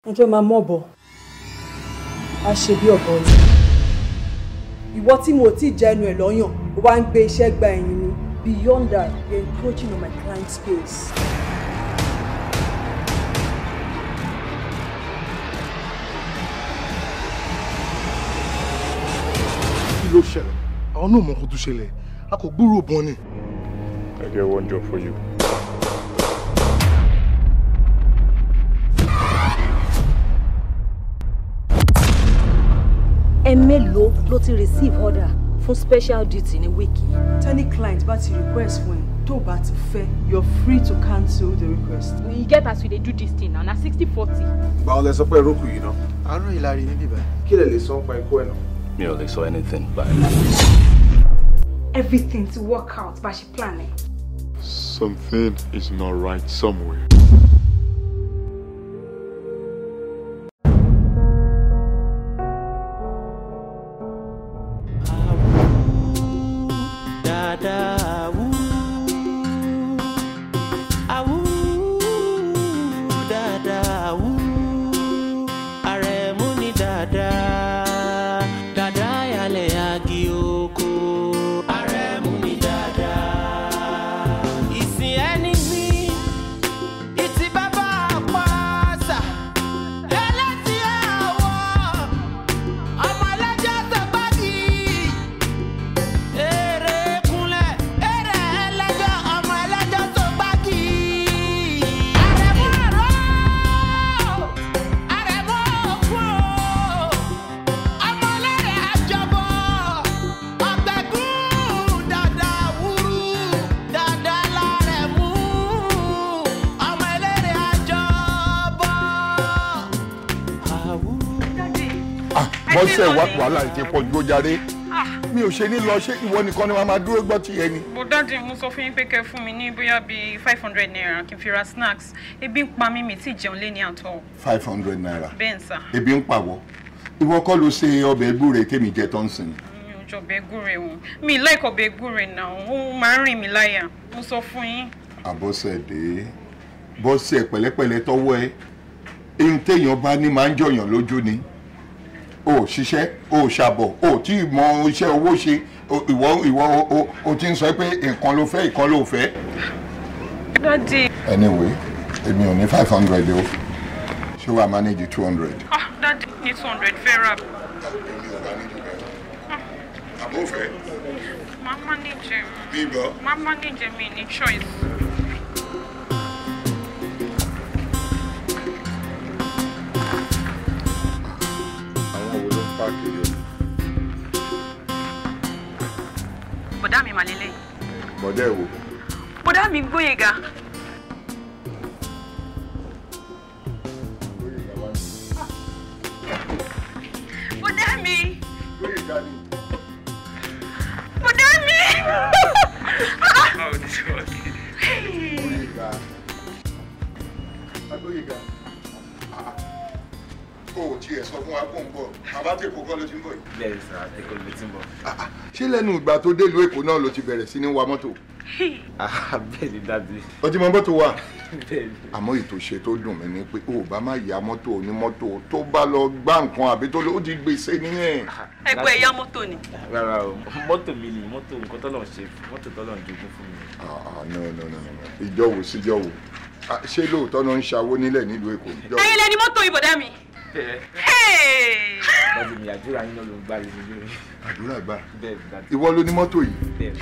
Ẹjọ́ máa mọ̀ bọ̀, á ṣe bí ọ̀bọ ni. Ìwọ tí mo ti jẹ ẹnu ẹ̀ lọ́yàn, ó wá ń gbé iṣẹ́ gba ẹ̀yìn mi. Beyond that, you're encroaching on my client space. Kí ló ṣẹlẹ̀? Àwọn náà mọ nǹkan tó ṣẹlẹ̀. A kò gbúròó bọ́n ni. I get one job for you. Ẹ mélòó ló ti receive order fún special duty ní wíìkì yìí? Tẹ́ni client bá ti request fún ẹ, tó bá ti fẹ́, you're free to cancel the request. We get as we dey do this thing now, na 60-40. Báwo lẹ sọ pé rókù yìí náà? Àárọ̀ ìlàrí níbí báyìí. Kí lẹ lè sọ nípa ikú ẹ̀ náà? Mi ò lè sọ anything báyìí. Everything to work out bá ṣe plan ẹ. Something is not right somewhere. Bọ́sẹ̀ wàhálà ti pọ̀ ju ojàre. Mi ò ṣe ní lọ, ṣé ìwọ nìkan ni wàá máa dúró gbọ́ tiẹ̀ ni. Bó dáàdì, mo sọ fún yín pé kẹ́ fún mi ní bóyá bíi ₦500 kí n fi ra snacks. Ebi ń pa mí, mi tí jẹun lé ní àtọ. ₦500. Bẹ́ẹ̀ sà. Ebi ń pàwọ́. Ìwọ kọ́ ló ṣe ọbẹ̀ gbúre tèmi jẹ tó ń sìn. Mi ò jọ ọbẹ̀ gbúre o. Mi like ọbẹ̀ gbúre náà, ó máa ń rìn mí láyà. Mo sọ fún yín. Àbọ̀sẹ̀dé, bọ́sẹ̀ pẹ̀lẹ́pẹ̀lẹ́ tọwọ́ ẹ. Ihun téèyàn bá ní máa ń jọyàn lójú ni. O ṣiṣẹ́, o ṣàbọ̀, o tí mọ iṣẹ́ owó ṣe, ìwọ o ti ń sọ pé nǹkan ló fẹ́, nǹkan ló fẹ́. Daddy. Anyway, èmi ò ní 500 o, ṣé wàá manage 200. Ah, Daddy ní 200 fẹ́ rà. Èmi ò bá ní jù bẹ́ẹ̀. Àbó fẹ́. Má manage. Bí gbọ́. Má manage, mi ní choice. Bọ̀dá mi mà lélẹ̀. Bọ̀dá ẹ̀ wò. Bọ̀dá mi Gbóyèga. Bọ̀dá mi. Gbóyèga ni. Bọ̀dá mi. Báwo ni ṣe wà kí? Gbóyèga. Gbóyèga. O ò tiẹ̀ sọ fún wa kó ń bọ̀, bàbá tèkó kọ́ ló ti ń bọ̀ yìí. Bẹ́ẹ̀ sà, Èkó ló ti ń bọ̀. Ṣé lẹ́nu ìgbà tó délùú Èkó náà ló ti bẹ̀rẹ̀ sí ní wa mọ́tò? Bẹ́ẹ̀ ni dábì. O ti mọ mọ́tò wa? Bẹ́ẹ̀ ni. Àmọ́ ètò ṣe tó dùn mí ni pé o ò bá má ya mọ́tò onímọ́tò tó bá lọ gbá nǹkan àbí tó lọ ó ti gbèsè nìyẹn. Ẹgbẹ́ ẹ̀yá mọ́tò ni. Rárá o, mọ́tò mi ni, mọ́tò nǹkan tọ́lọ̀ ń ṣe, mọ́tò tọ́lọ̀ ń jogún fún mi. No no no no, ìjọ wo síjọ wo? Ṣé lóòótọ́ náà ń ṣàwó nílẹ̀ nílùú Èkó? Ẹ̀yin lẹni mọ́tò ìbọ̀dá mi. Dájú mi, àdúrà yín náà ló ń gbá lé mi lórí. Àdúrà gbà. Bẹ́ẹ̀ ni dájú. Ìwọ ló ní mọ́tò yìí. Bẹ́ẹ̀ ni.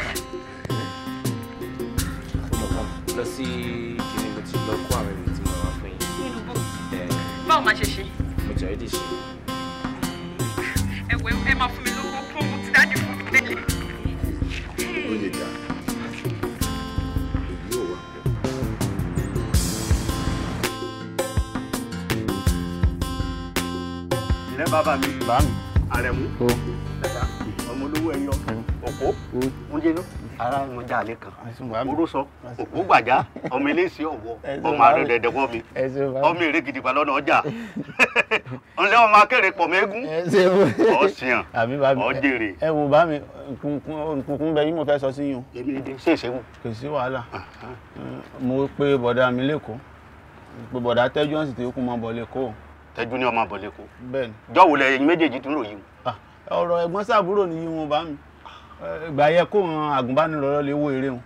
Lọ sí kìnìún, mo ti lọ kó àwọn èrò tí mo wá fún yín. Nínú bó. Báwo máa ṣe ṣe? Mo ti already ṣe. Ẹ̀wẹ̀ ẹ máa fún mi lówó fún ohun tí dájú fún mi tẹ́lẹ̀. Gbóyèga. Èyí ò wá. Ilé bàbá mi. Bàbá mi. Àrẹ̀mú. Ọmọ olówó ẹyọ. Òpó. Oúnjẹ inú. Ara wọn já alẹ́ kan. Oró sọ. Òpó gbàjá. Ọmọ eléṣẹ́ ọ̀wọ́. Ọmọ àrùn dẹ̀dẹ̀ wọ́ mi. Ọmọ èrè gidigba lọ́nà ọjà. Ǹlẹ́ ọmọ akéré pọ̀ mẹ́gún. Ọ̀sìn. Ọ̀jèrè. Ẹ wo bá mi, nkùnkùn bẹ yín mo fẹ́ sọ sí yín o. Èmi ni ṣé ìṣẹ́wò. Kò sí wàhálà. Mo pe bọ̀dá mi lẹ́kọ̀ọ́. Pe bọ̀dá tẹ́jú ọ̀sìn tí ó kún mọ́ bọ̀ lẹ́kọ̀ọ́. Tẹ́jú ní ọmọ àbọ̀lẹ́kọ. Bẹ́ẹ̀ni. Jọ́wọ́ lẹ́yìn méjèèjì tún rò yìí. Ọ̀rọ̀ ẹ̀gbọ́n sàbúrò ni wọn bá mi. Ìgbà yẹ kó wọn àgùnbánirọ̀ lè wo eré wọn.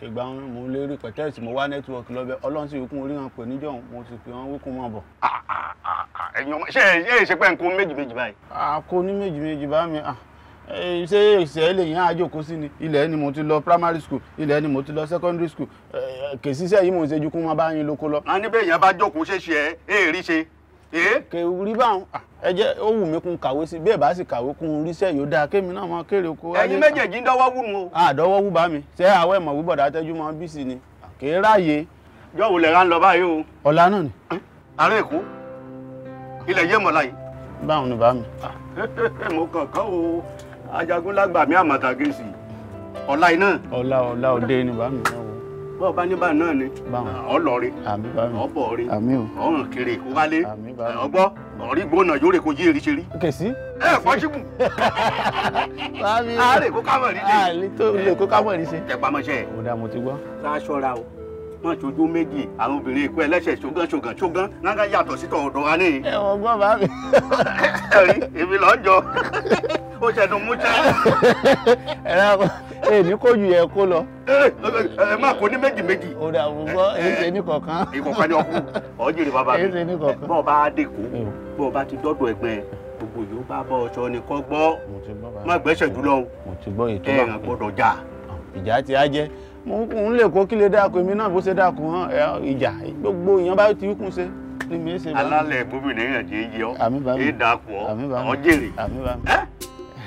Ìgbà wọn mo lè rí pẹ̀tẹ́ẹ̀sì mo wá nẹ́tíwọ̀kì lọ́bẹ̀ Ọlọ́run sì kún orí wọn pè níjọ́ mo sì pè wọn wíkún wọn bọ̀. Ẹ̀yin ọmọ ṣé ẹ ṣe pé nǹkan méjì méjì báyìí. Àkó ní méjì méjì bá mi. Ṣé ìṣẹ́ lè yẹn àjòkó sí ni? Ilẹ̀ ni mo ti lọ primary school, ilẹ̀ ni mo ti lọ secondary school. Kèsíṣẹ́ yìí mò ń ṣe ju kún wọn bá yín lóko lọ. A ní bẹ́ẹ̀ yẹn bá jókòó ṣe ṣe ẹ rí ṣe. Kè rí báwọn ẹ jẹ́ ó wù mí kún kàwé sí bẹ́ẹ̀ bá sì kàwé kún ríṣẹ́ yóò dáa kémi náà máa kéré oko. Ẹ̀yin méjèèjì ń dọ́wọ́ wú nu o. Àdọ́wọ́ wú bá mi ṣé àwọ̀ ẹ̀mọ̀ wíbọ̀dà tẹ́jú mọ́ bí sì ni kè é ráàyè. Jọ́wọ́ lẹ̀ ń lọ báyìí o. Ọ̀la náà ni. Àárẹ̀ Èkó ilẹ̀ yé mọ̀lá yìí. Báwọn ni bá mi. Mo kàn kán o Ajagun lágbà mí àmàtà gèsì ọ̀la iná. Ọ̀la ọ̀la òde ni bá mi. Bọ́ọ̀ bá ní bá náà ni ọlọ́ọ̀rẹ́ ọ̀bọ̀ọ̀rẹ́ ọ̀ràn kiri kó wálé ọgbọ́ ọ̀rí gbóná yóò rè kó yé eré ṣe rí. Kèsì. Ẹ fọ́ sígùn. Àárẹ̀ kó kámọ̀ rí ṣe. Àlè tó lè kó kámọ̀ rí ṣe. Tẹpamọ́ṣẹ́. Ó dáa mo ti gbọ́. Ṣaṣọra o wọn ṣojú méjì àwọn obìnrin èkó ẹlẹ́ṣẹ̀ ṣogan ṣogan ṣogan náà yàtọ̀ sí tọ̀dọ̀ wa ní. Ẹ wọ́n gbọ́ bá mi. Ẹ̀rí èmi lọ́ọ́ jọ ó ṣẹ̀dùn múṣẹ́. Ẹ̀rọ èmi kò ju yẹ kó lọ. Ẹ má kó ní méjì méjì. Ó dà mo gbọ́ èyí ṣe ní kọ̀ọ̀kan. Ìkọ̀ọ̀kan ni ọkú ọ̀jìrì bàbá mi. Èyí ṣe ní kọ̀ọ̀kan. Bọ́ọ̀ bá dé kó bọ́ọ̀ bá ti dọ́dọ̀ ẹ̀gbẹ́ gbogbo yóò bá bọ́ ọṣọ ni kọ́ gbọ́ má gbẹ́sẹ̀ jùlọ o. Mo ti gbọ́ ètò bá. Ẹ̀ràn gbọ́dọ̀ jà. Ìjà ti á jẹ́ mo ń lè kó kí lè dáko èmi náà bó ṣe dáko hàn ìjà gbogbo èèyàn bá ti kún ṣe ni mi ṣe. Alálẹ̀ gómìnà yẹn jẹ́ yẹ ọ́ èé dàpọ̀ ọ́ jèrè.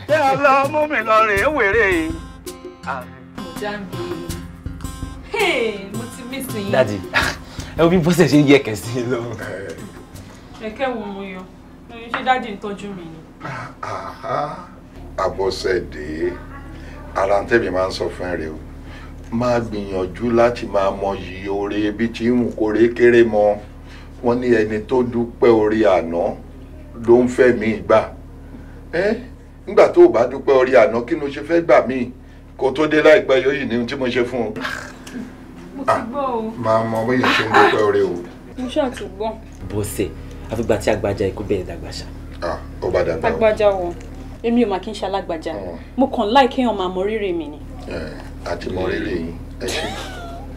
Ṣé ọlọ́ mú mi lọ rèé wèrè. Mo dáńgbé mo ti mí sí yín. Daddy, ẹ wo bí bọ́sẹ̀ ṣe ń yẹ kẹ̀sí lọ. Ẹ̀kẹ́ wo mo yọ ṣé daddy ń tọ́jú mi ni. Àbọ̀sẹ̀dé ara ń tẹ̀mí máa ń sọ fún ẹ rẹ o máa gbìyànjú láti máa mọyì oore bí tí ń kórè kéré mọ wọn ní ẹni tó dúpẹ́ orí àná ló ń fẹ́ mí gbà ẹ́ nígbà tó o bá dúpẹ́ orí àná kí ló ṣe fẹ́ gbà mí kó tó dé láìpẹ́ yóò yìí ní ohun tí mo ṣe fún un. Mo ti gbọ́ o. Máa mọ bóyá ṣe ń dúpẹ́ oore o. Mo ṣáà ti gbọ́. Bọ́sẹ̀ àfìgbà tí agbájá ikú bẹ̀rẹ̀ dàgbà ṣá. Ó bá dàgbà o. Agbájá wo èmi ò mà kí n ṣe alágbájá mo kàn láì kéèyàn máa mọ rírì mi ni. Àti mọ rírì yín ẹ ṣe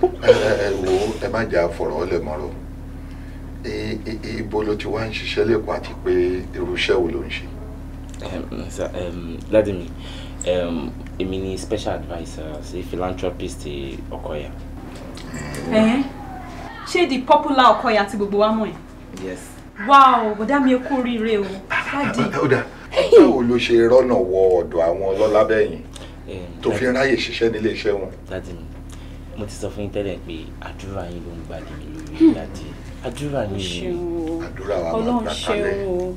ẹ wo ẹ má jà fọ̀rọ̀ ọ lẹ̀ mọ́rọ̀ ibo ló ti wá ń ṣiṣẹ́ lẹ́kọ̀ọ́ àti pé irú iṣẹ́ wo ló ń ṣe. Daddy mi èmi ni special adviser sí philanthropist Okoya. Ṣé the popular Okoya tí gbogbo wa mọ̀ ẹ́? Yes. Wow, bọ̀dá mi kú oríire o. Daddy. Ó dáa, báwo ló ṣe rọ́nà wọ ọ̀dọ̀ àwọn ọlọ́lá bẹ́yìn tó fi ráyè ṣiṣẹ́ nílé iṣẹ́ wọn? Daddy mi, mo ti sọ fún yín tẹ́lẹ̀ pé àdúrà yín ló ń gbà lé mi lórí daddy. Àdúrà mi ni. Àdúrà wa máa gbà kalẹ̀.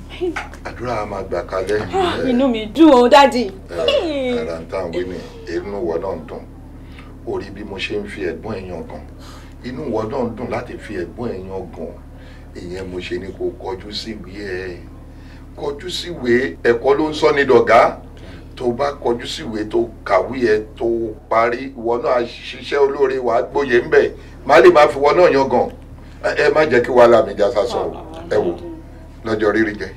Àdúrà wa máa gbà kalẹ̀. Inú mi dùn o, daddy. Ara ń tàn wí ni, inú ìwọ náà ń dùn. Orí bí mo ṣe ń fi ẹ̀gbọ́n ẹ̀ yan gan. Inú ìwọ náà ń dùn láti fi ẹ̀gbọ́n ẹ̀ yan gan. Ìyẹn mo ṣe ni kò kọjú síwèé ẹ. Kọjú síwèé ẹ̀kọ́ ló ń sọ ní dọ̀gá. Tó bá kọjú síwèé tó kàwé ẹ tó parí ìwọ náà ṣiṣẹ́ olóore wàá gbóyè ń bẹ̀. Má lè má fi ìwọ náà yan gan. Ẹ má jẹ́ kí wàhálà mi já sásán o. Ẹ wò lọ́jọ́ rírí jẹ,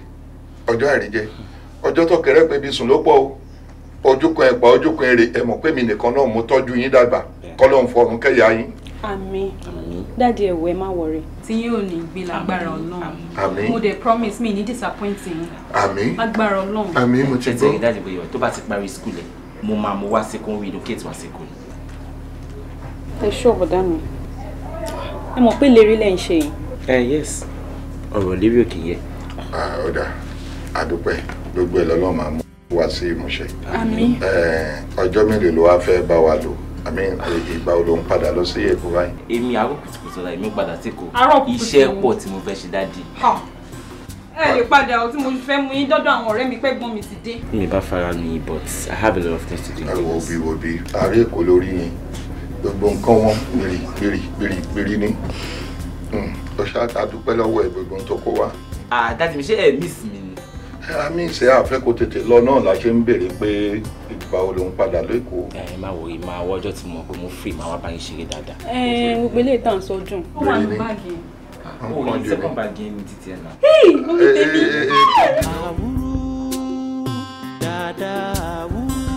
ọjọ́ àìrí jẹ, ọjọ́ tó kẹrẹ́ pé bí sùn ló pọ̀ o. Ojú kan ẹ̀pà ojú kan èrè ẹ mọ̀ pé mi nìkan náà mo tọ́jú yín dàgbà kọ́ ló ń fọrùn kẹ́yà yín. Àmín. Daddy ẹ wò ẹ má worry. Tí yín ò ní gbé lágbára Ọlọ́run. Àmín. Mo dẹ̀ promise mi ní disappoint yín. Àmín. Lágbára Ọlọ́run. Àmín mo ti gbọ́. Tẹ̀tẹ̀ daddy bóyá tó bá ti parí school ẹ̀ mo máa mo wá sí kó ń relocate wá sí kó ní. Ẹ ṣọ́ bọ̀dá mi. Ẹ mọ̀ pé lérí lẹ́ ń ṣe yìí. Ẹ yes, ọ̀rọ̀ lérí òkè yẹ. Ó dáa, àdúpẹ́ gbogbo ẹ̀ lọ́lọ́ máa mú wá sí ìmúṣẹ. Àmín. Ọjọ́ mélòó ló wá fẹ́ bá wa lò? Àmín ìgbà wo ló ń padà lọ sí Èkó báyìí? Èmi àárọ̀ kùtùkùtù ọ̀la èmi padà sí Èkó. Iṣẹ́ pọ̀ tí mo fẹ́ ṣe daddy. Ẹ lè padà o tí mo fẹ́ mú yín dọ́dọ̀ àwọn ọ̀rẹ́ mi pẹ́gbọ́n mi ti dé. Mi bá fara mi but I have a lot of things to do. Ẹ wo bí wo bí àárẹ̀ Èkó lórí yín gbogbo nǹkan wọn gbèrè gbèrè gbèrè gbèrè ni. Ó ṣáà dúpẹ́ lọ́wọ́ ẹ̀ gbogbo tó kó wá. Daddy mi ṣé ẹ miss mi ni? Àmì ìṣe àfẹ́ kó tètè lọ náà la ṣe ń béèrè pé ìgbà wo ló ń padà lẹ́kọ̀ọ́. Ẹ má wòye máa wọ ọjọ́ tí mo mọ̀ pé mo free máa wá bá yín ṣeré dáadáa. Ẹ gbogbo eléyìí tá à ń sọ dùn. Ó wà ní báàgì. Oh, second bag yẹn ni títí ẹ̀ náà. Hey, mummy tèmi. Àwúrú dada àwúrú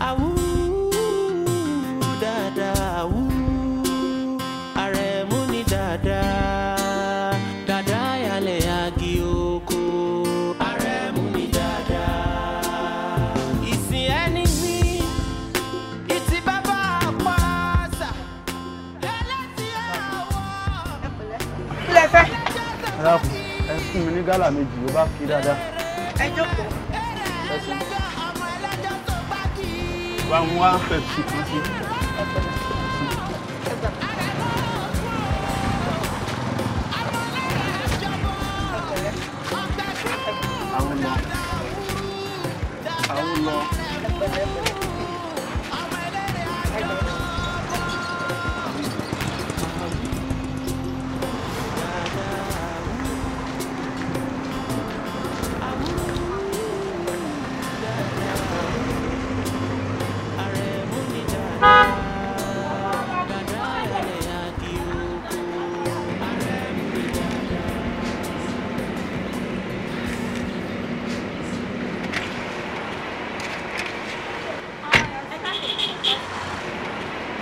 àwúrú dada àwúrú Àrẹ̀mú ni dada dada yálẹ̀ agi oko Àrẹ̀mú ni dada ìsìn ẹni mi ìtì bàbá pàṣà ẹlẹ́tì àwọ̀. Kí lẹ fẹ́? Ẹ fún mi ní gálà méjì, ó bá kí dáadáa. Ẹ jókòó. Wá ń wá Pepsi kan sí. Àwọn lọ. Àwọn lọ.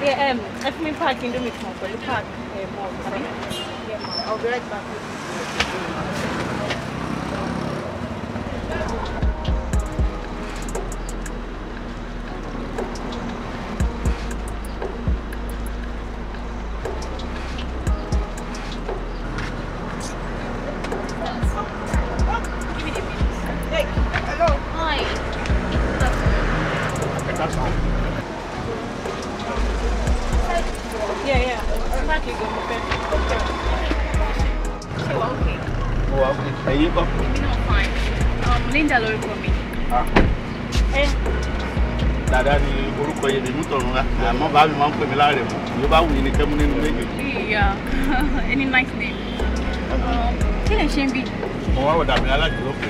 Yeah, ẹ fún mi pack indomie kan pẹ̀lú pack malt, àbí? Yeah, ma. I'll be right back. Give me the minutes. Hey, hello. Hi. Yeah, yeah. Pack it, go, okay. Ṣé wàá okay? Mo wà okay. Ẹ̀yin kọ́. Èmi náà fine. Linda lórúkọ mi. Ẹ Dàdá ni orúkọ yẹn lèmi tọ̀run ra. Àmọ́ bàbá mi máa ń pè mí láàrẹ̀ mọ́. Yóò bá wù yín ni kẹ́mú nínú méjèèjì. Yeah, any nice name. Kí lè ṣe ń bí? Mo wá wọ̀dà mi alájùlọ pé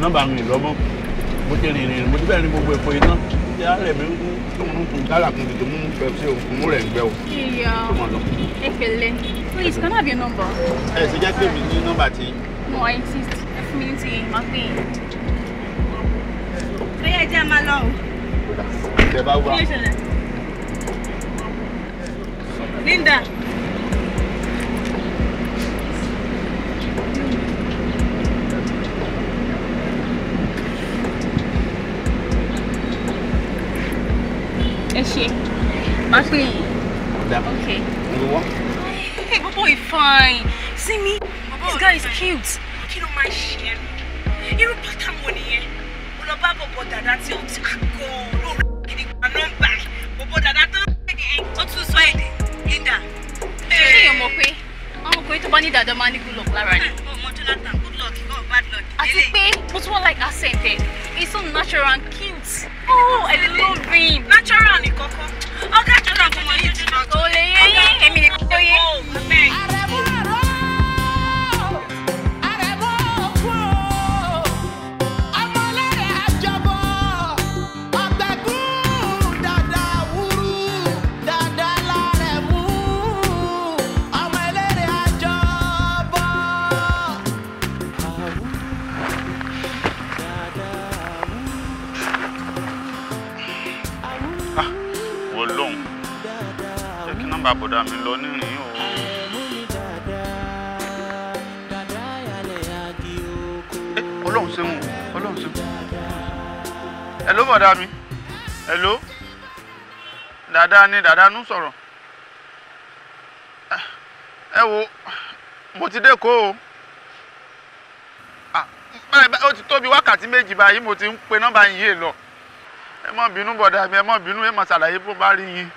nọ́mbà mi lọ́mọ́. Mo ti rìnrìn rìn, mo ti bẹ́ẹ̀ ní gbogbo èpo iná. Ṣé àárẹ̀ mi ń kún tó ń kún gálà kún tètè mú Pepsi òkun mú rẹ̀ ń gbẹ o. Yeah. Tó mọ̀ lọ. Ẹ pẹ̀lẹ́. Please, can I have your number? Ẹ ṣe jẹ́ pé mi ní nọ́mbà tí. No, I insist. Ẹ fún mi ní ti yín, màá pè yín. Bóyá ẹ jẹ́ a máa lọ o. Tẹ bá wá. Kí ló ṣẹlẹ̀? Linda. Ẹ ṣé. Màá pè yín. Okay. Ìwọ. Hey, Bobo is fine. See me? This guy is cute. Kí ló máa ń ṣe ẹ́? Irú pátá wo nìyẹn? Mo lọ bá bọ̀bọ̀ dàda tí ó ti àgọ́ lórí gidi gba nọ́mbà ẹ̀. Bọ̀bọ̀ dàda tó ń rẹ̀ ẹ̀ ó tún sọ èdè. Linda. Ṣé èèyàn mọ̀ pé àwọn ọkùnrin tó bá ní dàda máa ní good luck lára ni? Ọmọ Jonathan, good luck, kọ́ bad luck. Àti pé mo tún wọ́n like accent ẹ̀. He's so natural and cute. Oh, I love him. Natural ni kọ́kọ́. Ọ̀gá Jonathan fún mi ní ìjìnà. Kò lè yé yín, èmi nìkan ló yé. Wọ́n lóhùn. Jẹ́ kí nọ́mbà bọ̀dá mi lọ nírìn o. Ọlọ́run ṣeun o, Ọlọ́run ṣeun. Hello bọ̀dá mi. Hello. Dàdá ni dàdá nú sọ̀rọ̀. Ẹ wo, mo ti dé Èkó o. Ó ti tó bí wákàtí méjì báyìí mo ti ń pe nọ́mbà yìí lọ. Ẹ má bínú bọ̀dá mi, ẹ má bínú, ẹ má ṣàlàyé bó bá rí yín.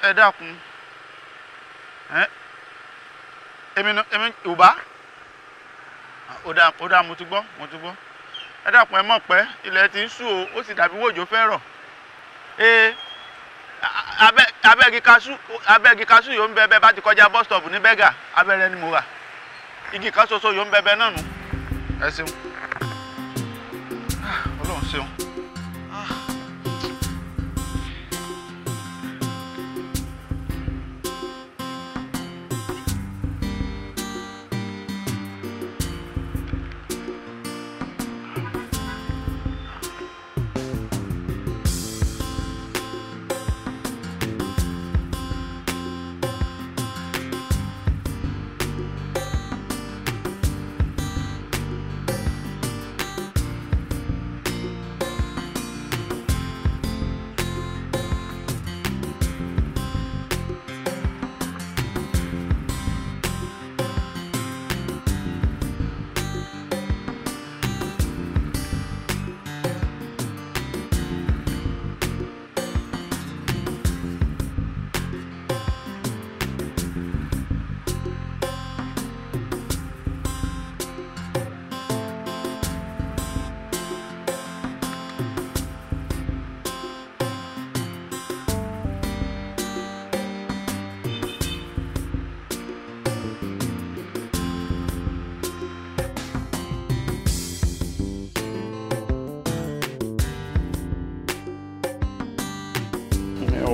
Ẹ dákun. Èmi Yorùbá. Ó dáa, mo ti gbọ́, mo ti gbọ́. Ẹ dákun, ẹ mọ̀ pẹ́, ilẹ̀ ti ń ṣú o, ó sì dàbí wòjò fẹ́ rọ̀. Ee, abẹ́gi kaṣú yóò ń bẹ bẹ́ẹ̀ bá ti kọjá bus stop ní Bẹ́gà, abẹ́rẹ́ ni mo rà. Igi kan ṣoṣo yóò ń bẹ bẹ́ẹ̀ náà nù. Ẹ ṣeun. Ọlọ́run ṣeun.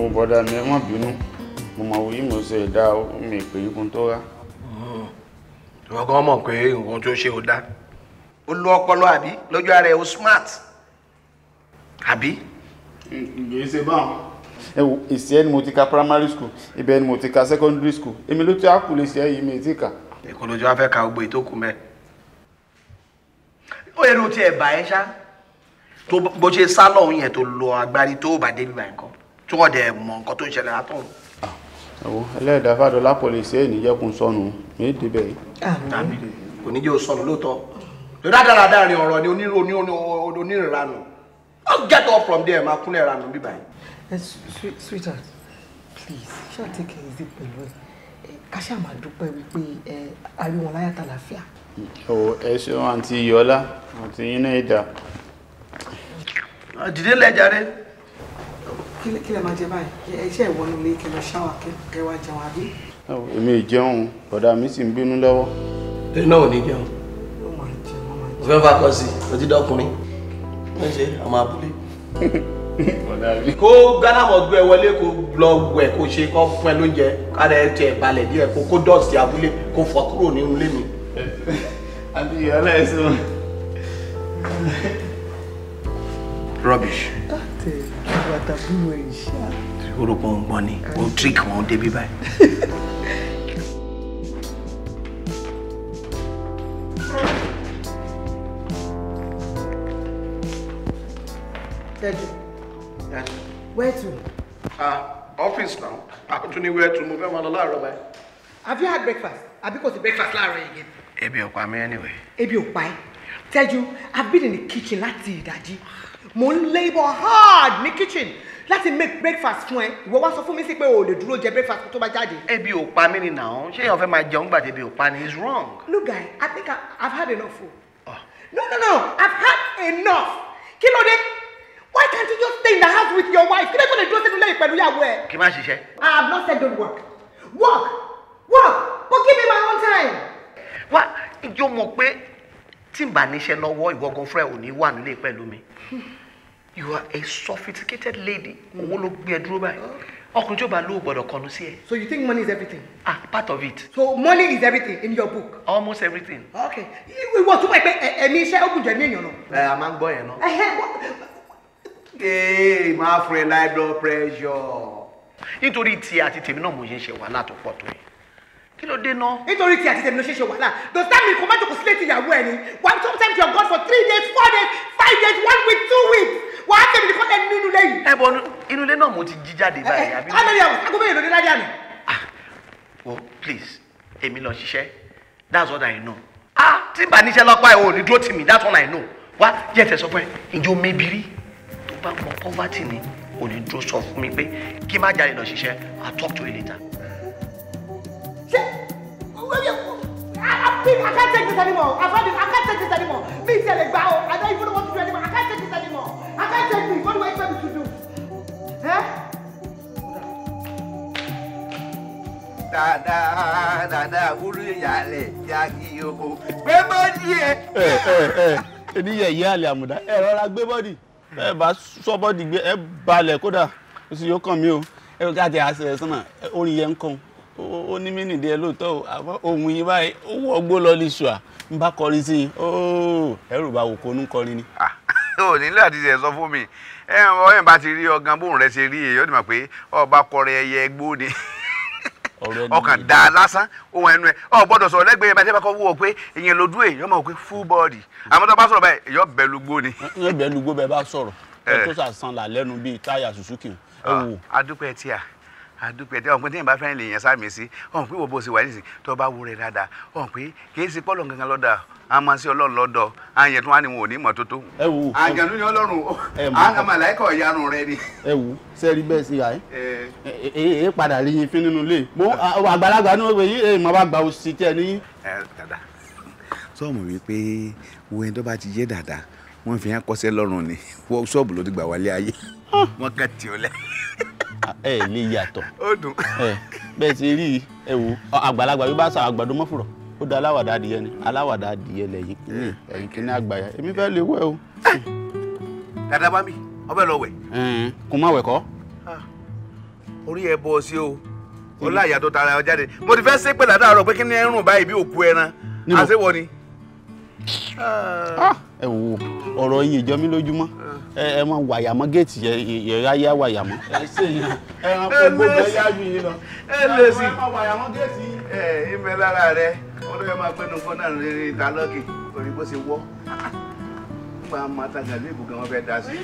Ẹ wo bọ́dà mi, ẹ má bínú. Mo mọ̀ wí mo ṣe dá mi pé ikun tó rá. Ìwọ gan mọ̀ pé nǹkan tó ṣe ò dá. Ó lo ọpọlọ àbí lójú ara ẹ̀ ó smart. Àbí? Kì í ṣe báwọn. Ẹ wo ìṣe ni mo ti ka primary school, ibẹ̀ ni mo ti ka secondary school. Èmi ló ti á kù lè ṣe ẹ̀yìn mi ti kà. Èkó lójú wa fẹ́ ka gbogbo ètò kù mẹ́. Ó yẹ ló ti ẹ̀ bá ẹ ṣá. Tó bó ṣe sá lọ́hùn yẹn tó lọ agbárí tó bá débi báyìí nǹkan. Tí wọ́n dẹ̀ mọ nǹkan tó ń ṣẹlẹ̀ látọ̀hún. Ẹ wo ẹlẹ́dàá Fádọlápọ̀ lè ṣe é níjẹ́kun sọnù mí débẹ̀ yìí. Àmín. Kò ní jẹ́ o sọnù lóòótọ́. Rádaràdà rìn ọ̀rọ̀ ni onírìnranù. I'll get up from there, máa kúnlẹ̀ ranù bíbá yìí. Sweetheart, please, ṣáà take it easy pẹ̀lú ẹ̀. Ká ṣáà máa dúpẹ́ wípé a rí wọn láyà tàlàáfíà. Ẹ ẹ ṣeun àǹtí Yọlá, àǹtí yín náà dà. Dìde lẹ́jàre. Kí lẹ máa jẹ báyìí? Ẹ ṣe ìwọ́nú ilé kẹ lọ ṣáwà kẹ wá jẹun àbí? Èmi ì jẹun, bọ̀dá mi sì ń bínú lọ́wọ́. Torí náà ò ní jẹun. Mo fẹ́ fakọ sí i, mo ti dọ́kùnrin. Wọ́n ṣe àwọn abúlé. Kó Ghana mọ̀ gbé ẹ wọlé kó lọ wẹ̀ kó ṣe kó fún ẹ lóúnjẹ kára ẹ tiẹ̀ balẹ̀ díẹ̀ kó kó dọ̀tí abúlé kó fọ́ kúrò nínú ilé mi. Àǹtí Yọlá ẹ ṣeun. Rubbish. Àtàbúrò ẹ̀ ṣá. Orúkọ ń gbọ́n ni, o trick wọn débi báyìí. Tẹ́jú. Where to? Office now. Àtúní where to? Mo fẹ́ máa lọ láàárọ̀ báyìí. Have you had breakfast? Àbí kò sí breakfast láàárọ̀ yìí again? Ebi ò pa mí anyway. Ebi ò pa ẹ́. Tẹ́jú, I've been in the kitchen láti ìdájí. Mo ń labour hard ní kitchen láti make breakfast fún ẹ. Ìwọ wá sọ fún mi sí pé o ò lè dúró jẹ breakfast tó bá jáde. Ebi ò pa mí ni now. Ṣé èèyàn fẹ́ máa jẹun gbà tẹ́bi ò pa ni? It's wrong. Look guy, I think I've had enough. Oh. No, I've had enough. Kí ló dé? Why can't you just stay in the house with your wife? Kí ló tó lè dúró sínú ilé pẹ̀lú ìyàwó ẹ? Kí má ṣiṣẹ́. I have not said don't work. Work! Work! But give me my own time. Wá, ǹjẹ́ o mọ̀ pé tí n bá níṣẹ́ lọ́wọ́ ìwọ gan fúnra ẹ̀ ò ní wà nílé pẹ̀lú mi? You are a sophisticated lady. Owó ló gbé ẹ dúró báyìí. Ọkùnrin tí ó bá lówó gbọ́dọ̀ kọnu sí ẹ. So you think money is everything? Ah, part of it. So money is everything in your book? Almost everything. Okay. Ìwọ túmọ̀ pé ẹ̀mí iṣẹ́ ó gùn jù ẹ̀mí èèyàn lọ. Ẹ a máa ń gbọ́ yẹn náà. Ee, máa fún ẹ high blood pressure. Nítorí tiẹ̀ àti tèmi náà mo ṣe ń ṣe wàhálà tó pọ̀ tó yìí. Kí ló dé náà? Nítorí tí àti tèmi ló ṣe ṣe wàhálà. Does that mean kò má jókòó sílé ti ìyàwó ẹ ni? Why sometimes you are gone for 3 days, 4 days, 5 days, 1 week, 2 weeks. Wà á tẹ̀mí nìkan lẹ́nu nínú ilé yìí. Ẹ bọ inú ilé náà mo ti jí jáde báyìí. How many hours? Aago mélòó ló dé lálẹ́ àná? Ah, well please, èmi lọ ṣiṣẹ́. That's what I know. Ah, tí n bá níṣẹ́ lọ́pàá ẹ̀ ò ní dúró tì mí. That's what I know. Wá jẹ́ ẹ̀tẹ̀ sọ fún ẹ, ǹjẹ́ o mébi rí? Tó bá mọ poverty ni, ò ní dúró sọ fún mi pé kí má jáde lọ ṣiṣẹ́. I'll talk to you later. I can't take this anymore. I've had it. I can't take this anymore. Me tell it, I don't even know what to do anymore. I can't take this anymore. I can't take this. What do I expect me to do? Huh? Dada, dada, wúrú ìyàlẹ̀ yagi oko. Gbé bọ́dì ẹ. Ẹ ẹ ìyá àlè àmùdá ẹ rọra gbé bọ́dì. Ẹ bá sọ bọ́dì gbé ẹ balẹ̀ kódà ó sì yóò kàn mí o. Ẹ ká ti àṣẹ ẹ̀ sọ́nà orin yẹn ń kàn. Ó ní mí nìdí ẹ lóòótọ́ o, àmọ́ ohun yín báyìí ó wọ ọgbó lọ ní ṣùà ń bá kọrin sí i ẹrù bá wò kó ń kọrin ni. Ó nílò àti ṣe sọ fún mi ẹ ẹ bá ti rí ọgán bóun rẹ ṣe rí èyí ó ti mọ̀ pé ọba kọrin ẹyẹ gbó ni ọkàn dá lásán ohun ẹnu ẹ ọ gbọ́dọ̀ sọ̀rọ̀ lẹ́gbẹ̀ẹ́ bá ṣe bá kọ wúwo pé ìyẹn lójú èyí ọmọ pé full body àmọ́ tó bá sọ̀rọ̀ báyìí èyí ọbẹ lúgbó ni. ẹ bẹ lúgbó bẹ bá sọ̀rọ̀ ẹ tó sàṣàn là lẹ́nu bíi táyà Suzuki ẹ wò. Adúpẹ́ tí a adúpẹ́ tí ọ̀pẹ tí yẹn bá fẹ́ràn lè yẹn sáàmì sí ọ̀hún pé wọ́n bó ṣe wà nísìn tó bá wúre dáadáa ọ̀hún pé kì í ṣe pọ́lọ̀ gangan lọ́dà a máa ṣe ọlọ́run lọ́dọ̀ àyẹ̀ tó wà ní wọn ò ní mọ̀ tó tó. Ẹ wò àjànú ni ọlọ́run àwọn màláíkà ìyanu rẹ ni. Ẹ wò sẹ́ẹ̀rí bẹ́ẹ̀ sí àyè ẹ padà rí yín fín nínú ilé mo àgbàlagbà ní wọ́n yí ẹ mọ̀ bá gba òsì tẹ ní. Ẹ dada sọ́ọ̀mù wípé wo ẹni tó bá ti yé dada wọ́n fi hàn kọ́sẹ́ lọ́rùn ni ṣọ́ọ̀bù ló ti gbà wálé ayé wọ́n kàn tí ó lẹ̀. Ẹ lè yàtọ̀ ó dùn. Ẹ bẹ́ẹ̀ ti rí ẹ wò àgbàlagbà bí bá sọ àgbàdo mọ́fùrọ̀ ó da aláwàdà adìyẹ ni aláwàdà adìyẹ lẹ́yìn ẹ̀yìn kìíní àgbàyà èmi fẹ́ lè wẹ̀ o. Dada bá mi ọbẹ̀ lọ wẹ̀. Kò má wẹ̀ kọ́. Orí ẹ bọ́ sí o. Ọlá ìyá tó tara ẹ jáde. Mo ti fẹ́ ṣépè látàárọ̀ pé kí ni ẹrùn báyìí bí òkú ẹran. Àṣewọ ni. Ẹ wo ọ̀rọ̀ yìí jọ mí lójúmọ́. Ẹ máa wàyà mọ́ géètì yẹ ráyà wàyà mọ́. Ẹ ṣe yẹn ẹran kò gbogbo ẹ yá ju yín lọ. Ẹ lè sí. Ẹ máa wàyà mọ́ géètì. Ẹ ìmẹ̀ lára rẹ, olóyè máa gbẹnu fún náà lórí ìta lọ́kì, orí bó ṣe wọ́. Nígbà máa tajà ní ìbùkún wọn fẹ́ da sí.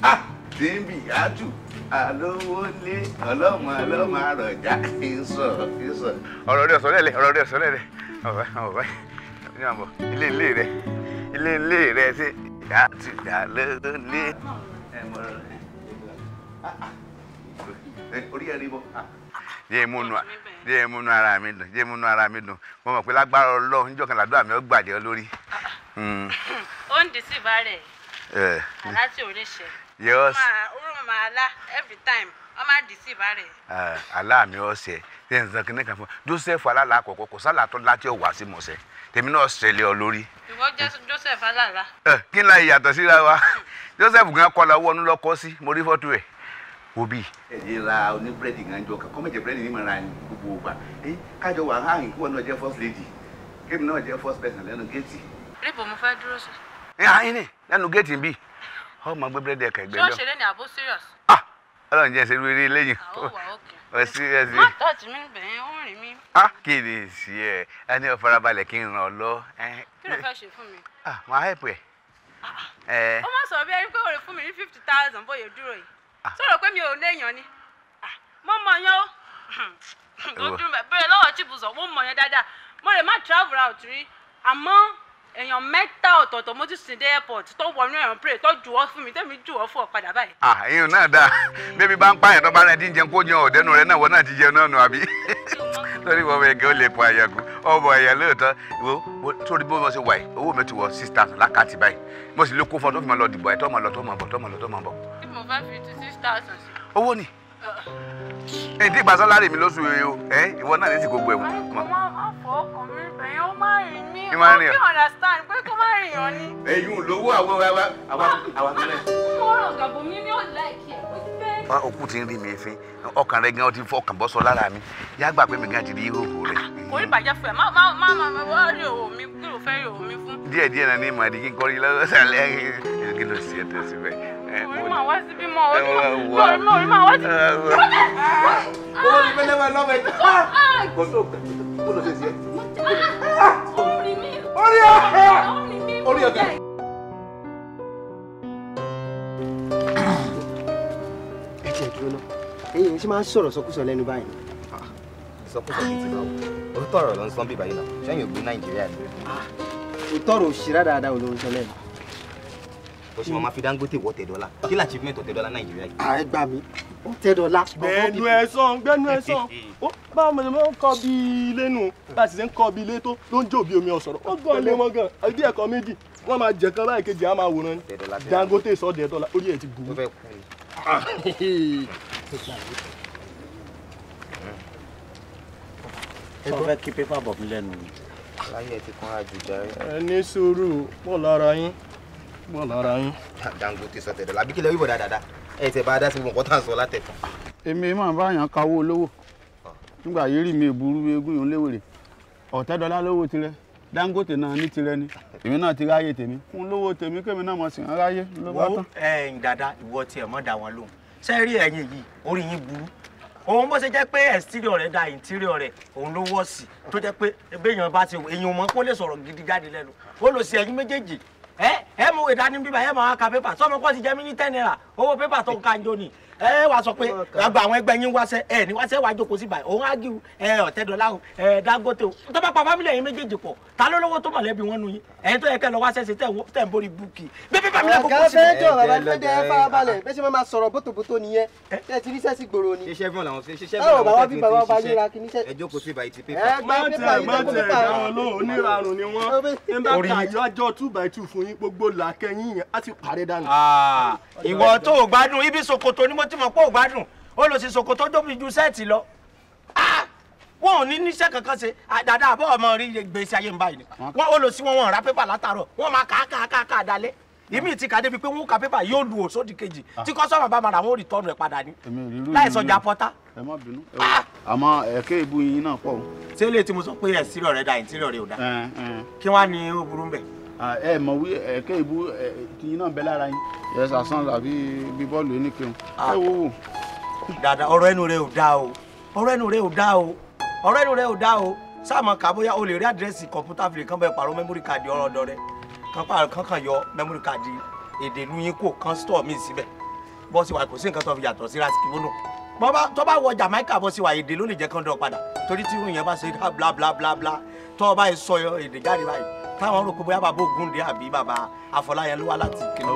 Ah! Dèbì àtù àlówólé ọlọ́mọ ọlọ́mọ àrọ̀já ìsọ̀ ìsọ̀. Ọ̀rọ̀ rẹ̀ ọ̀sọ̀ lẹ́lẹ̀, ọ̀rọ̀ rẹ̀ ọ̀sọ̀ lẹ́lẹ̀. Ọ̀bẹ ọ̀bẹ ní àbọ̀ ilé ilé rẹ̀ ilé ilé rẹ̀ ṣe àtù àlówólé. Orí ẹ̀ rí bọ́. Jẹ́ múnú ara mi dùn, jẹ́ múnú ara mi dùn. Mo mọ̀ pé lágbára Ọlọ́run níjọ́ kan làdúrà mi ó gbàdé ọ lórí. Ó ń dìísí bá rẹ̀. Àlá tí ò lè ṣe. Yes. Orun máa lá every time. Wọ́n máa deceive rẹ̀. Àlá mi ọ̀sẹ̀ ṣe ń san kínní kan fún Joseph alálà àkọ́kọ́ kò sálà tó láti ọ̀wá sí mọ̀ọ́sẹ̀. Tèmi náà ṣẹlẹ̀ ọ lórí. Ìwọ jẹ́ Joseph alálà. Kí n la ìyàtọ̀ síra wa? Joseph gan kọ́ la owó ọdún lọ́kọ́ sí, mo rí fọ́tò ẹ̀. Òbí. Ẹ̀jẹ̀ ra oní búrẹ́dì gan jọ kọ́ mọ̀jẹ̀ búrẹ́dì ní mọ̀ra ní gbogbo ìgbà. Kájọ wà áhìn kí wọ́n náà jẹ́ first lady. Kémi náà jẹ́ first person lẹ́nu géètì. Ríbo mo fẹ́ dúró sí. Ẹ ní lẹ́nu géètì ń bì. Ọmọ gbé búrẹ́dì ẹ̀ka ẹgbẹ́ lọ. Ṣé ó ṣeré ní àbó serious? Ah! Ọlọ́run jẹ́ ṣerú eré lẹ́yìn. Àwọn wà ókè. Ọ serious. Má tọ́jú mi níbẹ̀ yẹn, ó ń rìn mí. Ah! Kí ni ìsì ẹ̀? Ẹni ó farabalẹ̀ kí n ràn ọ́ lọ. Kí ló fẹ́ ṣe fún mi? Ah! Màá help ẹ̀. Ó má sọ̀rọ̀ bí ẹni pé ó lè fún mi ní 50,000 bóyá dúró yìí. Sọ̀rọ̀ pé mi ò léèyàn ni. Mo mọ̀ yán o. Ó dúró bẹ́ẹ̀ lọ́wọ́ Chibuzo, mo mọ̀ yán dáadáa. Mo lè má travel out rí, àmọ́ èèyàn mẹ́ta ọ̀tọ̀ọ̀tọ̀ mo ti sìn dé airport tó wọnú ẹ̀rọ pray tó jùwọ́ fún mi tẹ́mi jùwọ́ fún ọ padà báyìí. Ah, ìyẹn náà dáa. Bébí bá ń pààyàn tó bá rẹ̀ dín jẹun kó yan ọ̀dẹ́nu rẹ̀ náà wọ́n náà ti jẹun náà nù àbí. Torí wọ́n bẹ gẹ́ ó lè pọ̀ àyàkú. Ọmọ ẹ̀yà lóòótọ́ wo torí bí wọ́n ṣe wà yìí owó mi ti wọ 6,000 lákàtì báyìí. Mo sì lè kó fún ọ tó fi máa lọ dìbò ẹ̀ tó máa lọ tó máa bọ̀ tó máa lọ tó máa bọ̀. Tí mo fẹ́ fi 6,000 sí. Owó ni. Èyí tí ìgbà sálárì mi lóṣù yìí o, ìwọ náà ní ti gbogbo ẹ̀wọ̀n. Kò má fọ ọkàn mi bẹ̀yẹn, ó má rìn mí. Mo kí understand pé kó má rìn yàn ni. Èyí ò lówó àwọn àwọn tẹ́lẹ̀. Mo rọ̀ gàbọ̀ mi ní òòlà ìkí ẹ̀ ó ti fẹ́. Òkú ti ń rí mi fín, ọkàn rẹ gan ti fọkàn bọ́ sọ lára mi. Yá gbà pé mi gan ti rí ìhòòhò rẹ. Kò rí bàjẹ́ fún ẹ, má má má má wá rí òwò mi, kí ló fẹ́ rí òwò mi fún. Díẹ̀ díẹ̀ náà ní ìmọ̀ àdìgí kọrí lọ́sàlẹ̀ kí ló ṣe é tẹ̀sí bẹ́ẹ̀. Orí máa wá síbí mọ́, orí máa wá síbí. Owó ni pẹ́lẹ́ máa lọ́mọ ẹ̀. Kò tó kó lọ sí ẹ̀. Orí mi. Orí ọ̀gá. Orí ọ̀gá. Ẹ tiẹ̀ dúró náà, ẹ̀yin ṣe máa ń sọ̀rọ̀ sọkúsọ lẹ́nu báyìí. Ìsọkúsọ bíi ti báwo? Òótọ́ ọ̀rọ̀ ló ń sọ bí báyìí náà, ṣẹ́yìn ò gbé Nàìjíríà ni. Òótọ́ ọ̀rọ̀ òṣìṣẹ́ dáadáa ò ló ń sọ lẹ́nu. Ó ṣe máa fi Dangote wọ Ọ̀tẹ̀dọ́là. Kí ni achievement Ọ̀tẹ̀dọ́là Nàìjíríà yìí? Ẹ gbà mí, Ọ̀tẹ̀dọ́là. Gbẹ̀nu ẹ sàn, gbẹ̀nu ẹ sàn. Báwo ni wọ́n ń kọ́ bí ilé nù? Bá a sì ṣe ń kọ́ bí ilé tó ló ń jò bí omi ọ̀sọ̀rọ̀. Ó gbọ́n lé wọn gan. Ìdí ẹ̀kọ́ méjì, wọ́n máa jẹ̀ kan báyìí kejì á máa wòran ni. Dangote sọ Ọ̀tẹ̀dọ́là, orí ẹ̀ ti bù. Ẹ fẹ́ kí pépà bọ̀ mí lẹ́nu ni. Láyé ẹ ti kúnra jù jàre. Ẹ ní sùúrù, pọ̀ lára yín. Bọ́ lára yín. Dangote sọ Ọ̀tẹ̀dọ́là, àbí kílẹ̀ wíwọ̀ dáadáa. Ẹ tẹ̀ bá a dá sí gbogbo nǹkan tá à ń sọ látẹ̀kọ̀. Èmi máa bá yàn kawó olówó. Nígbà yìí rí mi ìburú eégún yòó léwèrè. Ọ̀tẹ̀dọ́là lówó tirẹ̀, Dangote náà ní tirẹ̀ ni. Èmi náà ti ráyè tèmi. Fún lówó tèmi kémi náà mọ̀ sí ń ráyè ló bá tán. Ẹ̀yin dada, ìwọ tiẹ̀ mọ́ da wọn lóhùn. Ṣé rí ẹ̀yin yìí, orí yín burú. Òun bó ṣe jẹ́ pé exterior rẹ̀ da interior rẹ̀ òun ló wọ̀ sí tó jẹ́ pé béèyàn bá ti èèyàn mọ̀ kó lè sọ̀rọ̀ gidi jáde lẹ́nu. Ó lọ sí ẹ̀yin méjèèjì. Ẹ mú ìdání bíbá ẹ máa ka pépà sọmọ kọ́ ti jẹ́ mí ní 10 naira owó pépà tó ń ka njó ni ẹ wàá sọ pé àgbà àwọn ẹgbẹ́ yín wáṣẹ́ ẹ ní wáṣẹ́ wàá jókòó sí báyìí òun ágìw ẹ Ọ̀tẹ̀dọ́là o ẹ Dangote o tó bá pa fámílì ẹ̀yin méjèèjì pọ̀ ta ló lówó tó mọ̀lẹ́bí wọn nu yín ẹ̀yin tó yẹ kẹ́ lọ wáṣẹ́ ṣe tẹ̀ ń borí búùkì bí pépà mi lẹ́kọ̀ọ́ kó sí. Ọ̀gá fẹ́ jọ bàbá fẹ́ jẹ́ ẹ farabalẹ̀ bẹ́ẹ̀ ṣe máa sọ̀rọ̀ bótòbótò nìyẹn tẹ́ ti ríṣẹ́ sí gbòòrò ni. Ṣiṣẹ́ fún làwọn ṣiṣẹ́ fún làwọn tẹ́ ti ń ṣiṣẹ́ ẹ jókòó sí ìbàyí ti pépà. Ẹ gba pépà yìí má tẹ̀ dáwọn lóhùn onírarùn ni wọ́n ẹ bá kà yọ àjọ 2x2 fún yín gbogbo làákẹ́yìn yẹn á ti parẹ́ dànù. Ìwọ tó o gbádùn ibi ṣòkòtò ni mo ti mọ̀ pé ò gbádùn ó lọ sí ṣòkòtò tó fi ju sẹ́ẹ̀tì lọ. Wọn ò ní níṣẹ́ kankan ṣe dáadáa àbọ̀ ọmọ rí gbèsè ayé ń báyìí ni wọ́n ó lọ sí wọn wọn ra pépà látàárọ̀ wọ́n máa kà á kà á kà á kà á dalẹ̀. Ìmí ti kàdé bíi pé wọ́n ka pépà yóò lu òsódì kejì tí kọ́sọ́mà bá máa rà wọ́n rí tọ́nu ẹ̀ padà ní. Láì sọjà pọ́tá. Ẹ má bínú. Àmọ́ ẹ̀kẹ́ ìbú yín náà pọ̀ o. Ṣé ilé tí mo sọ pé ẹ̀sìrì rẹ̀ da ìtìrì rẹ̀ ò da? Kí wàá ní ó burú mbẹ̀? Ẹ mọ̀ wí ẹ̀kẹ́ ìbú tiyín náà bẹ lára yín. Ẹ sàsán làbí bí bọ́ọ̀lù oníkeun. Ẹ wo wò. Dàdà ọ̀rọ̀ ẹnu rẹ̀ ò dáa o. Ọ̀rọ̀ ẹnu rẹ̀ ò dáa o. Ọ̀rọ̀ ẹnu rẹ̀ ò dáa o. Sáà mọ̀ ká bóyá o lè rí àdírẹ́sì kọ̀ǹpútà fìlè kán bẹ́ẹ̀ pàrọ̀ mẹ́mórì káàdì ọ̀rọ̀ ọ̀dọ̀ rẹ̀ kán yọ mẹ́mórì káàdì èdè ìlú yín kò kán stọ̀ míì síbẹ̀ bọ́sì wa kò sí nǹkan tó fi yàtọ̀ sí Raskimono tó bá wọ Jamaica bọ́sì wa èdè ló lè jẹ́ kán dọ̀ padà torí tí irun yẹn bá ṣe bla bla bla bla tó o bá sọ èdè jáde báyìí táwọn rò pé bóyá bàbá Ògúndé àbí bàbá Afọláyan ló wá láti kíni.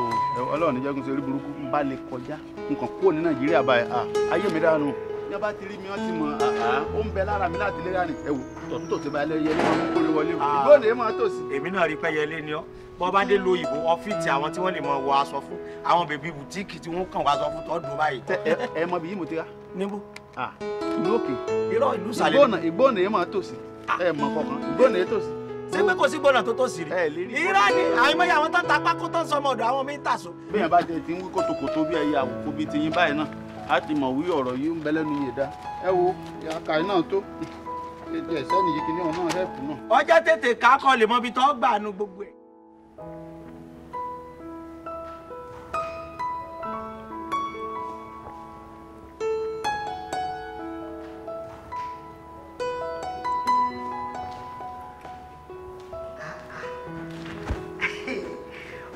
Ọlọ́run ní jẹ́gun ṣe orí burúkú ń bá lè kọjá nǹkan kúrò ní Nàìjíríà báyìí ayé mi dànù ní ọba ti rí mi wọ́n ti mọ̀ ó ń bẹ lára mi láti lé ránì ẹ̀wò tọ̀tún tòsí bá lẹ́yẹ ní wọn kórè wọlé ìgbóni ẹ̀ máa tòsí. Èmi náà rí pẹ́yẹlé ni ọ́ bọ́ bá dé lo ìbò ọ́fíìsì àwọn tí wọ́n lè mọ wọ aṣọ fún àwọn bèbí bùtíìkì tí wọ́n kàn wọ aṣọ fún tọ́dún báyìí. Ẹ mọ bí yìí mo ti rà. Níbo. Ìlú òkè. Irọ́ ìlú sàlẹ̀. Ìgbóni ẹ̀ máa tòsí ẹ mọ kọ̀ọ̀kan ìgbóni ẹ̀ tòsí. Ṣé pé kò sí gbọ́nà tó tòsí rí? Irọ́ ni àìmọye àwọn tó ń ta pákó tó ń sọmọ ọ̀dọ̀ àwọn mi ń tàṣọ. Bẹ́ẹ̀ bá jẹ ti ń wí kòtòkòtò bí ẹyẹ àwòkọ́ bíi ti yín báyìí náà a ti mọ̀ wí ọ̀rọ̀ yìí ń bẹ lẹ́nu yìí dá ẹ wo ìyàkà iná tó ètò ẹ̀sẹ́ nìyí kìíní ọ̀nà ẹ̀pù náà. Ọjọ́ tètè ká kọ́ lè mọ ibi tó gbà nu gbogbo ẹ̀.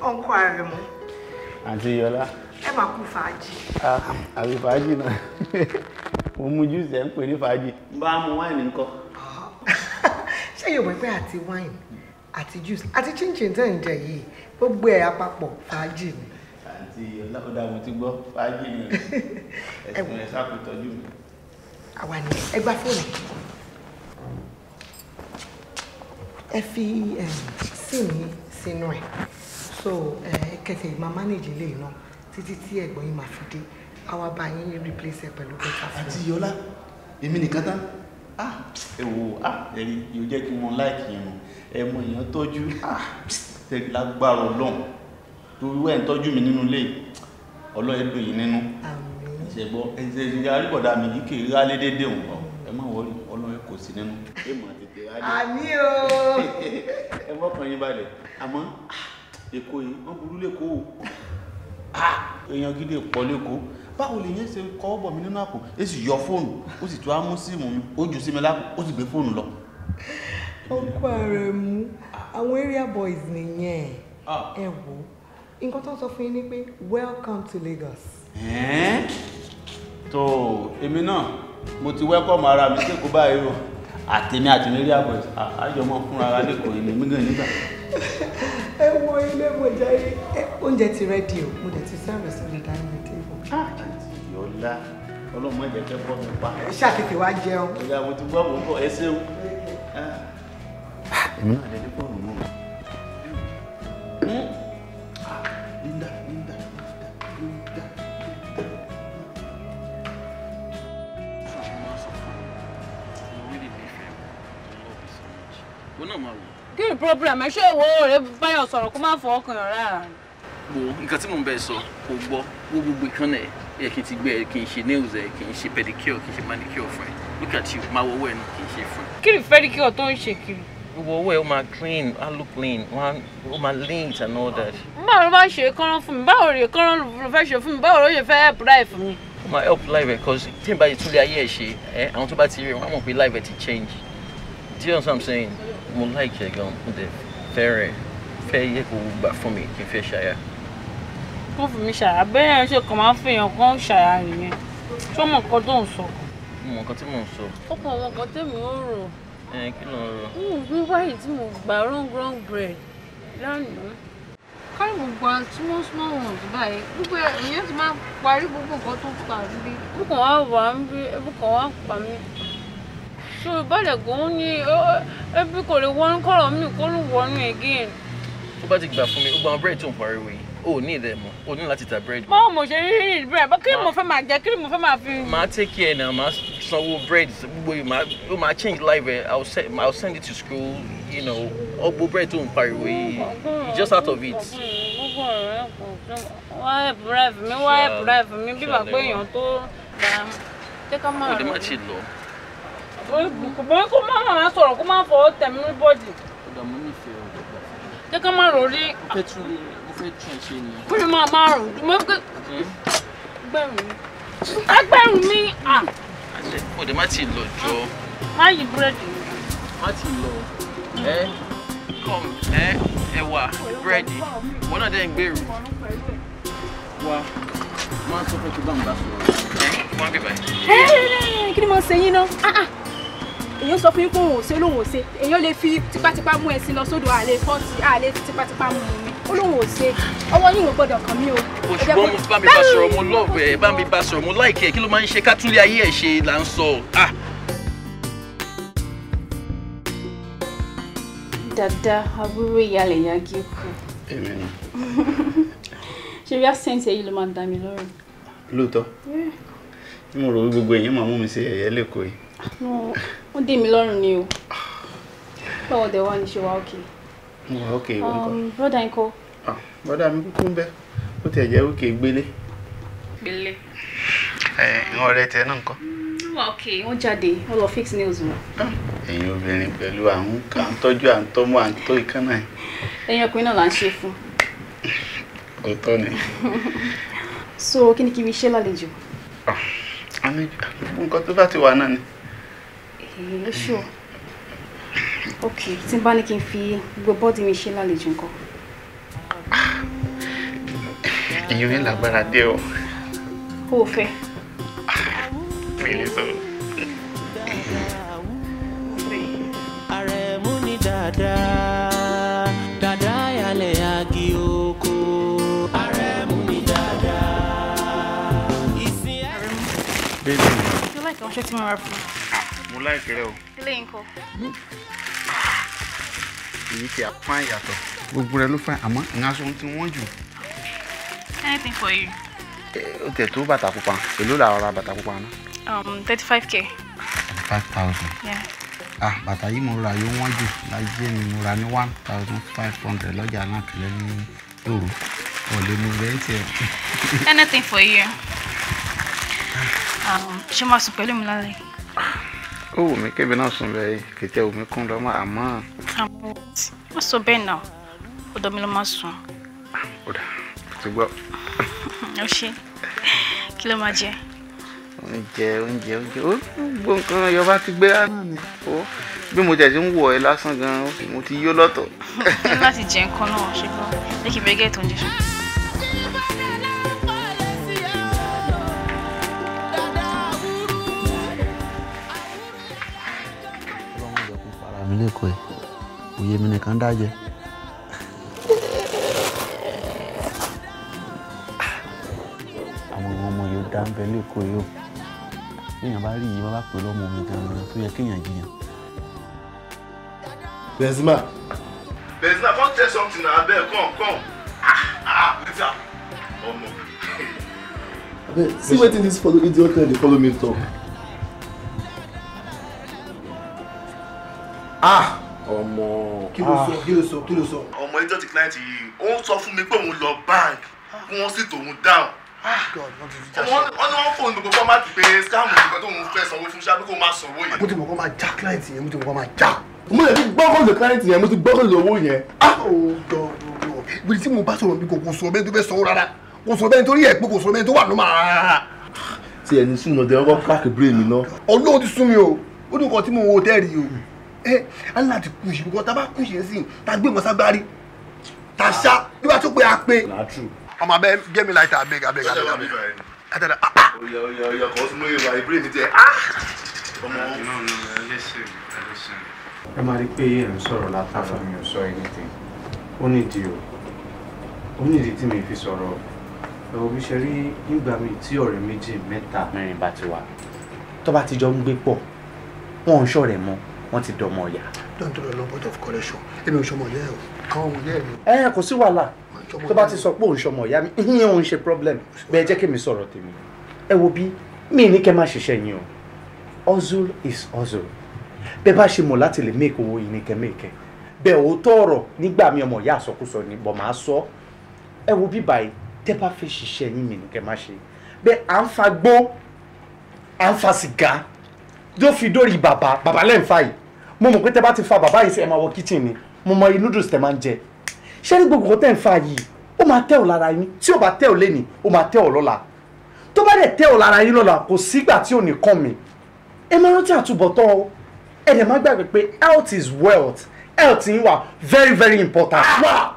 Ọ̀nkọ́ Àrẹ̀mú. Àǹtí Yọlá. Ẹ máa kú fàájì. Àbí fàájì náà. Mo mu júùsì ẹ̀ ń pè ní fàájì. N bá mu wáìnì ńkọ́. Ṣé yóò wẹ́ pé àti wáìnì àti júùsì àti chinchin tẹ́ ń jẹ yìí gbogbo ẹ̀ àpapọ̀ fàájì ni. Àǹtí Yọlá ó dáa mo ti gbọ́ fàájì ni ẹ̀sùn ẹ̀ sáà kò tọ́jú mi. Àwa ni ẹ gba fóònù. Ẹ fi sim yín sínú ẹ̀ so kẹsẹ̀ máa manage ilé yìí náà títí tí ẹ̀gbọ́n yín máa fi dé àwa bá yín replace ẹ pẹ̀lú better phone. Àǹtí Yọlá èmi nìkan tán ẹ wò ẹ̀rí yóò jẹ́ kí n mọ láìkì irun ẹ mọ èèyàn tọ́jú lágbára Ọlọ́run torí wẹ́ẹ̀ ń tọ́jú mi nínú ilé Ọlọ́run ẹ dùn yín nínú ṣe gbọ́ ẹ ṣe ṣe àríbọ̀dá mi yìí kì í rálé dédé òun ẹ má wọrí Ọlọ́run kò sí nínú ẹ mọ̀ tètè rálé. Àmín o. Ẹ mọ́kàn yín balẹ̀ àmọ́ Èkó yìí wọ́n burú lẹ́kọ̀ọ́ o èèyàn gidi pọ̀ lẹ́kọ̀ọ́ báwo lè yẹn ṣe kọ́ bọ̀ mí nínú àpò ó sì yọ fóònù ó sì tún á mú síìmù mi ó jù sí mi lápò ó sì gbé fóònù lọ. Ọkọ Àrẹ̀mú àwọn area boys nìyẹn ẹ wò nǹkan tó ń sọ fún yín ni pé welcome to Lagos. Tó èmi náà mo ti welcome ara mi sẹ́kọ̀ọ́ báyìí o àtèmi àti area boys àjọmọ́ fúnra wa lẹ́kọ̀ọ́ yìí ní mí gan nígbà. Ẹ wo ilé mo jẹ oúnjẹ ti rẹ́dí o mo dẹ̀ ti serve sórí dining table. Àǹtí Yọlá Ọlọ́run má jẹ́ kẹ́ bọ́ mi pa. Ẹ ṣàtètè wá jẹun. Ọ̀gá mo ti gbọ́ mo bọ̀ ẹ ṣeun. Èmi náà lè ní fóònù náà. Linda Linda Linda Linda. Kí ni problem ẹ? Ṣé ìwọ rẹ báyọ̀ sọ̀rọ̀ kó má fọ ọkàn rárá? Wo nǹkan tí mò ń bẹ sọ kò gbọ́ wo gbogbo ìkànnì ẹ̀ yẹ kí n ti gbé ẹ kí n ṣe nails ẹ kí n ṣe pedicure kí n ṣe manicure fún ẹ. Look at you, máa wọ ọwọ́ ẹ náà kí n ṣe fún ẹ. Kí ni pedicure tó ń ṣe kiri? Wọ ọwọ́ ẹ ó máa clean, á look clean, ó máa neat and all that. Báwo ló máa ṣe kọ́rán fún mi? Báwo lè kọ́rán ló fẹ́ ṣe fún mi? Báwo ló ṣe fẹ́ help life mi? Ó máa help life ẹ cause tí n bá ti túlẹ̀ ayé ẹ ṣe ẹ àwọn tó bá ti rí wọn á mọ̀ pé life ẹ ti change. Do you know what I'm saying? Mo like ẹ gan, mo dẹ̀ fẹ́rẹ̀ fẹ́ yẹ kó gbà fún mi kí n fẹ́ ṣàyà. Kó fún mi ṣàyà bẹ́ẹ̀ ṣe kàn máa ń fi èèyàn kan ṣàyà nìyẹn. Ṣé o mọ nǹkan tó ń sọ? Mo mọ nǹkan tí mò ń sọ. Ó kàn mọ nǹkan tèmi ń rò. Ẹ kí ló ń rò? N ò gbé wáyé tí mo gbà wrong wrong bread lánàá. Kárí mo gba small small ones báyìí. Gbogbo ìyẹn ti máa parí gbogbo nǹkan tó pa níbí. Mo kàn wá wà ń bí, ebi kàn wá pa mí. So ìbálẹ̀ gan-an ní ebi kò lè wọnú kọ̀rọ̀ mi kó ló wọnú again. Tó bá ti gbà fún mi, ó gba àwọn bread tó ń pariwo yìí. O ò ní ìdẹ̀ mọ́, o ní láti ta bread. Báwo mo ṣe rí bread? Kí ni mo fẹ́ máa jẹ? Kí ni mo fẹ́ máa fi? Màá take care now, màá sanwó bread, gbogbo yìí, ó máa change life ẹ̀, I'll send it to school, you know, ọgbó bread tó ń pariwo yìí, you just out of it. Ọ̀rẹ́ kò tó wá ẹ̀bùrẹ́fù mi wá ẹ̀bùrẹ́fù mi bí bàbá èèyàn tó dáa. Jẹ́ ká máa Ó dé má ti lọ. Bọ́ kó má máa sọ̀rọ̀ kó má fọwọ́ tẹ̀ mí ní bọ́dì. Ó dà mo nífẹ̀ẹ́ ọ̀dọ̀ gbà fún mi. Jẹ́ ká máa rò rí. Mo fẹ́ tún lè mo fẹ́ tún ẹ ṣe ni. Kó lè máa máa rùn. Mo fẹ́ gbẹ̀rù mi. Ẹgbẹ̀rún mi. Ó dé má ti lọ jọ. Má yí búrẹ́dì mi. Má ti lọ. Ẹ come ẹ ẹwà búrẹ́dì. Wọ́n náà dẹ́ ń gbèrú. Wá máa sọ fẹ́ kí bá mi bá sọ̀rọ̀. Ẹ wọ́n bí báyìí. Kí ni mo ṣe yín náà? Èèyàn sọ fún yín pé òun ò ṣe lóun ò ṣe. Èèyàn lè fi tipátipá mú ẹṣin lọ sódò àlè fọ́ọ̀tì àlè tipátipá mú mi. Ó lóun ò ṣe. Ọwọ́ yín ò gbọ́dọ̀ kàn mí o. Ṣùgbọ́n mo bá mi bá sọ̀rọ̀ mo love ẹ̀ bá mi bá sọ̀rọ̀ mo like ẹ̀ kí ló máa ń ṣe ká túnlé ayé ẹ̀ ṣe là ń sọ. Dada àbúrò ìyàlẹ̀ yagi kù. Èmi ni. Ṣé bí accent èyí ló máa ń dá mi lọ́rùn? Lóòótọ́. Tí mo rò wí gbogbo èèyàn máa mú mi sí ẹ̀yẹ́ lẹ́kọ̀ọ́ yìí. Ó dé mi lọ́rùn ni o. Báwo dẹ̀ wá ní ṣe wá òkè? Mo wà òkè ìwọ ńkọ́? Brọ́dà ńkọ́? Brọ́dà mi kúkú ń bẹ. Ó tiẹ̀ jẹ́ òkè gbélé. Gbélé. Ẹ ìwọ̀n ọ̀rẹ́ tiẹ̀ náà ńkọ́? Ó wà òkè, wọ́n jáde, wọ́n lọ fix nails wọn. Ẹ̀yin obìnrin pẹ̀lú à ń tọ́jú à ń tọ́mú à ń tó ìkànnà ẹ̀. Ẹ̀yin ọkùnrin náà là ń ṣe fún. Òótọ́ ni. So kí ni kí n fi ṣe lálejò? Nǹkan tó bá ti wà náà ni. Èyí ṣó. Ok, tí n bá ní kí n fi gbogbo bọ́dì mi ṣe lálejò nǹkan. Ìyún ní lágbára dé o. O ò fẹ́. Mi lè sọ. Àrẹ̀mú ni dàda, dàda yálẹ̀ agi oko. Àrẹ̀mú ni dàda. Ìsìn ẹ̀rù. Bébí mi. You like àwọn ṣẹ́ tí mo ra fún? Mo like rẹ o. Ilé nǹkan. Èyí ti àpá ìyàtọ̀. Gbogbo rẹ ló fẹ́ àmọ́ ìyẹn aṣọ tí wọ́n jù. Anything for you. Ó tẹ̀ tó bàtà pupa. Èló làwọn ra bàtà pupa náà? 35K. 35,000. Yeah. Ah, bàtà yìí mo ra yóò wọ́n jù láyé mi mo ra ní 1,500 lọ́jà náà kẹlẹ́ ní òru. Ọ̀lẹ́ mo rẹ̀ ń tiẹ̀. Anything for you. Ṣé máa sùn pẹ̀lú mi lálẹ́? Ó wù mí kébì náà sùn bẹ́ẹ̀ kìtẹ́ wù mí kún lọ́mọ àmọ́. Àmọ́ má sọ bẹ́ẹ̀ náà, ọ̀dọ̀ mi ló máa sùn. Ó dà, ti gbọ́. Ó ṣe, kí ló máa jẹ? Oúnjẹ oúnjẹ oúnjẹ ó gbogbo nǹkan Yorùbá ti gbé náà ni. Bí mo tẹ̀ sí ń wọ̀ ẹ́ lásán gan-an, mo ti yó lọ́tọ̀. Ní láti jẹ nǹkan náà ṣe gbọ́, jẹ́ kí n bẹ́ẹ̀ gẹ̀ẹ́tì oúnjẹ ṣe. Mi lẹ́kọ̀ọ́ ẹ̀ òye mi nìkan dájẹ́. Àwọn ọmọ yóò dá ń bẹ lẹ́kọ̀ọ́ yìí o. Béèyàn bá rí yìí wọ́n bá pè lọ́mọ mi gan-an tó yẹ kéèyàn jiyàn. Benzema. Benzema, come tell something na abeg, come come. Ah, Rita, ọmọ. Abeg, see wetin this follow idiot dey follow me talk. Ah! Ọmọ. Kí ló sọ? Kí ló sọ? Kí ló sọ? Ọmọ ẹjọ́ ti client yìí, ó ń sọ fún mi pé òun lọ bank, kí wọ́n sì tòun down. Wọ́n ní wọ́n fóònù gbogbo fọ́mátì pé scam nìkan tóun fẹ́ sanwó fún ṣáà bí kò máa sanwó yẹn. Mo ti mọ̀ kó máa já client yẹn, mo ti mọ̀ kó máa já. Mo lè fi gbọ́kànlé client yẹn, mo ti gbọ́kànlé owó yẹn. Ah! Ibi tí mo bá sọ̀rọ̀ mi kò sọ bẹ́ẹ̀ tó fẹ́ sanwó rárá. Kò sọ bẹ́ẹ̀ nítorí ẹ̀ pé kò sọ bẹ́ẹ̀ tó wà ló máa rárá. Tí ẹni sùn náà dé ọkọ̀ crack brain mi náà. Ọlọ́run ti sún mi o, ó ní nǹkan tí mo wo tẹ́rì o. Ẹ á láti kú ìṣe because tá a bá kú ìṣe sí tá a gbé nǹkan ságbárí tá a ṣá bí wàá tó pé a pé. Ọmọ abẹ get me lighter abeg abeg abeg abeg. Oya oya oya kò sí mú ìwà ìbílẹ̀ mi jẹ. No no listen listen. Ẹ máa rí pé ẹ̀ ń sọ̀rọ̀ látàrọ mi ò sọ anything. Ó nídìí o. Ó nídìí tí mi fi sọ̀rọ̀. Ẹ wo bí ṣe rí nígbà míì tí ọ̀rẹ́ méjì mẹ́ta mẹ́rin bá ti wà. Tó bá ti jọ ń gbé pọ̀, wọ́n ń ṣọ̀rẹ́ mọ́. Wọ́n ti dọmọ ọ̀yà. Don't do the point of correction. Èmi ò ṣọmọ ìyá ẹ o. Àwọn ọmọ ìyá ẹ mi. Ẹ kò sí wàhálà. Tó bá ti sọ pé òun ṣọmọ ìyá mi, ìyẹn òun ṣe problem. Bẹ́ẹ̀ jẹ́ kí mi sọ̀rọ̀ tèmi. Ẹ wo bí mi ní kẹ́ máa ṣiṣẹ́ yín o. Hustle is hustle. Bẹ́ẹ̀ bá ṣe mọ̀ láti lè make owó yìí ní kẹ́ make ẹ. Bẹ́ẹ̀ òótọ́ ọ̀rọ̀ nígbà mi ọmọ ìyá àsọkúsọ ni bọ̀ máa sọ. Ẹ wo bíbá yìí, tẹ́ bá fẹ́ ṣiṣẹ́ yín mi ní kẹ́ má ṣe. Bẹ́ẹ̀ à ń fa gbó, à ń fa sìgá, yóò fi dórí bàbá, bàbá lẹ́ ń fa yìí. Mo mọ̀ pé tẹ́ bá ti fa bàbá yìí sí ẹ máa wọ kitchen ni, mo mọ noodles tẹ́ máa ń jẹ. Ṣé ní gbogbo tẹ́ ń fa yìí, ó máa tẹ́ ò lára yín, tí ò bá tẹ́ ò lénìí, ó máa tẹ́ ò lọ́la. Tó bá dẹ̀ tẹ́ ò lára yín lọ́la, kò sígbà tí ò ní kàn mí. Ẹ máa rántí àtúbọ̀tán o. Ẹ dẹ̀ má gbàgbé pé health is wealth. Health yín wà very very important. Wá!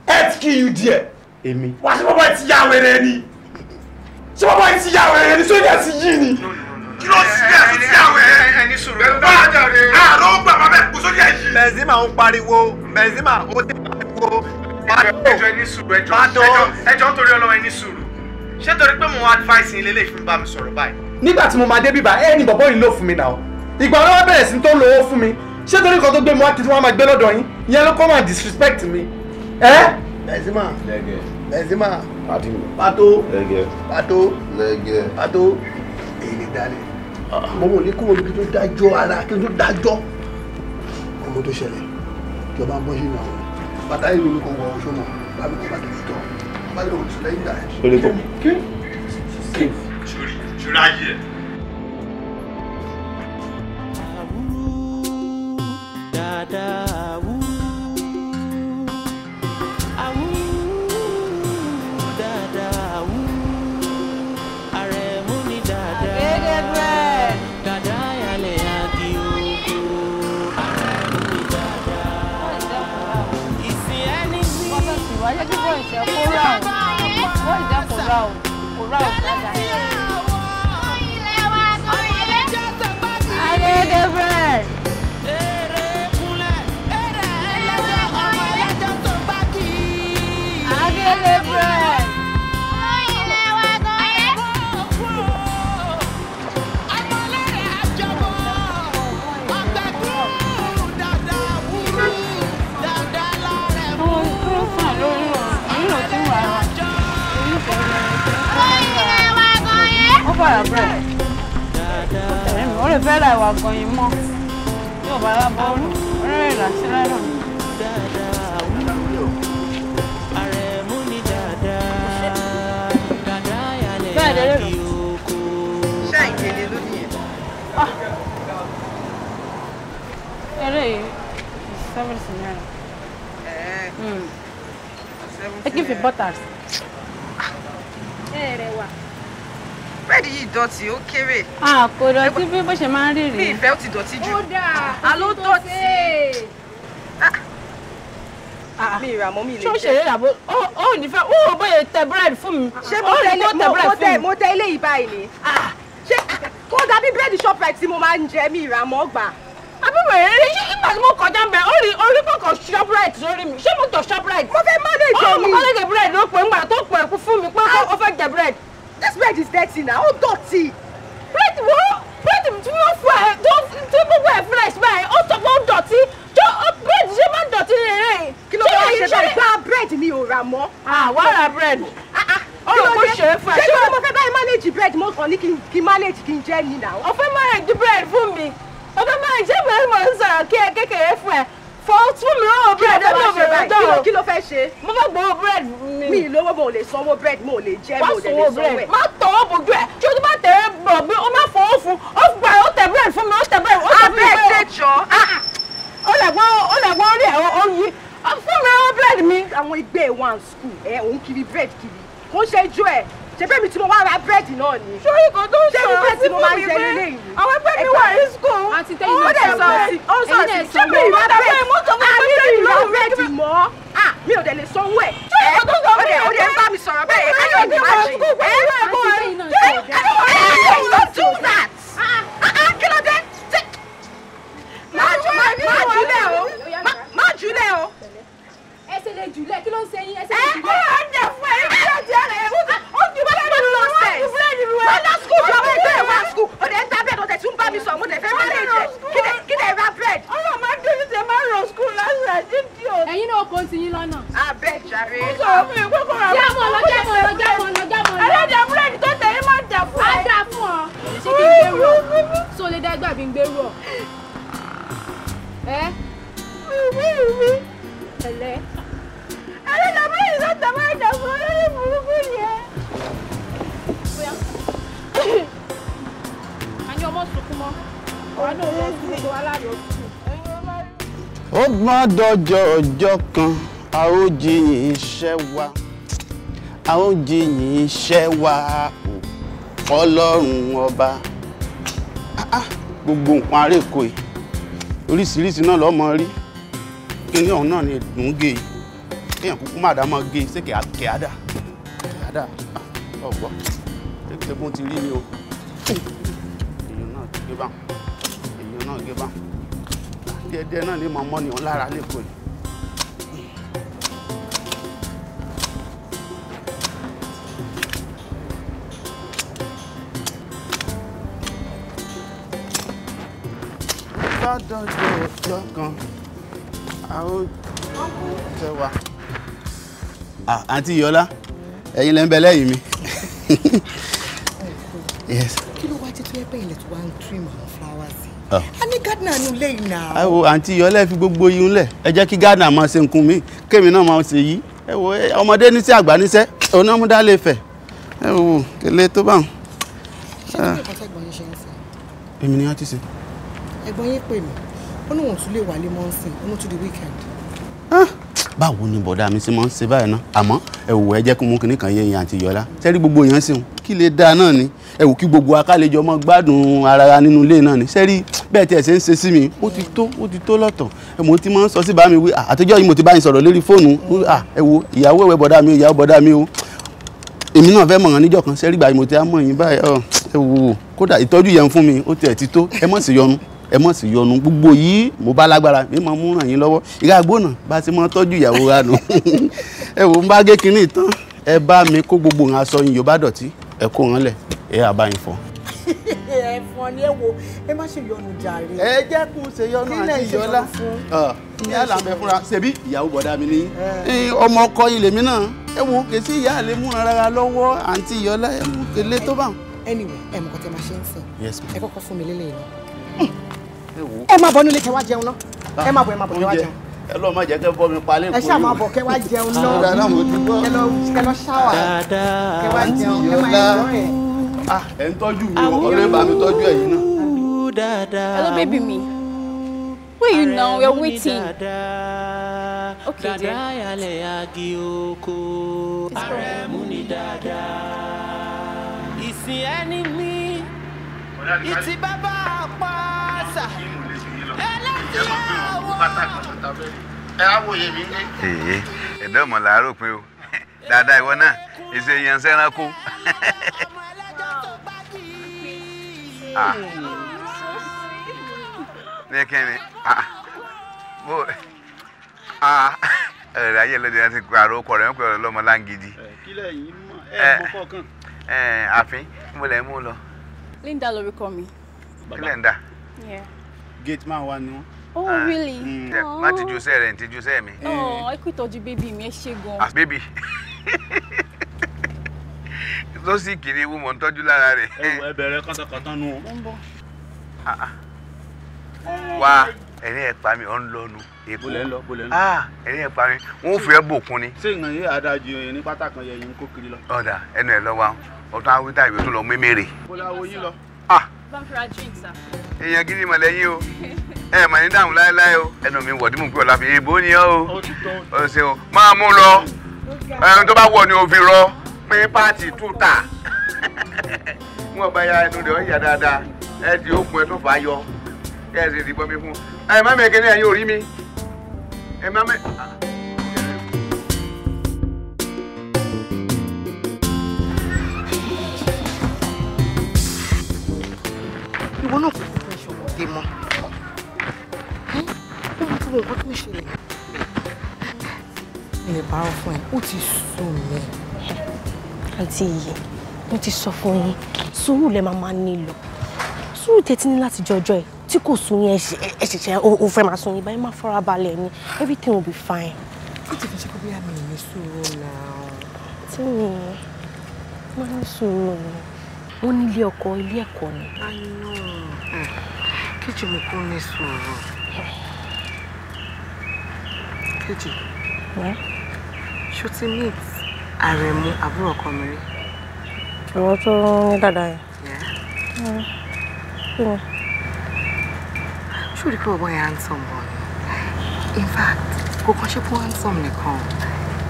Health kill you there. Èmi. Wá ṣé bàbá ti ya wèrè ni? Ṣé bàbá ti ya wèrè ni? Sójà ti yí ni? Kí ló ṣe é tó ti ya wèrè? Ẹni sùúrù ẹ bá jáde. Àrò gbà bàbá ẹ̀ kó sójà yìí. Benzema ń pariwo, Benzema ó ti pariwo. Ẹjọ́ ẹni sùúrù ẹjọ́ ẹjọ́ nítorí Ọlọ́run ẹni sùúrù. Ṣé torí pé mo advice yín lélẹ́yìí fún bá mi sọ̀rọ̀ báyìí? Nígbà tí mo máa dé bíbá ẹ ní bọ̀bọ́ yìí ló fún mi náà. Ìgbà wọn wá bẹ̀rẹ̀ sí tó lo owó fún mi. Ṣé torí kan tó gbé mi wá kí tí wọ́n máa gbé lọ́dọ̀ yín? Ìyẹn ló kọ́ máa disrespect mi. Ẹ́. Benzema Benzema Pato Pato Pato èyí ni dálẹ̀. Mo wò ní kúrò níbi tó dájọ́ ara kí n tó dájọ́. Ọmọ tó ṣẹlẹ̀ ìjọba ń bọ́ sínú àwọn bàtà ìlú mi kò wọ oṣù mọ́ bàbá mi kò bàtà ìtọ́ bàbá mi kò sùn lẹ́yìn ìgbà yẹn. Ṣorí ayé ẹ̀. Dada awu, awu, dada awu, Arẹ̀mú ni dada. Dada yalẹ̀ agi oko, Arẹ̀mú ni dada. Ìsìn ẹni bí. Wáyé kí bọ́ ìṣẹ́ kó rà ó, bọ́ ìṣẹ́ kó rà ó, kó rà ó dáadáa. Agége bread. Agége bread. Ó fara bread. Ó lè fẹ́ ra ìwà gan-an mọ́. Yóò bá wá bọ́ ọ́nù. Ó lè rà sí láìlọ́nù. Arẹ̀mú ni dada, dada yalẹ̀ agi oko. Ṣé ìkèlè ló nìyẹn? Eré yìí 70 naira. Ẹ kí n fi butter sí. Ẹ rẹ̀ wà. Búrẹ́dì yìí dọ̀tí, ó kéré. Kò dọ̀tí bí bó ṣe máa ń rí rèé. Mi ìfẹ́ ó ti dọ̀tí jù. Ó dáa. Àló dọ̀tí. Mi ìrà mọ́ mi lè jẹ. Ṣé ó ṣeré àbó? Ó ní fẹ́, ó ò bóyá tẹ búrẹ́dì fún mi. Ṣé mo tẹ ilé yìí báyìí ni? Ṣé kó dàbí búrẹ́dì Shoprite tí mo máa ń jẹ mi ìrà mọ́ gbà? Àbí wèrè rí ṣé ìgbà tí mo kọjá ń bẹ orí kọ̀ọ̀kan Shoprite sórí mi. Ṣé mo tọ̀ Shoprite? Mo fẹ́ manage mi. Ó mọ̀ kọ́lẹ́gẹ̀ búrẹ́dì ló pè ńgbà tó pè kú fún mi pé ó fẹ́ jẹ búrẹ́dì. This bread is dirty now. Ó dọ̀tí. Bread wo? Bread tí wọ́n fún ẹ tó tí gbogbo ẹ̀ fresh báyìí ó sọ pé ó dọ̀tí. Tó bread ṣe máa ń dọ̀tí ní eré yìí. Kí ló fẹ́ ṣe báyìí? Gba bread mi ò rà mọ́. Wá ra bread. Ó rò pé ṣe é fún ẹ. Ṣé kí mo fẹ́ báyìí manage bread mo kàn ní kí manage kí n jẹ́ ni now. Ó fẹ́ manage bread fún mi. Ó fẹ́ manage ṣé bẹ́ẹ̀ mo ń sọ̀rọ̀ kí ẹ kékeré fún ẹ. Fọ́ fún mi lọ́wọ́ bread ẹ mi ò bẹ̀rẹ̀ dán. Kí ló fẹ́ ṣe? Mo fẹ́ gbowó bread mi. Mi lówó mo lè sanwó bread mo lè jẹ mo lè sanwó ẹ̀. Má tọwọ́ bojú ẹ̀ ṣé o tó bá tẹ̀ ẹ́ bọ̀ bí o má fọwọ́ fún ó gbà ó tẹ bread fún mi ó tẹ bread ó tẹ fún mi. Abẹ́ ṣe jọ. Ó lè gbọ́ orí ẹ̀ ó yí. Fún mi lọ́wọ́ bread mi. Àwọn ẹgbẹ́ one school ẹ̀ òun kiri bread kiri kò ń ṣe ijó ẹ̀ ṣe bẹ́ẹ̀ mi tí mo wá ra búrẹ́dì náà ni. Sórí kan tó ń sọ̀rọ̀ sí fún mi pé àwọn ẹgbẹ́ mi wà ní school. Àǹtí tẹ́yìn náà sọ ó sọ sí ṣé mi ìrà búrẹ́dì mi ìrà búrẹ́dì mọ́ mi ò dẹ̀ lè sanwó ẹ̀. Sórí kan tó ń sọ fún mi ó dẹ̀ ń bá mi sọ̀rọ̀ bẹ́ẹ̀ ẹ̀ ẹ̀ ẹ̀ don't do that. Kí ló dé? Má jùlẹ̀ o má jùlẹ̀ o. Ẹ ṣe lè jùlẹ̀ kí ló ń ṣe yín ẹ ṣe lè jùlẹ̀. Ó yà ń jẹ fún ẹ ní búrẹ́dì ẹ̀ ó ju búrẹ́dì lọ wọ́n ju búrẹ́dì lọ. Má lọ skul jọ wọ́n ẹgbẹ́ ẹ̀ wá skul ó dẹ̀ ń ta bẹ́ẹ̀ lọ́tẹ̀ tún bá mi sọ̀rọ̀ mo dẹ̀ fẹ́ manage ẹ̀ kí dẹ̀ ra bread. Ọlọ́run máa dúró ṣe máa rọ skul lásán dídí o. Ẹ̀yin náà kò sí yín lọ́nà. Abẹ́ jàre. Ó sọ̀rọ̀ fún mi pé kò rà Jámọ̀ lọ jámọ̀ lọ jámọ̀ lọ jámọ̀ lọ. Ó má dọjọ́ ọjọ́ kan a ó jiyìn iṣẹ́ wa, a ó jiyìn iṣẹ́ wa o Ọlọ́run ọba. Gbogbo nǹkan aréko yìí oríṣiríṣi náà lọ́mọ rí. Kíní ọ̀hún náà ni dùn gé e, kéèyàn kúkú má dá mọ́ gé e, ṣé kẹ̀ádà kẹ̀ádà ọ̀gbọ́ ṣé ti rí ni o. Èèyàn náà gé bá, èèyàn náà gé bá, díẹ̀díẹ̀ náà ní màmọ́ ni òun lára lẹ́kọ̀ọ́ yìí. Bá dọjọ́ ọjọ́ kan a ó tẹ wa. Àǹtí Yọlá, ẹ̀yin lẹ́ ń bẹ lẹ́yìn mi. Kí ló wá jẹ́ tó yẹ pé ilẹ̀ tó wá ń trim àwọn flowers yìí? A ní gardener nù lẹ́yìn náà. Ẹ wo àǹtí Yọlá, ẹ fi gbogbo yín lẹ̀, ẹ jẹ́ kí gardener máa ṣe nǹkan mi, kémi náà máa ṣe yìí. Ẹ wo ọmọdé níṣẹ́ àgbà níṣẹ́, òun náà mú dá lè fẹ̀. Ẹ wo kele tó bá wọn. Ṣé kí ni nǹkan tẹ́gbọ̀n yín ṣe ń sìn? Èmi ni wọ́n ti ṣe. Ẹ̀gbọ́n yín pè mí, ó ní òun tún lè wálé mọ́ ń sìn, ó ní tún di weekend. Báwo ni bọ̀dá mi ṣe máa ń ṣe báyìí náà? Àmọ́ ẹ wò, ẹ jẹ́ kí mú kinní kan yé yín àǹtí Yọlá. Sẹ́rí gbogbo yẹn sìn kí lè dáa náà ni. Ẹ wò kí gbogbo akálejò ọmọ gbádùn ara wa nínú ilé náà ni. Sẹ́rí bẹ́ẹ̀ tí ẹ ṣe ń ṣe sí mi, ó ti tó, ó ti tó lọ́tọ̀. Ẹ mo ti máa ń sọ sí bá mi wí, àtijọ́ yìí mo ti bá yín sọ̀rọ̀ lórí fóònù. Ẹ wo ìyàwó ẹ̀wẹ̀ bọ̀dá mi o, ìyàwó bọ̀dá mi o. Èmi náà fẹ́ mọ̀ hàn níjọ́ kan, sẹ́rí gbà mo ti á mọ̀ yín báyìí. Ẹ wò kódà ìtọ́jú yẹn fún mi, ó tiẹ̀ ti tó. Ẹ mọ̀ sí yọnu, ẹ mọ̀ sí yọnu. Gbogbo yìí mo bá lágbára mi máa mú ràn yín lọ́wọ́. Ìyá àgbọ̀nà bá ti máa tọ́jú ìyàwó wa nù. Ẹ wò ń bá gé kinní tán, ẹ bá mi kó gbogbo nǹkan aṣọ yín yóò bá dọ̀tí, ẹ kó wọn lẹ̀, ẹ á bá yín fọ̀. Ẹ̀fọn ni ẹ wo, ẹ má ṣe yọnu jàre. Ẹ jẹ́ kó ṣe yọnu àti Yọlá. Ìyá là ń bẹ fúnra ṣebí ìyàwó bọ̀dá mi ní ọmọ ọkọ yín lèmi náà. Ẹ wo kèsì ìyá àlè múra rárá lọ́wọ́ àǹtí Yọlá, ẹ mú kele tó bá. Anyway, ẹ mọ̀ kọ́ tẹ máa ṣe ń sìn. Yes ma'am. Ẹ kọ́kọ́ fún mi lélẹ̀ yìí. Ẹ máa bọ̀ nílé kẹ́ wá jẹun náà. Ẹ máa bọ̀, ẹ máa bọ̀ kẹ́ wá jẹun. Ẹ lọ́ọ́ má jẹ́ kẹ́ bọ́ mi palẹ̀ kò ní. Ẹ ṣáà máa bọ̀ kẹ́ wá jẹun náà. Kẹ́ lọ ṣáwà. Kẹ́ wá jẹun, ẹ máa enjoy ẹ̀. Ẹ ń tọ́jú mi o, ọlọ́ọ̀ bá mi tọ́jú ẹ̀yin náà. Hello baby mi. Where you now? We are waiting. Okay dear. Ìsìn ẹni mi, ìtì bàbá pàṣà. Èyí ẹ̀dá ọmọ làárọ̀ pé o dáadáa ìwọ náà ìṣe èèyàn sẹ́ranko. Ní kẹ́ni bó ẹ̀rẹ̀ ayé lóde láti pààrọ̀ ọkọ̀ rẹ̀ ń pè ọ́ lọ́mọ láǹgìdì. Kílẹ̀ yìí mọ̀ ẹ̀ mọ̀ kọ̀ọ̀kan. Àfin mo lẹ̀ mú lọ. Linda lorúkọ mi. Kílẹ̀ ń dà. Gate man wa ni wọn. Oh really? Má ti ju sẹ́ rẹ̀ ń ti ju sẹ́ mi. Ẹ kú ìtọ́jú bébí mi, ẹ ṣé gan. Bébí tó sì kiri ewu mọ̀ ń tọ́jú lára rẹ̀. Ẹ bẹ̀rẹ̀ kọ́tàkọ́tà nù. Mo ń bọ̀. Wá ẹ̀rín ẹ̀ pa mi, ọ̀ ń lọ nu. Bólẹ̀ ń lọ, bólẹ̀ ń lọ. Ẹ̀rín ẹ̀ pa mi, wọ́n ò fi ẹ́ bòkun ni. Ṣé ìgbọ̀n yìí adájú ní pátá kan yẹ yín kó kiri lọ? Ọ̀dà ẹnu ẹ̀ lọ wa, ọ̀tún awítá ìwé tó lọ mímèrè. Bólẹ̀ awo yín lọ. Bá ń fira drink sir. Èèyàn gidi mọ̀ lẹ́yìn o, ẹ mà ní dáhùn láéláé o. Ẹnu mi wọ̀ tí mò ń pè ọ́ láfi èèbó ni ọ́ o. Ó ṣe o, máa mú lọ. Ẹnu tó bá wọ̀ ni o fi rọ pé pààtì túta. Wọ́n bá ya ẹnu rẹ̀ ọ́ yà dáadáa. Ẹ di okùn ẹ tó fà á yọ. Kẹ́ ẹ sì dìbọn mi fún. Ẹ má mi kíní ẹ̀yin ò rí mi. Ẹ má mi. Ìwọ náà kò fẹ́ ṣọmọdé mọ́. Ó mú tí mo nǹkan tó ń ṣẹlẹ̀. Mi lè parọ́ fún ẹ, ó ti sú mi. Àǹtí yìí, mo ti sọ fún yín, sùúrù lẹ máa máa nílò. Sùúrù tẹ́tí ní láti jọjọ́ ẹ̀ tí kò sùn yín ẹ ṣẹ̀ṣẹ̀ o fẹ́ máa sùn yín báyìí, má fara balẹ̀ ni, everything will be fine. Ó ti fi ṣe kó bí àmì ní sùúrù náà. Tí mi máa ní sùúrù ni, wọ́n ní ilé ọkọ ilé ẹ̀kọ́ ni. I know. Kejì mo kún ní sùúrù. Kejì. Ṣó ti meet Àrẹ̀mú àbúrò ọkọ mi rí? Ìwọ tó ní dàda yẹn. Ṣé o rí pé ọ̀bọ yẹn handsome gan ni? In fact, kò kàn ṣe pé handsome nìkan.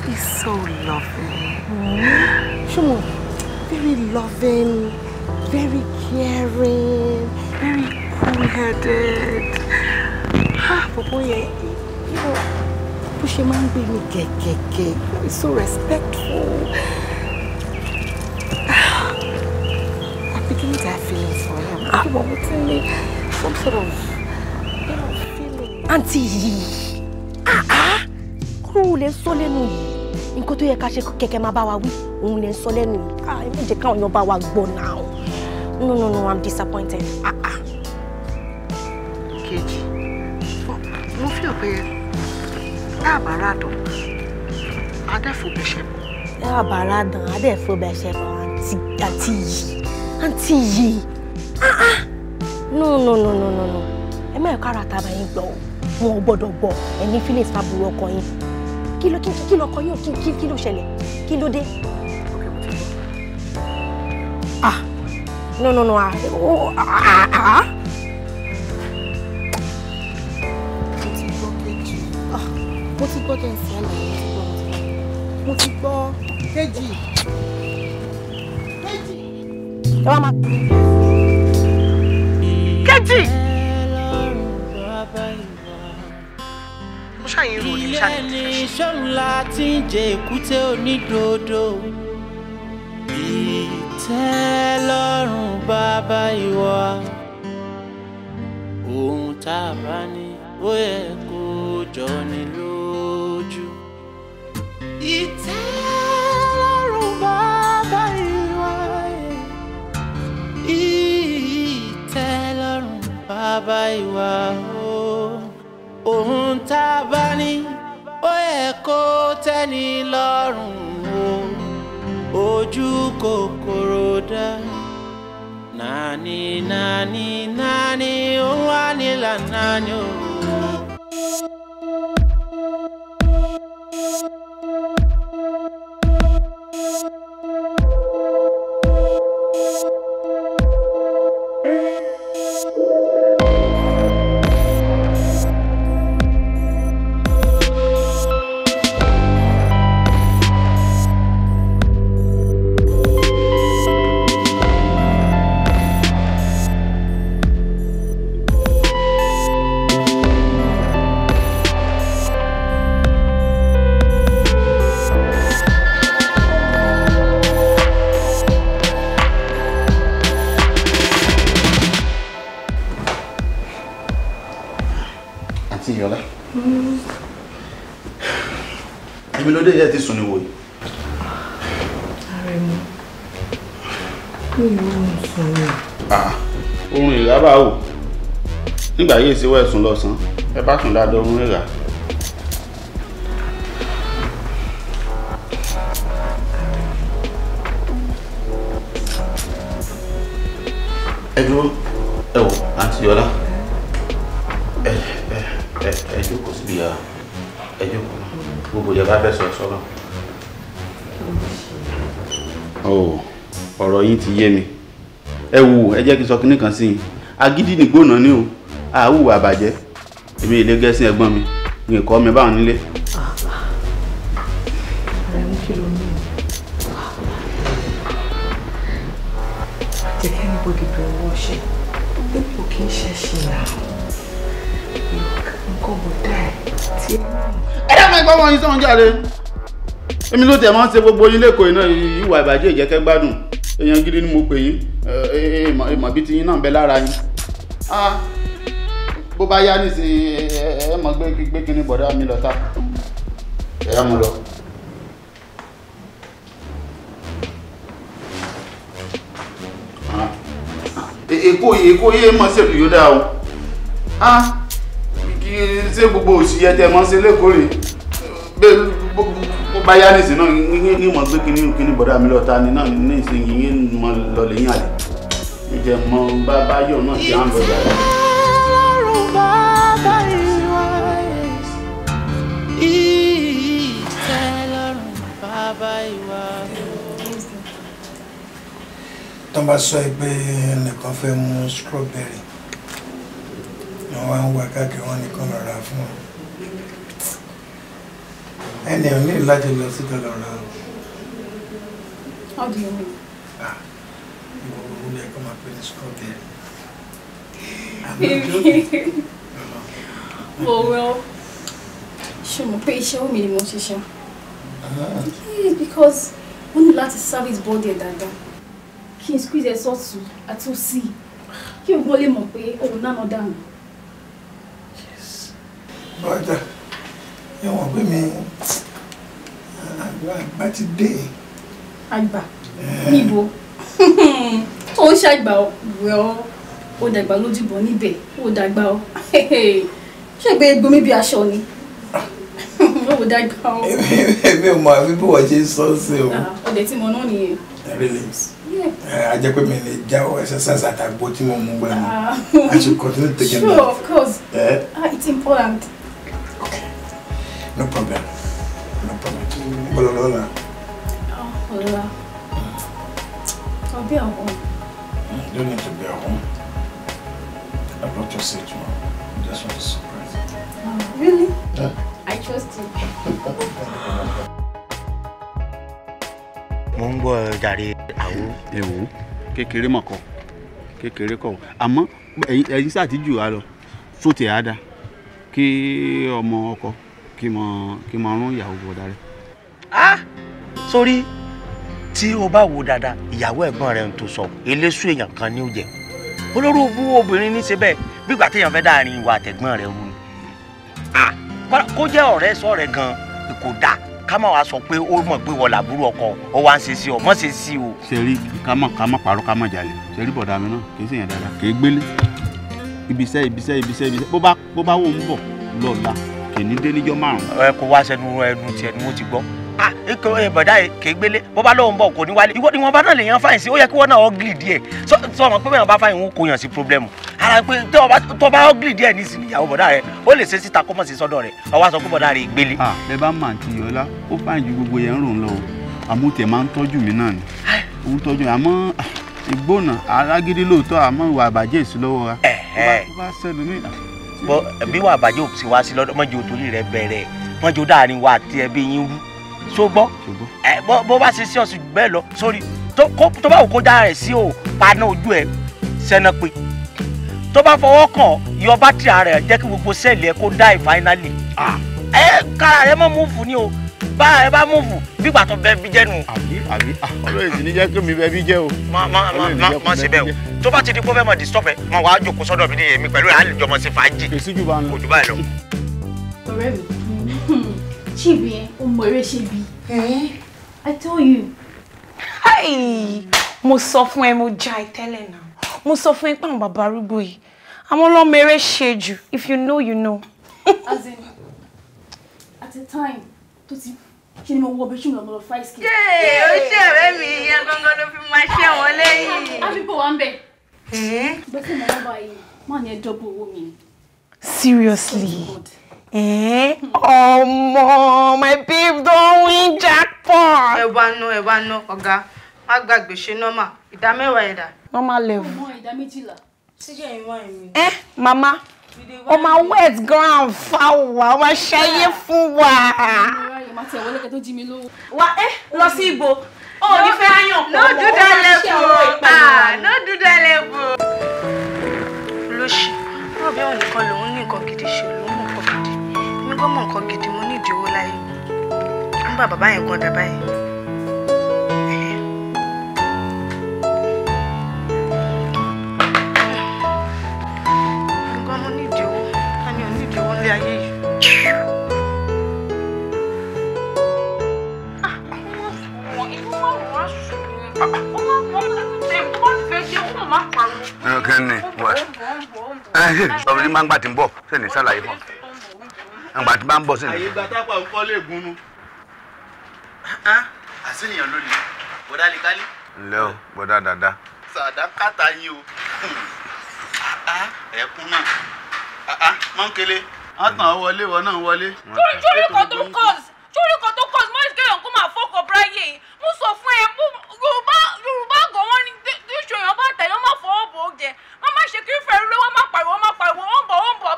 He's so loving. Ṣùgbọ́n very loving, very caring, very cool-headed. Ah, bọ̀bọ̀ yẹn, you know, bó ṣe máa ń gbé mi gẹ̀gẹ̀gẹ̀. He's so respectful. I'm beginning to have feelings for him. Mo ti ní some sort of, you know, feeling. Àǹtí yìí, kúrò lè sọ lẹ́nu yìí. Nǹkan tó yẹ ká ṣe kẹ̀kẹ́ máa bá wa wí, òun lè sọ lẹ́nu yìí. Ah, ẹ má jẹ́ káwọn èèyàn bá wa gbọ́ now. No, no, no, I'm disappointed. Ah, ah. Kejì, mo fi pé tá a bá rà dùn, adẹ́fò bẹ̀ṣẹ̀ bọ̀. Tá a bá rà dùn, adẹ́fò bẹ̀ṣẹ̀ bọ̀, àǹtí yìí, àǹtí yìí. Ah, ah. No, no, no, no, no, no. Ẹ má yẹ kára tàbá yín gbọ́ o. Wọn ò gbọ́dọ̀ gbọ́. Ẹ ní feelings fábùrù ọkọ yín. Kí ló kí lọkọ yín kí ló ṣẹlẹ̀? Kí ló dé? Ah, no, no, no. Ah, oh, ah, ah. Mo ti gbọ́ Kejì. Ah, mo ti gbọ́ jẹ́ ǹsẹ̀ lẹ̀, mo ti gbọ́ Kejì. Kejì. Ẹ wá máa. Kejì. Mo ṣàyìn rò ní ṣáà ní ilé ní sóun láti ń jẹ èkúté onídodo. Ìtẹ́lọ́rùn bàbá ìwà. Ohun tá a bá ní ó yẹ kó jọ ní lójú. Ìtẹ́lọ́rùn bàbá ìwà. Ìtẹ́lọ́rùn bàbá ìwà. Ohun tá a bá ní ó yẹ kó tẹ́ni lọ́rùn o. Ojú kòkòrò dá. Nání nání nání ó wà nílànà ni o. Yọlá. Èmi ló dé yẹ ti sùn ní wòye. Àrẹ̀mú, mi ò ń sùn ní. Oorun ìrà bá wò. Nígbà yìí ṣe wẹ̀ sùn lọ́sàn-án, ẹ bá sùn dáadáa oorun ìrà. Ẹ dúró, ẹ wò, Àǹtí Yọlá. Ẹ jókòó síbi yàrá, ẹ jókòó gbogbo ìjọba fẹ́ sọ sọ́nà. Ọ̀rọ̀ yín ti yé mi. Ẹ wò, ẹ jẹ́ kí n sọ kinní kan sí i. Agídí nìgbóná ni o, àwùwà àbàjẹ́. Èmi ìlé gẹ́sìn ẹ̀gbọ́n mi, mi kọ́ mi báwọn nílé. Àrẹ̀mú, kí ló ní? Jẹ́ kí anybody brainwash ẹ. Èmi ò kí ń ṣẹ̀ṣìn náà. Nǹkan bò dá ẹ tí ẹ náà. Ẹ dábàá ẹgbẹ́ wọn yín sọ̀rọ̀ jáde. Èmi ló tẹ̀ máa ń ṣe gbogbo yín lẹ́kọ̀ọ́ iná ìwà ìbàjẹ́ ìjẹ́kẹ́ gbádùn. Èèyàn gidi ni mo pè yín. Ìmọ̀ bí ti yín náà ń bẹ lára yín. Bó bá yá nísìnyí ẹ mọ̀ gbé kíní bọ̀dá mi lọ́ta. Ẹ yá mo lọ. Èkó yé mọ̀ ṣèlú yóò dáa o. Ṣé gbogbo òsì yẹ tẹ mọ́ sí lẹ́kọ̀ọ́ rè bó bá yá nísìnyí náà ní mọ̀ gbé kíní bọ̀dá mi lọ́ta ni náà ní ìsinyìí ní mọ̀ lọ lẹ́yìn àlè ìjẹ́ mọ́ bá bá yọ̀ náà ti à ń lọ yàrá. Ìtẹ́lọ́rùn bàbá ìwà. Ìtẹ́lọ́rùn bàbá ìwà. Tó bá sọ pé ẹnìkan fẹ́ mú strawberry ni Wọ́n wá ń wá káàkiri, wọ́n ní kán lọ ra fún wọn. Ẹni ò ní láti lọ síta lọ ra o. How do you mean? Ah, ìwọ gbogbo ní ẹ̀kọ́ máa pè ní strawberry. I'm not joking. Well, ṣe mọ̀ pé iṣẹ́ omi ni mo ń ṣiṣẹ́. Yes, because wọ́n ní láti service body ẹ̀ dáadáa. Kí n squeeze ẹ̀ sọ́tún àti òsì. Kí ògbọ́n lè mọ̀ pé òun náà náà dànù. But ẹ wọ̀n pé mi àgbà ti dé. Àgbà? Níbo? Ó ń ṣàgbà ọ́, well, ó dàgbà lójúbọ níbẹ̀, ó dàgbà ọ́. Ṣé ìgbé gbomi bí aṣọ ni? Ó dàgbà ọ́. Èmi ò mọ àfi bí wọ́n ṣe ń sọ sí o. Ọdẹ tí mo náà nìyẹn. Really? Yeah. A jẹ́ pé mi lè jáwọ́ exercise àtàgbo tí mo mú gbà mí. I should continue taking that. Sure, of course. Eh? Ah, it's important. Okay. No problem. No problem. Bọ́lá lọ́la. Oh, Lola. I'll be at home. You don't need to be at home. I'd love to see you tomorrow. I just want to surprise you. Oh, really? Yeah. I trust you. Mo ń gbọ́ jàre àwo. Èwo kékeré mọ̀ kọ́ kékeré kọ́ àmọ́ ẹ̀yin sáà ti jù wá lọ sóòtì àdá kí ọmọ ọkọ kí mọ rún ìyàwó bọ̀dá rẹ̀. Ah, sórí tí o bá wo dáadáa ìyàwó ẹ̀gbọ́n rẹ̀ ń tó sọ eléṣù èèyàn kan ní ó jẹ olórí òbú obìnrin ní ṣe bẹ́ẹ̀ bígbà téèyàn fẹ́ dáàrin ìwà àtẹ̀gbọ́n rẹ̀ rú ni. Kó jẹ́ ọ̀rẹ́ sọ̀rẹ́ gan-an kò dáa ká má wàá sọ pé ó mọ̀ pé wọ́n làbúrò ọkọ ó wá ń ṣe sí ọ mọ̀ ṣe sí o. Ṣe rí ká má parọ́ ká má jalè ṣe rí bọ̀dá mi náà kì í ṣèyàn dáadáa kì í gbélé ibiṣẹ́ ibiṣẹ́ ibiṣẹ́ ibiṣẹ́ bó bá wò ń bọ̀ lọ́la kì í ní dé níjọ́ márùn-ún. Ẹ kó wá sẹnu ẹnu tiẹ̀ ni mo ti gbọ́. Ah, bọ̀dá yìí kì í gbélé bó bá lóun bọ̀ kò ní wálé ìwọ ni wọn bá náà lè yan fáyìn sí ó yẹ kí wọn náà ọ́gìlì díẹ̀ sọ wọn pé bẹ́ẹ̀ bá fáyìn wọn kò yàn sí pírọ́blẹ́mù ara pé tó bá ọ́gìlì díẹ̀ nísìnyí ìyàwó bọ̀dá rẹ ó lè ṣe síta kó mọ̀ sí sọ́dọ̀ rẹ̀ ó wá sọ pé bọ̀dá rẹ gbélé. Ah, ẹ bá mà ti yọlá ó fáyìn ju gbogbo yẹn ń rò ń lọ o àmọ́ tẹ̀ máa ń tọ́jú mi náà ni ó ń tọ́jú mi àmọ́ ìgbónà alágídí lóòótọ́ àmọ́ ìwà àbàjẹ́ ìsú lọ́wọ́ wa. Bó bá sẹ́lu mí. Bí wà àbàjẹ́ ò sì wá sí lọ́dọ̀ mọ́jọ́ torí rẹ bẹ̀rẹ̀ mọ́jọ́ dáàrin wa àti ẹbí yín rú so gbọ́ ẹ bó bá ṣe sí ọ̀sùn bẹ́ẹ̀ lọ sórí tó bá wù kó dára rẹ̀ sí o paná ojú ẹ sẹ́nà pé tó bá fọwọ́ kàn yọ bátìrì ara ẹ jẹ́ kí gbogbo sẹ́ẹ̀lì ẹ kó die finally. Ẹ kára rẹ mọ́ múfù ni o bá ẹ bá múfù bígbà tó bẹ bí jẹ́ nu. Àbí àbí ọlọ́yìn sì ní jẹ́ kí mi bẹ bí jẹ́ o. Má má má má ṣe bẹ́ẹ̀ o tó bá ti di pé ó fẹ́ mọ̀ disturb ẹ mọ̀ wàá jókòó sọ́dọ̀ mi ní èmi pẹ̀lú ẹ̀ á lè jọmọ sí fàájì. Kò sí jù bá ń lọ. Kò jù báyìí lọ. Ọ̀rẹ́ mi, chief yẹn ó mọ eré ṣe bí. I tell you. Hi! Mo sọ fún ẹ mo já ẹ tẹ́lẹ̀ náà. Mo sọ fún ẹ pé àwọn bàbá arúgbó yìí. Àwọn ọlọ́mọ eré ṣe jù. If you know, you know. As in, at a time, tó ti ṣe ni mo wọ bedroom lọ mo lọ five skin. Yéè, ó ṣe ọ̀rẹ́ mi ìyẹn gangan ló fi máa ṣe wọn lẹ́yìn. Àbíbò wa ń bẹ̀. Gbèsè mọ̀ wọ́n báyìí, má ní ẹ dọ́bù owó mi. Seriously? Eh? Ọmọ, my babe don win jackpot. Ẹ wá ná, ọ̀gá, má gbàgbé ṣe nọ́mà, 10% ẹ̀dá. Normal level. Ọmọ 12. Sígẹ̀ ìwọ̀n èmi. Eh, mama, o ma wet ground fáwa, o ma ṣayé fún wa. Wà ẹ́ lọ sí ibo, o ò ní fẹ́ yàn pọ̀. No do that level, ah, no do that level. Olóṣì, wọ́n bí òun nìkan lòun ní nǹkan gidi ṣe lòun mọ̀ nǹkan gidi. Èmi gan mọ̀ nǹkan gidi, mo ní ìdí owó láyé. Ń bá bàbá yẹn gan dà báyìí. Nǹkan mo ní ìdí owó, ta ni ò ní ìdí owó nílé ayé yìí? Kí ni wọ́n ẹ ní máa ń gbà tí ń bọ̀ sẹ́ni sàlàyé fún ọ àgbà tí bá ń bọ̀ sẹ́ni. Àyè gba tápà ń kọ́ lè gúnnu. Àṣeyàn ló lè bọ́dá lè kálí. Ǹlẹ́ o bọ́dá dáadáa. Sàdákàtà yín o ẹ̀kún náà mọ́ńkele wọ́n tàn ọ́ wọlé wọ́n náà wọlé. Torí kan tó cause torí kan tó cause mọ́ ìsìkéyàn kó máa fọ́kọ̀ bráyé yìí mo sọ fún ẹ Yorùbá gan wọn ni tí ìṣòyàn bá tẹ̀lé wọn máa fọwọ́ bò ó jẹ wọn máa ṣe kí fẹ́ẹ́ lé wọn máa pariwo wọn máa pariwo wọn bọ̀ wọn bọ̀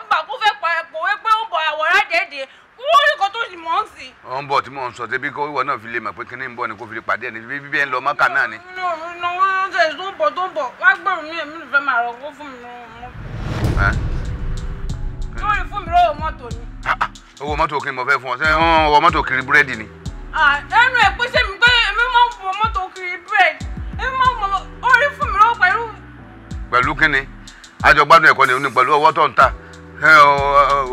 mò ń sọ ṣebí kó ìwọ náà fi lè mọ̀ pé kíní ń bọ̀ ni kó fi lè pàdé ẹ̀ ní bí bí ẹ̀ ń lọ Mọ́kà náà ni. Tó ń bọ̀ wá gbèrú mi, èmi fẹ́ máa rọ̀ kó fún mi. Lórí fún mi lówó mọ́tò ni. Owó mọ́tò kí ni mo fẹ́ fún ọ? Ṣé wọ́n wọ mọ́tò kiri búrẹ́dì ni? Ẹnu ẹ̀ pé ṣé mi pé èmi máa ń wọ mọ́tò kiri búrẹ́dì. Èmi máa ń wọ orí fún mi lówó pẹ̀lú. Pẹ̀lú kí ni? Àjọgbádùn ẹ̀kọ́ ni ó ní pẹ̀lú ọwọ́ tó ń ta.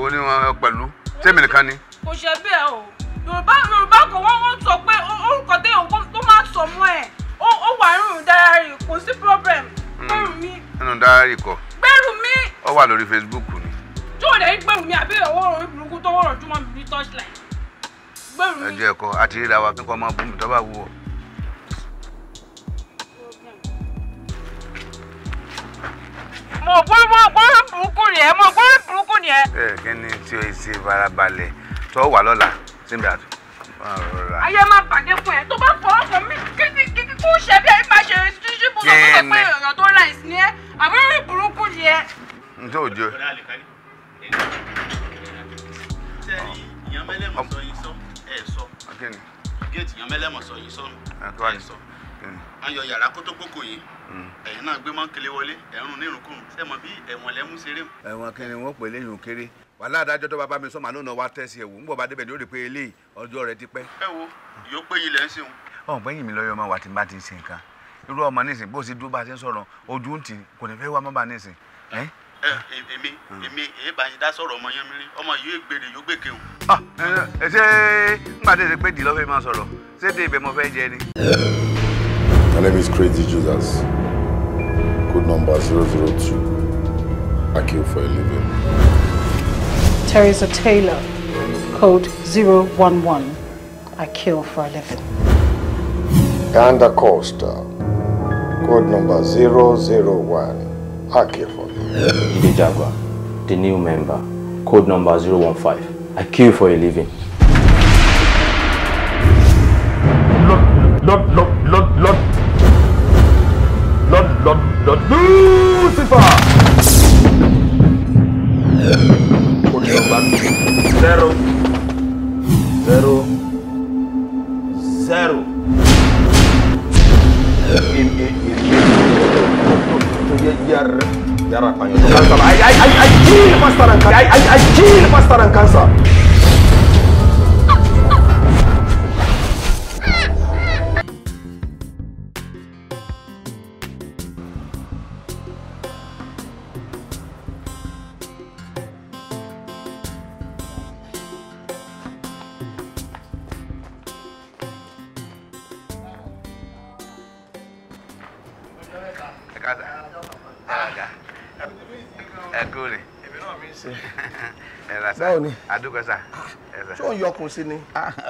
Ó ní wọn pẹ̀lú. Ṣé mi nìkan ni? Kò ṣe bẹ́ẹ̀ o. Yorùbá kò wọ́n sọ pé orúkọ téèyàn tó máa sọ mọ́ ẹ̀. Ó wà nínú dáárì, kò sí problem. Gbèrú mi. Nínú dáárì kọ́. Gbèrú mi. Ó wà lórí Facebook ni. Tí ò lè gbèrú mi àbí ọwọ́ orí burúkú tó wọ̀rọ̀ jùmọ̀ mi ní torchlight. Gbèrú mi. Ẹ jẹ́ ẹ̀kọ́ àti ríra wa kíkọ́ máa bú mi tó bá wù ọ́. Mo gbórí burúkú ni ẹ, mo gbórí burúkú ni ẹ. Ẹ kí ni tí o ṣe farabalẹ̀ tó wà lọ́la síbi àtúntò. Ayé máa bàjẹ́ fún ẹ tó bá fọwọ́ fún mi kí kó ṣe bí ẹni máa ṣe ṣíṣíbù lọ tó sọ pé èèyàn tó láìsí ni ẹ àbúrò burúkú ni ẹ. N tó jẹ. Ìyàn mẹ́lẹ́mọ̀ sọ yín sọ ẹ sọ. Géètì ìyàn mẹ́lẹ́mọ̀ sọ yín sọ ẹ sọ. Wọ́n yọ yàrá kó tó kókò yín. Ẹ̀yin náà gbé mọ́ńkele wọlé ẹ̀rùn nírùnkùn sẹ́mọ̀ bí ẹ̀wọ̀n lẹ́mú ṣeré. Ẹ̀wọ̀n kí ni wọ́n pè léyìn òkèrè. Wàhálà adájọ́ tó bá bá mi sọ màá lónà wá tẹ̀sí ẹ̀wò ń bọ̀ bá débẹ̀ ní ó rí pé eléyìí ọjọ́ rẹ ti pẹ́. Ẹ wo yóò pé yín lẹ́ ń ṣeun. Ọ̀gbẹ́yìn mi lọ́yọ̀ máa wà tí n bá ti ń ṣe nǹkan irú ọmọ nísìn bó ṣe dúró bá ṣe ń sọ̀rọ̀ ojú ń tì kò ní fẹ́ wá mọ́ bá nísìn. Èmi èmi èyí bá yín dá sọ̀rọ̀ ọmọ yẹn mi rí ọmọ yìí gbèrè yóò gbèké o. Ẹ ṣé nígbà tí ẹ ṣe pé dì lọ́fẹ̀ẹ́ máa sọ̀rọ̀ ṣé dé ibẹ̀ mo fẹ́ jẹ ni. My name is Crazy Jesus. Code number 002. I kill for a living. Teresa Taylor, code 011. I kill for a living. Ganda Costa, code number 001. I kill for a living. Jide Jaguar, the new member, code number 015. I kill for a living. Lord, Lord, Lord, Lord, Lord, Lord, Lord, Lord, Lucifer. Code number 0 0 0. I kill pastor and cancer. I kill pastor and cancer. Báwo ni? Adúgbò sà. Ṣé ò ń yọkùn sí ni?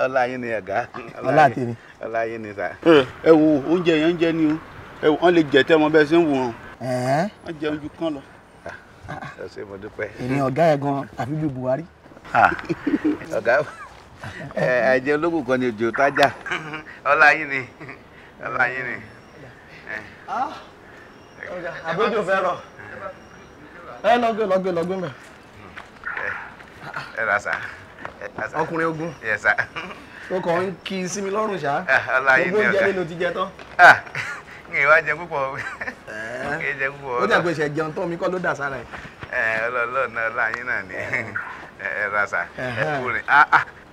Ọlá yín ni ọ̀gá. Ọlá tèmi. Ọlá yín ni sà. Ẹ wo oúnjẹ yẹn ń jẹ ni o. Ẹ wò wọ́n lè jẹ tẹ́ wọn bẹ́ẹ̀ ṣe ń wò wọ́n. Wọ́n jẹun ju kán lọ. Ẹ ṣé mo dúpẹ́. Èmi ọ̀gá ẹ̀ gan àfi bíi Buhari. Ọ̀gá ẹ̀jẹ̀ ológun kan ni òjò tájà. Ọlá yín ni. Ọlá yín ni. Àbójú fẹ́ rọ. Ẹ lọ́gbẹ́ lọ́gbẹ́ mẹ́. Ẹ ra sà. Ọkùnrin ogun. Yes sir. Ó kàn ń kí sí mi lọ́rùn ṣá. Ọlá yín ni ọ̀gá. Gbogbo oúnjẹ ló ti jẹ tán. N kì í wá jẹ púpọ̀. N kì í jẹ púpọ̀. Ó dàgbé ṣe jẹun tán mi kọ́ ló dà sára ẹ̀. Ọlọ́ọ̀lọ́ náà ọlá yín náà ni. Ẹ ra sà. Ẹ kú rìn.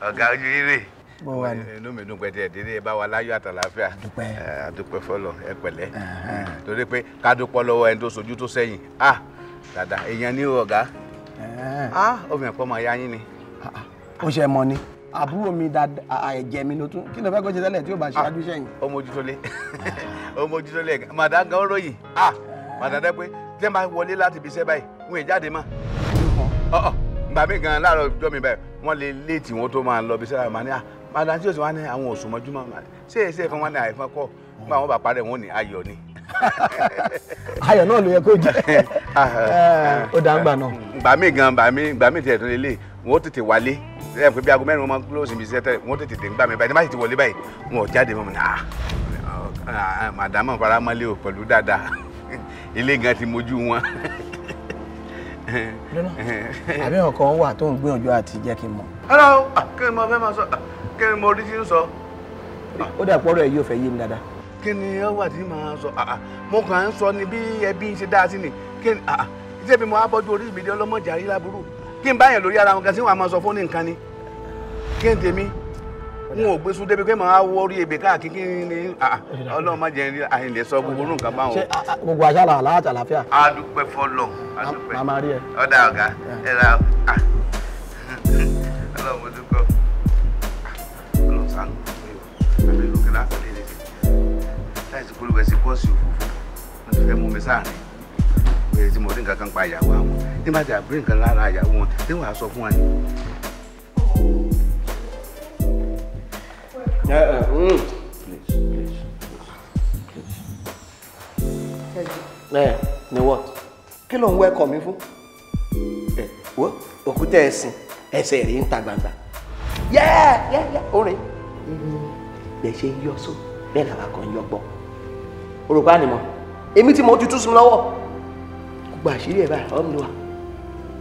Ọ̀gá ojú yín rè. Inú mi dùn pé tiẹ̀ dédé ẹ bá wa láyọ̀ àtàlàáfíà. Àdúpẹ́ fọlọ́ ẹ pẹ̀lẹ́. Torí pé ká dúpọ́ lọ́wọ́ ẹni tó sojú tó sẹ́yìn. Dàdà èèyàn ní ọ̀gá. Ó fi hàn pé ọmọ ìyá yín ni. Ó ṣe mọ ni àbúrò mi dáadáa ẹ̀jẹ̀ mi ló tún kí ló fẹ́ kó ṣe tẹ́lẹ̀ tí ó bá ṣáájú sẹ́yìn. Ó mójútó lé ó mójútó lé màdá gan ròyìn màdá dẹ́ pé tí wọ́n bá wọlé láti ibi iṣẹ́ báyìí wọ́n ì jáde mọ́. Gbà mí gan láàárọ̀ ọjọ́ mi báyìí wọ́n lè léètì wọn tó máa lọ ibi iṣẹ́ màá ní màdá tí yóò sì wá ní àwọn òsùn mọ́júmọ́ ṣé èsì ẹ̀fọn wọn ní àìfọn kọ́ nígbà wọn bá parẹ́ wọn ní ayọ̀ ni. Ayọ̀ náà ló yẹ kó jẹ́ ó dá ń gbà náà. Gbà mí gan gbà mí tiẹ̀ tún lélẹ̀ wọn ó tètè wálé ẹ pé bí aago mẹ́rin wọn máa close ibi iṣẹ́ tẹ́lẹ̀ wọn ó tètè dé ńgbà mí báyìí ní bá sì ti wọlé báyìí wọn ò jáde mọ́ mi náà màdámọ̀ faramọ́lé o pẹ̀lú dáadáa ilé gan ti mojú wọn. Àbí ọkàn wà tó ń gbìyànjú àti jẹ́ kí n mọ̀. Hello, kí ni mo fẹ́ máa sọ Kí ni mo rí tí ń sọ. Ó dà pọ́rọ̀ ẹ̀ yóò fẹ́ yé mi dáadáa. Kí ni ó wà tí màá sọ? Mo kàn ń sọ ni bí ẹbí ṣe dáa sí ni. Kí ni ṣé bí mo á bọ́jú orí mi dé ọlọ́mọdé àrí láburú? Kí n bá yẹn lórí ara wọn kan sí wọn a máa sọ fún ní nǹkan ni. Kí n tèmi? N ò gbé sún débi pé màá wọ orí ebè káàkiri kí ni Ọlọ́run má jẹ́ àyìnlẹ̀ sọ gbogbo orú nǹkan báwọn. Ṣé gbogbo àṣà là láàtà àlàáfíà? A dúpẹ́ fọlọ́, a dúpẹ́. Màá máa rí ẹ. Ọ̀dà ọ̀gá, ẹ ra Ọlọ́run mo dúpẹ́. Ọlọ́run ṣàánú mi o, àbí lókè láti lè lè ṣe. Láìsí kúrú ẹ sí pọ́ọ̀sì òfófó, wọ́n ti fẹ́ mú mi sáàrin. Bẹ́ẹ̀ tí mo rí nǹkan kan pa ìyàwó àwọn, nígbà tí àbúrò nǹkan lára ìyàwó wọn, tí wọ́n á sọ fún wa ni. Please, please, please. Ni what? Kí ló ń welcome mi fún? Wo òkúta ẹ̀sìn ẹsẹ̀ rẹ̀ ń ta gbangba. Yẹ́ orin. Bẹ́ẹ̀ ṣe ń yọ só, bẹ́ẹ̀ làwọn kan ń yọ gbọ́. Olùkọ́ ànìmọ̀, èmi tí mo ti tú sí mi lọ́wọ́. Gbogbo àṣírí ẹ̀ báyìí, ọ̀hún ni wà.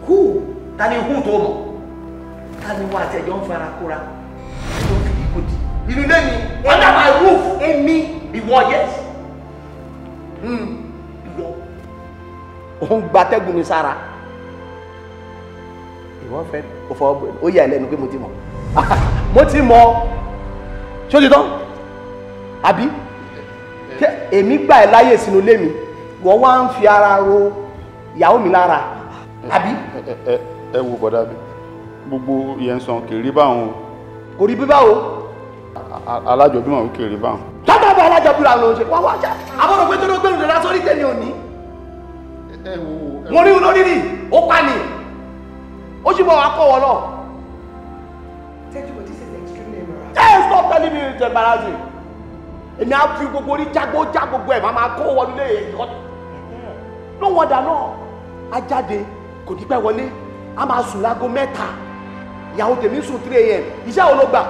Hú! Ta ni hú tó mọ̀? Ta ni wà àti ẹ̀jọ̀ ń fara kóra? Ẹjọ́ ń fi kíkó di. Inú ilé mi, under my roof. Èmi, ìwọ, yes. Ìwọ. Òun gbatẹ́gùn mi sára. Ìwọ fẹ́ o fọwọ́ gbé, ó yà ẹ́ lẹ́nu pé mo ti mọ̀. Mo ti mọ̀. Ṣé o ti tán? Àbí? Èmi gbà ẹ́ láyè sínú ilé mi. Wọ́n wá ń fi ara ro ìyàwó mi lára. Àbí? Ẹ wo bọ̀dá mi, gbogbo yẹn sàn kì í rí báwọn o. Kò rí bí báwo? Alájọbí màá kéré báwọn. Tọ́tà bá alájọbí ra ló ń ṣe wá wá ṣá. Àbọ̀dọ̀ pé tó ló gbẹ̀rù dára sórí tèmi òní. Mo rí un lórí rí, ó pa ni. Ó sì bọ̀ wá kọ́ wọ náà. Tẹ́jú, this is extremely embarrassing. Hey, stop telling me it's embarrassing. Èmi á fi gbogbo orí jágbó já gbogbo ẹ̀ máa máa kó wọnú lé e. No wonder náà, á jáde, kò ní pẹ́ wọlé, á máa sùn láago 3. Ìyàwó tèmi sùn 3 a.m. Iṣẹ́ wo ló gbà?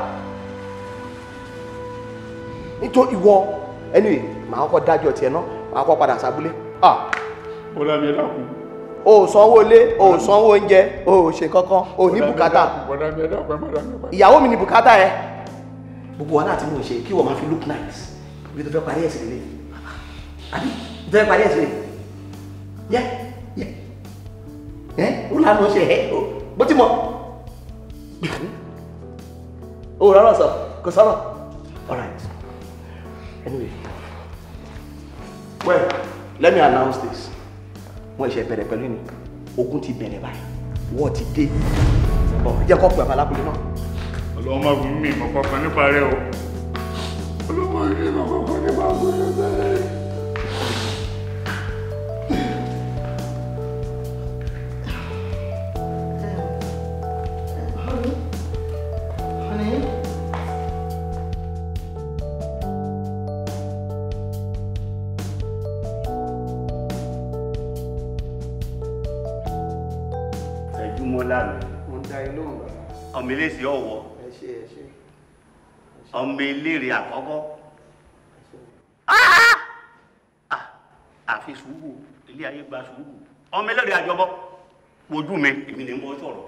Nítorí ìwọ anyway màá kọ́kọ́ dájọ́ tiẹ̀ náà màá kọ́kọ́ padà sábúlé. Bọ́lá mi dákun. O ò sanwó ilé, o ò sanwó oúnjẹ, o ò ṣe kankan, o ò ní bùkátà. Bọ́lá mi dákun, ẹ má dá mi padà. Ìyàwó mi ní bùkátà ẹ. Gbogbo wàhálà tí mò ń ṣe kí wọ́n máa fi look nice. Ibi tó fẹ́ parí ẹ̀sìn lélẹ̀. Àbí tó fẹ́ parí ẹ̀sìn lélẹ̀. Yẹ yẹ ẹ ó lànà ṣe ẹ bó ti mọ̀. O ò rọrọ sọ, kò sọ̀rọ̀. All right. Anyway, well, let me announce this. Wọ́n ṣe bẹ̀rẹ̀ pẹ̀lú ni, ogun ti bẹ̀rẹ̀ báyìí, wọ́n ti dé. Bọ̀ jẹ́ kọ́ pẹ̀lú alákùnrin náà. Ọlọ́run máa fún mi ìmọ̀ kankan nípa rẹ o. Ọlọ́run máa fún mi ìmọ̀ kankan nípa rẹ. Ọmọ eléṣẹ ọwọ, ọmọ eléré àkọ́kọ́. Àfi sùúrù, ilé ayé gba sùúrù. Ọmọ eléré àjọbọ, wojú mi, èmi ni mo sọ̀rọ̀.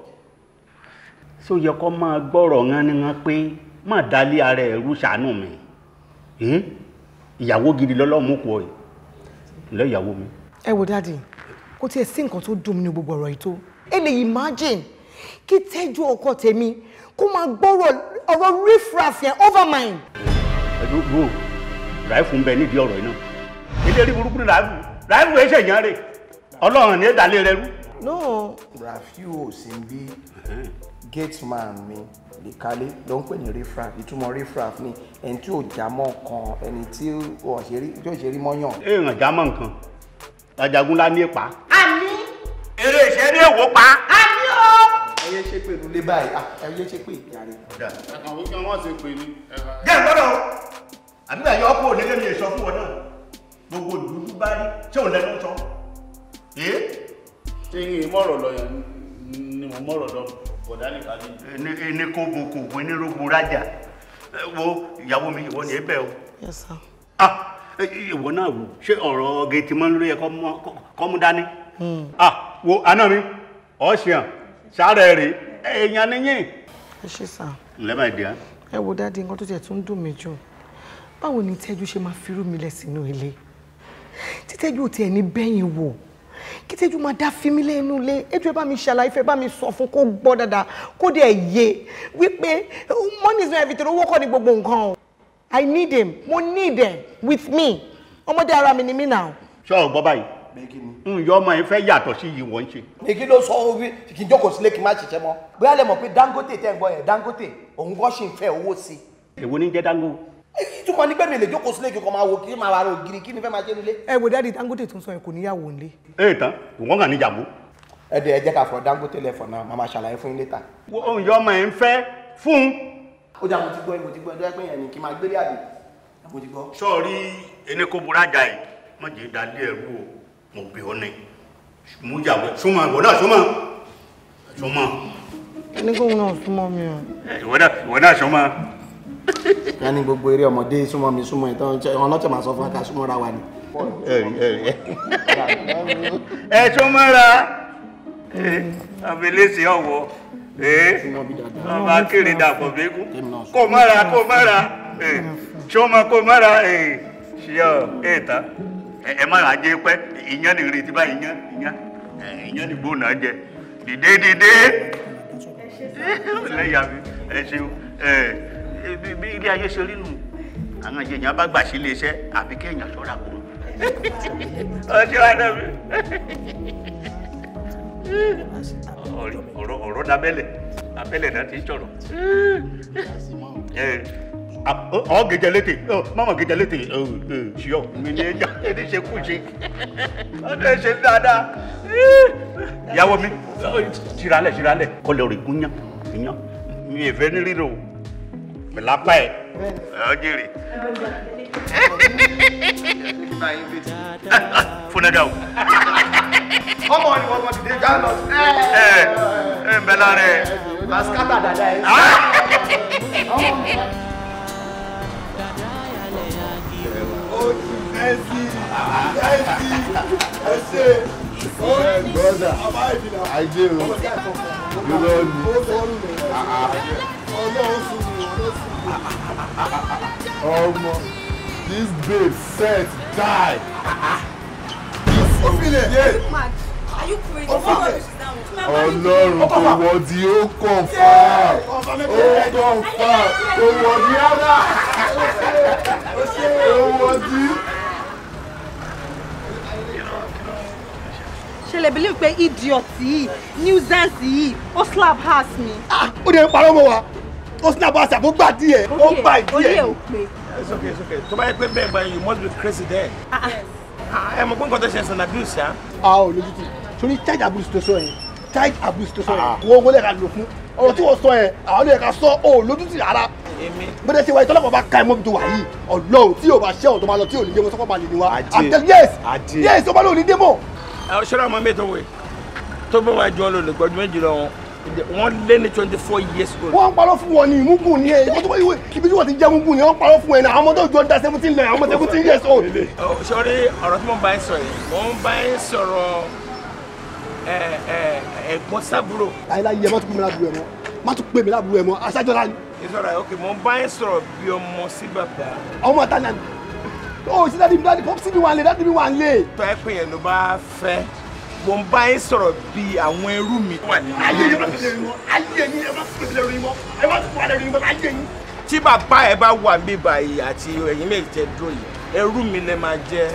Ṣé ó yẹ kó máa gbọ́rọ̀ rán ni wọ́n pé má dálé ara ẹ̀rú ṣàánú mi? Ìyàwó gidi lọ́lọ́mú kọ ẹ̀ lẹ́ ìyàwó mi. Ẹ wo dáàdì, kò tiẹ̀ sí nǹkan tó dùn mí ní gbogbo ọ̀rọ̀ yìí tó. Ẹ lè imagine kí Tẹ́jú ọkọ tèmi kó máa gbọ́rọ̀ ọ̀rọ̀ riffraff yẹn over mine. Ẹ̀dùn Ràìfù ń bẹ nídìí ọ̀rọ̀ yìí náà. Ilé rí burúkú ni Ràìfù. Ràìfù ẹ̀ ṣèyàn rè. Ọlọ́run ní ìdálé rẹ rú. No, Rafiu ò sí bí gate man mi lèkalé ló ń pè ní riffraff. Ìtumọ̀ riffraff ni ẹni tí ò já mọ́ nǹkan, ẹni tí ò ṣe rí mọ́yàn. Èèyàn já mọ́ nǹkan. Ajagunlá ní ipa. Àmín. Eré ìṣẹ́ ní èwo pa. Àmín o. Ẹ yé ṣe pé ìlú báyìí, ẹ yé ṣe pé ìyàrá. Ẹ̀kan wípé wọ́n ṣe pè ní. Jẹ́ ìgbọ́dọ̀ o, àbí bàyọ̀ ọkọ̀ òdélé mi sọ fún ọ náà. Gbogbo dúdú bá rí, ṣé òun lẹ́nu sọ? Ṣé yín mọ̀rọ̀ lọ yẹn ni mo mọ̀rọ̀ lọ bọ̀dá nìkan ní. Ní kó bo kò wé ní rògbò rájà. Wo ìyàwó mi, ìwọ ni ẹ bẹ̀ o. Yes sir. Ìwọ náà wò, ṣé ọ̀rọ̀ gẹ̀ẹ́tì mọ́ ló yẹ kọ́ mú dání? Wo àná mi, ọ̀ ṣeun. Sáré rè èèyàn ni yín. Ẹ ṣé sà. Ǹlẹ́ máa dì á. Ẹ wo daddy, nǹkan tó tiẹ̀ tún dùn mí jù. Báwo ni Tẹ́jú ṣe máa firú mi lẹ̀ sínú ilé? Tí Tẹ́jú ò tiẹ̀ ní bẹ́yìn wò. Kí Tẹ́jú máa dá fi mí lẹ́nu ilé. Ẹ jọ̀ọ́ ẹ bá mi ṣàlàyé, fẹ́ bá mi sọ fún kó gbọ́ dáadáa, kó dẹ̀ yé wípé money is not everything, owó kọ́ ni gbogbo nǹkan o. I need him. Mo need him with me. Ọmọdé ara mi ni mí now. Ṣé o gbọ́ báyìí? Ǹyọ́ ọmọ yẹn fẹ́ yàtọ̀ sí yìí wọ́n ń ṣe. Ní kí ló sọ orí kí n jókòó sílé kí n má ṣiṣẹ́ mọ́. Bóyá lẹ mọ̀ pé Dangote tẹ́ ń gbọ́ yẹn, Dangote òun kọ́ ṣì ń fẹ́ owó sí i. Èwo ní jẹ́ Dangote? Ìtumọ̀ ní pé mi lè jókòó sílé kí n kàn máa wo kí máa wà ògiri kí ni fẹ́ máa ṣe nílé. Ẹ wo daddy, Dangote tó ń sọ yẹn kò níyàwó nílé. Ẹ tán, ìwọ́n kàn níyàwó. Ẹ dẹ̀ ẹ jẹ́ ká fọ Dangote lẹ̀ fọ̀ náà, màá máa ṣàlàyé fún yín later. Ǹyọ́ ọmọ yẹn fẹ́ fún. Ó dà, mo ti gbọ́, ẹjọ́ pé yẹn ni kí n máa gbélé àbí. Mo ti gbọ́. Sọ́ọ̀rí ẹni kó burajà yìí, má jẹ́ dalé ẹ̀rú o, mo bẹ̀ ọ́ ní. Mú yàwó súnmọ́ ìwọ náà súnmọ́. Súnmọ́. Ẹni kóhun náà súnmọ́ mi o. Ìwọ náà súnmọ́. Ká ní gbogbo eré ọmọdé súnmọ́ mi súnmọ́ ẹ̀ tán, ọlọ́tẹ̀ máa sọ fún wa ká súnmọ́ra wa ni. Ẹ súnmọ́ra. Àbẹ̀lẹ́sẹ̀ ọ̀wọ́. Ọba kéré dàpọ̀ bẹ́gùn. Kò mọ́ra, kò mọ́ra. Ṣọ́mọ kò mọ́ra. Ṣíọ ẹ̀ tán. Ẹ má ra jẹ pẹ́, ìyẹn ní ìrètí báyìí, ìyẹn ìyẹn ìyẹn ní gbóná jẹ. Dìde dìde. Lẹ́yà mi, ẹ ṣeun. Bí ilé ayé ṣe rí nù, àwọn èèyàn bá gbà sí iléeṣẹ́ àbí kéèyàn ṣọ́ra kù. Ọjọ́ àdàbí. Ọ̀rọ̀ dábẹ́lẹ̀, abẹ́lẹ̀ náà ti ń sọ̀rọ̀. Ọ gẹjẹ létè, mọ́mọ́ gẹjẹ létè, ṣíọ, mi ní ẹja, ẹni ṣe kú ṣe, ọdún ẹ ṣe dáadáa. Ìyàwó mi, ṣíralẹ̀ ṣíralẹ̀, kọlẹ̀ rẹ̀ gúnyán, gúnyán, mi ò fẹ́ ní rírò, mi lápá ẹ̀, ọ jèrè. Fúnẹ́dà o. Ọmọ ni wọ́n mọ̀ dìde já lọ. Ẹ ẹ ń bẹ lára ẹ. Màsíkátà dàda ẹ. Brother, I do. You know me. Omo, this babe set die. Are you crazy? Ọlọ́run kò wọ di ó confirm. Ó confirm. Kò wọ di rárá. Kò wọ di. Ṣe lè believe pé idiot yìí, nuisance yìí, ó slap ass mi. Ó dẹ̀ ń parọ́ mọ́ wa, ó slap ass àbó gbà díẹ̀, ó gbà díẹ̀. Orí ẹ̀ ò pé. It's okay, it's okay. Tó bá yẹ pé bẹ́ẹ̀ báyìí, you must be crazy there. Ẹ mọ̀ pé nǹkan tó ṣe sọ̀nà abuse ṣá. A ò lójútì, torí child abuse tó sọ yẹn, child abuse tó sọ yẹn, wọ́n wọlé ká lò fún. Ọ̀rọ̀ tí wọ́n sọ yẹn, àwọn olóyè ká sọ ò lójútì rárá. Bẹ́ẹ̀ ṣe wáyé tọ́lọ́pàá bá ka ẹ mọ́bi tó wà yìí, Ọlọ́run tí yóò bá ṣẹ́ ọ̀tọ̀ máa lọ tí ò ní dé mọ́ sọ́kọ́ máa lè ní wa. Yes, yes, ó bá lóun ní dé mọ́. Ṣọ́ra ọmọ mi tó wẹ̀ tó bá wà jọ lò lè gbọ́dún méjì lọ wọn lé ní 24 years old. Wọ́n ń parọ́ fún wọn ní ìmúgùn ní ẹ ibi tí wọ́n ti jẹ́ múgùn ni wọ́n ń parọ́ fún ẹ náà, àwọn ọmọ tó jọ ń da 17 lọ, àwọn ọmọ 17 years old. Ṣọ́rí ọ̀rọ̀ tí mo bá ń sọ yìí, mo ń bá ń sọ̀rọ̀ ẹ̀gbọ́n sábúrò. Láyéláyé ẹ má tún pè mí lábúrò ẹ mọ́, má tún pè mí lábúrò ẹ mọ́, aṣáájọ́lá ni. Ìsọ̀rọ̀ ok, mo ń bá ń sọ̀rọ̀ bí ọmọ sí bàbá. Ọmọ àtàlẹ́ àná. Ó ṣe dáàdì mi dáàdì pọ́pùsì mi wà ń lé dáàdì mi wà ń lé. Tọ́ ẹ pé yẹn ló bá fẹ́, mo ń bá yín sọ̀rọ̀ bí àwọn ẹrú mi. Ayé yín má fi lè rí wọn, ayé yín ẹ má fi lè rí wọn, ẹ má fi lè rí wọn, ayé yín. Tí bàbá ẹ bá wà níbí báyìí àti ẹ̀yin méjì tẹ dúró yìí, ẹrú mi lẹ máa jẹ́.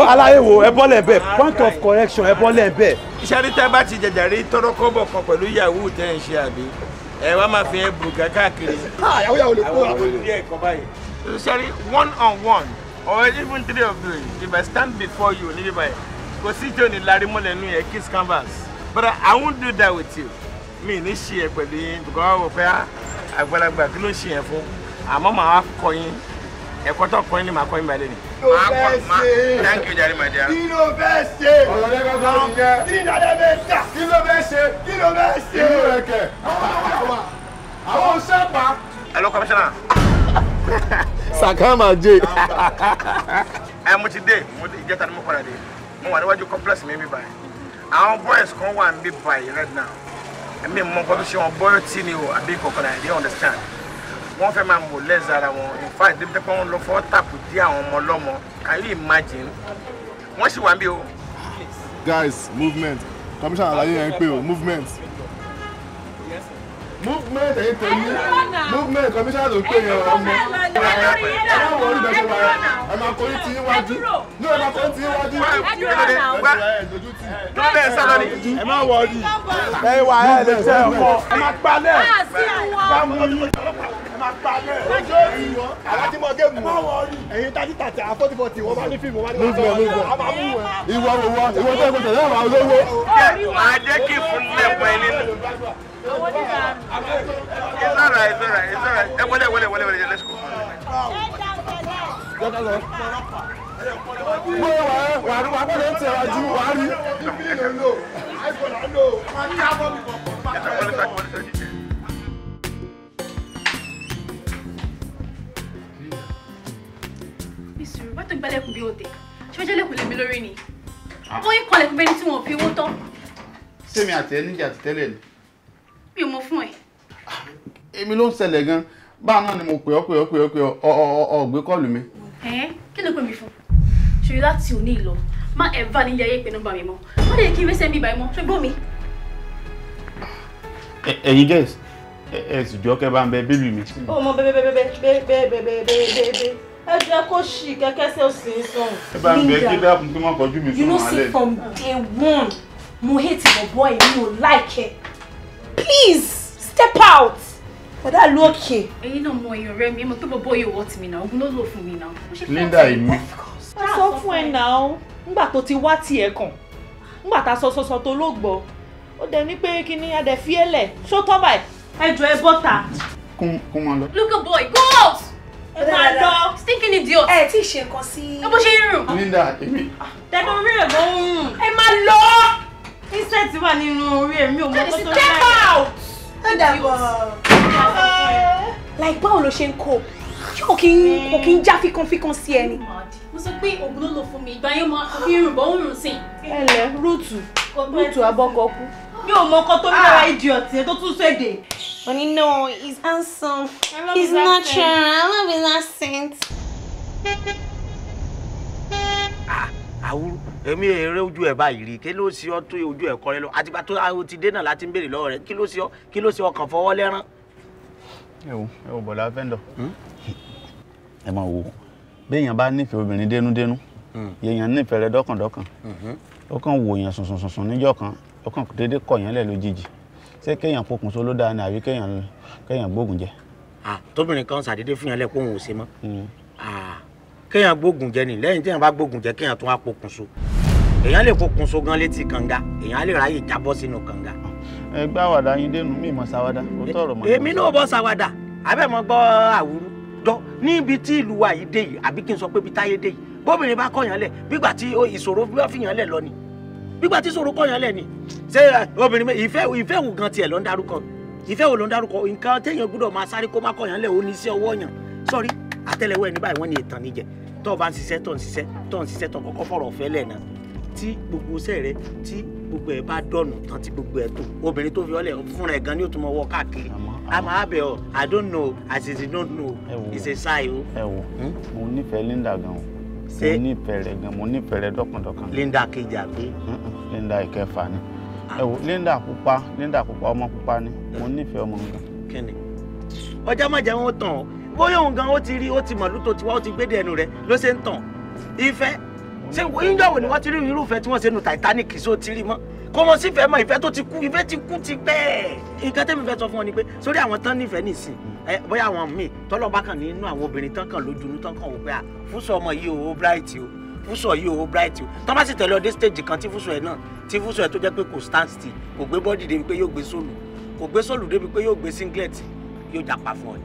Aláyé wo ẹ bọ́lẹ̀ bẹ́ẹ̀, point of correction ẹ bọ́lẹ̀ bẹ́ẹ̀. Iṣẹ́ rí tẹ́ bá ti jẹ̀jẹ̀rí tọ́rọ́kọ́bọ̀ kan pẹ̀lú yahoo tẹ́ ń ṣe àbí ẹ wá máa fi ẹ bùgà káàkiri. Yahoo yahoo lè kó wa. Iṣẹ́ rí one on one or even three of you, if I stand before you níbí báyìí, kò sí tí ò ní larí mọ́lẹ̀ nínú yẹn kiss canvas. But I won't do that with you. Mi ní ṣe ẹ pẹ̀lú yín because wọ́n wò pé àgbàlagbà kí ló ń ṣe yẹn fún? Àmọ́ màá kọ́ yín, ẹ̀kọ́ tó kọ́ yín ni màá kọ́ yín balẹ̀ ni. Kí ló fẹ́ ṣe? Thank you, jare my dear. Kí ló fẹ́ ṣe? Ọ̀rọ̀ lẹ́kọ̀ọ́ tó ń jẹ́. Kí ni dada fẹ́ dà? Kí ló fẹ́ ṣe? Kí ló fẹ́ ṣe? Inú rẹ̀ kẹ̀. Àwọn òṣèpá. Hello, Commissioner. Sakama J. Ẹ mo ti dé, mo ti ìjẹta ni mo padà dé. Mo wà níwájú complex mi bí báyìí. Àwọn boys kan wà níbí báyìí right now. Èmi mọ nǹkan tó ṣe wọn bọ́yọ̀ tí ni o àbí kankan I don't understand. Wọ́n fẹ́ máa molest ara wọn. In fact, débi pé wọ́n lọ fọ́ tàpù dí àwọn ọmọ ọlọ́mọ. Can you imagine? Wọ́n sì wà ń bí o. Guys, movement. Commissioner Alaye yẹn pé o, movement. Movement ẹ̀yin tèmi. Movement commissioner ló pè yẹn ọmọ. Ẹ má wọ orí bẹ́ẹ̀ ṣe wà. Ẹ máa kọrí tí yín wájú. Ní ẹ máa kọrí tí yín wájú. Ẹ má wọ orí. Ẹ wà ẹ lè tẹ ọkọ. Ẹ má gbalẹ̀. Bá mú yín. Ẹ má gbalẹ̀. Ojú òbí wọn. Àwa tí mo gé mu. Ẹ̀yin 30-30, 40-40, wọ́n bá ní fíìmù, wọ́n bá ní fíìmù. Ìwọ wo ìwọ tó kò tẹ̀lé àwọn olówó. Màá jẹ́ kí fún lẹ̀pọ̀ ẹ nínú. It's all right, it's all right, it's all right. Ẹ wọlé, wọlé, wọlé, wọlé, let's go. Bóyá wà á wà á gbọ́dọ̀ ń tẹ̀ wájú wà á rí. Nísìrò, wá tó ń gbálẹ̀kùn bí òde. Ṣé fẹ́ jẹ́lẹ̀kùn lèmi lórí ni? Wọ́n yín kọlẹ̀kùn bẹ́ni tí wọ́n fi owó tán. Sẹ́mi àti ẹ níjà ti tẹ́lẹ̀ ni. Mi ò mọ fún ẹ. Èmi ló ń ṣẹlẹ̀ gan. Báà náà ni mo pè ọ́ pè ọ́ pè ọ́ pè ọ́ ọ̀ gbé kọ́ọ̀lù mi. Kí ló pè mí fún? Ṣòrí láti òní ìlọ, má ẹ̀ bá nílé ayé pé nọ́mbà mi mọ́. Má lè kí n rẹ́sẹ̀ mi báyìí mọ́, ṣé gbọ́ mi? Ẹ̀yin guys, ẹ sì jọ kẹ́ bá ń bẹ bébì mi. Ó mọ bẹ́ẹ̀ bẹ́ẹ̀ bẹ́ẹ̀ bẹ́ẹ̀ bẹ́ẹ̀ bẹ́ẹ̀ bẹ́ẹ̀. Ẹ jẹ́ kó ṣì kẹ́kẹ́ sí òsì ń sọ̀rọ̀. Ẹ bá ń bẹ kí dákun kí wọ́n kọjú mi You know fún see from day one, mo hate your boy, mi ò like ẹ. Please step out. Bọ̀dá lu òkè. Ẹ̀yin náà mọ èèyàn rẹ mi, ẹ mọ̀ pé bọ̀bọ̀ yóò wọ́ tì mí náà, ogun ló lò fún mi náà. Linda èmi. Wọ́n sọ fún ẹ náà, nígbà tó ti wá tiẹ̀ kàn, nígbà tá a sọ sọ sọ tó ló gbọ́, ó dẹ̀ ní pé kí ni a dẹ̀ fi ẹ́ lẹ̀, ṣó tọ́ báyìí? Ẹ jọ ẹ bọ́ta. Kún máa lọ. Look at boy, go out! Ẹ máa lọ. Stinking idiot. Ẹ tí ì ṣe nǹkan sí. Ẹ bó ṣe ń rùn. Linda èmi. Tẹnu orí ẹ̀ gan ń rùn. Ẹ máa lọ. Insect wà nínú orí ẹ̀ mi ò mọ kó tó Step out! Ẹ dàbọ̀. Like báwo ló ṣe ń cope? Ṣé kò kí ń já fíkanfíkan sí ẹni? Mo sọ pé oògùn ló lò fún mi, ìgbà yẹn máa fi rùn bọ́ ń rùn sí. Ẹ lẹ rúùtù rúùtù abọ́kọ̀kú. Mi ò mọ ọkọ tó ń dára idiot yẹn tó tún ṣèdè. But no, he's handsome. He's natural. I love his accent. Àwùrú èmi èrè ojú ẹ báyìí rí kí ló ṣe ọ́ tó ojú ẹ kọrẹ lọ àtìgbà tó o ti dé náà láti ń béèrè lọ́wọ́ rẹ kí ló ṣe ọ́ kí ló ṣe ọkàn fọwọ́ lẹ́rán. Ẹ wo bọ̀dá fẹ́ndọ̀. Ẹ máa wo béèyàn bá nífẹ̀ẹ́ obìnrin dénúdénú yèèyàn nífẹ̀ẹ́ rẹ dọ́kàndọ́kàn ó kàn wò yàn sùnsùnsùn níjọ́ kan ó kàn déédéé kọ̀ yẹn lẹ̀ lójijì ṣé kéèyàn pokùnso ló dáa ni àbí kéèyàn gbógun jẹ. Tóbìnrin kan ṣàdédé fún yàn lẹ kóhun ò ṣe mọ́ kéèyàn gbógun jẹ ni lẹ́yìn téèyàn bá gbógun jẹ kéèyàn tún wá pokùnso èèyàn lè pokùnso gan létí kànga èèyàn á lè ráyè jábọ́ sínú kànga. Ẹ gbá àwàdà yín dénú mi mọ̀ sáwádà ó tọrọ mọ́. Èmi náà bọ́ sáwádà abẹ́ mọ́ gbọ́ àwùrú jọ níbi tí ìlú wa yìí dé yìí àbí kí n sọ pé ibi táyé dé yìí bóbìnrin bá kọ̀yàn lẹ̀ bígbà tí ìṣòro bá fìyàn lẹ̀ lọ ni bígbà tí ìṣòro kọ̀yàn lẹ̀ ni ṣé obìnrin ìfẹ́ ìfẹ́ wo gan tiẹ̀ ló ń darúkọ ìfẹ́ wo ló ń darúkọ nǹkan téèyàn gbọ́dọ̀ máa sáré kó má kọ̀yàn lẹ̀ ó ní iṣẹ́ ọwọ́ yàn sọ́rí àtẹ́lẹwọ́ ẹni báyìí wọ́n ní ìtàn níjẹ tó o bá ń ṣiṣẹ́ tó ń ṣiṣẹ́ tó ń ṣiṣẹ́ tó kọ́kọ́ fọ̀rọ̀ ọ̀fẹ́ lẹ̀ náà tí gbogbo iṣẹ́ rẹ tí gbogbo ẹ̀ bá dọ̀nù tán tí gbogbo ẹ̀ tó obìnrin tó fi ọlẹ̀ fúnra ẹ̀ gan ni ó tún mọ wọ káàkiri a máa bẹ̀ ọ́ I don't know as you don't know it's a sign o. Ẹ wo mo nífẹ̀ẹ́ Linda gan o mo nífẹ̀ẹ́ rẹ̀ gan mo nífẹ̀ẹ́ rẹ̀ dọ́kàndọ́kàn. Linda kejì àbí. Linda ìkẹfà ni ẹ wo Linda pupa Linda pupa ọmọ pupa ni mo nífẹ̀ẹ́ ọmọ gan. Kíni ọjà má jẹ́ wọn tàn ọ́ bóyá òun gan ó ti rí ó ti mọ̀lú tó ti wá ó ti gbédè ẹnu rẹ̀ ló ṣe ń tàn ìfẹ́ ṣé ìjọ wo ni wọ́n ti rí irúfẹ́ tí wọ́n ṣe nu Titanic só ti rí mọ́ kó mọ sífẹ̀ẹ́ mọ́ ìfẹ́ tó ti kú ìfẹ́ ti kú ti pẹ́ nǹkan tẹ́mi fẹ́ sọ fún ọ ni pé sórí àwọn tán nífẹ̀ẹ́ nìsín ẹ bóyá àwọn míì tọ́lọ́ bá kàn nínú àwọn obìnrin tán kàn lójúnú tán kàn wò pé à fúnṣọ ọmọ yìí o bright o fúnṣọ yìí o bright o tọ́ bá sì tẹ̀lé ọdẹ stage kan tí fúnṣọ ẹ̀ náà tí fúnṣọ ẹ̀ tó jẹ́ pé kò stand still kò gbé bọ́dì débi pé yóò gbé sólù kò gbé sólù débi pé yóò gbé singlet yóò jàpá fún ọ ni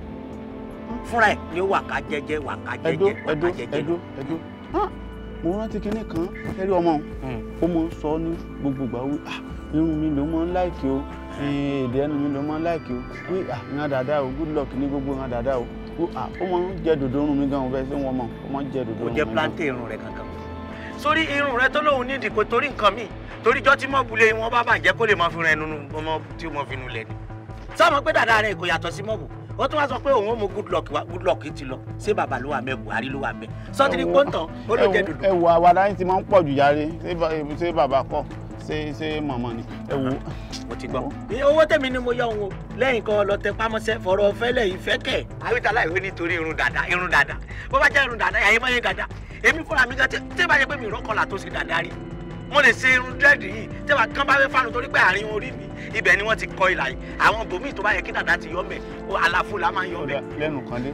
fúnra ẹ̀ ni ó wà ká jẹ́jẹ́ wà ká jẹ́jẹ́ wà ká jẹ́jẹ́. Ẹdó ẹdó mo rántí kinní kan ẹrí ọmọ ó mọ ń sọ ní gbogbo ìgbà wí irun mi ló mọ ń láìkì o èdè ẹnu mi ló mọ ń láìkì o wí ìran dáadáa o good luck ní gbogbo ìran dáadáa o ó mọ ń jẹ dòdò irun mi gan o bẹ́ẹ̀ sí wọn mọ ó mọ ń jẹ dòdò irun mi gan. Kò jẹ́ plantain irun rẹ kankan sórí irun rẹ tó lóun nídìí kò torí nǹkan míì torí jọ́ tí mọ́bù lé wọn bá bàjẹ́ kó lè máa fi ran ẹnu ọmọ tí ó mọ fi nu lẹ̀ ni. Sáà mọ̀ pé dàda rẹ kò yàtọ̀ sí mọ́bù Ó tún wá sọ pé òun ó mú good luck wá, good luck ti lọ. Ṣé bàbá ló wà mẹ́, Buhari ló wà mẹ́? Sọ́tìrì pọ́ńtàn ó ló jẹ dòdò. Ẹ wo àwàdà yín ti máa ń pọ̀ jù járe. Ṣé bàbá kọ́? Ṣé màmá ni? Ẹ wo. Mo ti gbọ́. Owó tèmi ni mo yọ òun o. Lẹ́yìn kan lọ tẹ pámọ́sẹ́ fọ̀rọ̀ fẹ́lẹ̀ ìfẹ́ kẹ̀. Àwítálá ìwé nítorí irun dàda, irun dàda. Bó bá jẹ́ irun dàda, àyè máa ń dàda. Èmi fúnra mi gan tí bá jẹ́ pé mi ìrọ́kọlà tó ṣe dàda rí. Mo lè ṣe irun dírẹ́dì yìí tí wàá kán bá fẹ́ fánu torí pé àárín orí mi ibẹ̀ ni wọ́n ti kọ ìlà yìí. Àwọn bòmíì tó bá yẹ kí dàda ti yọ mẹ́, àlàfo la máa ń yọ mẹ́. Lẹ́nu kan dé.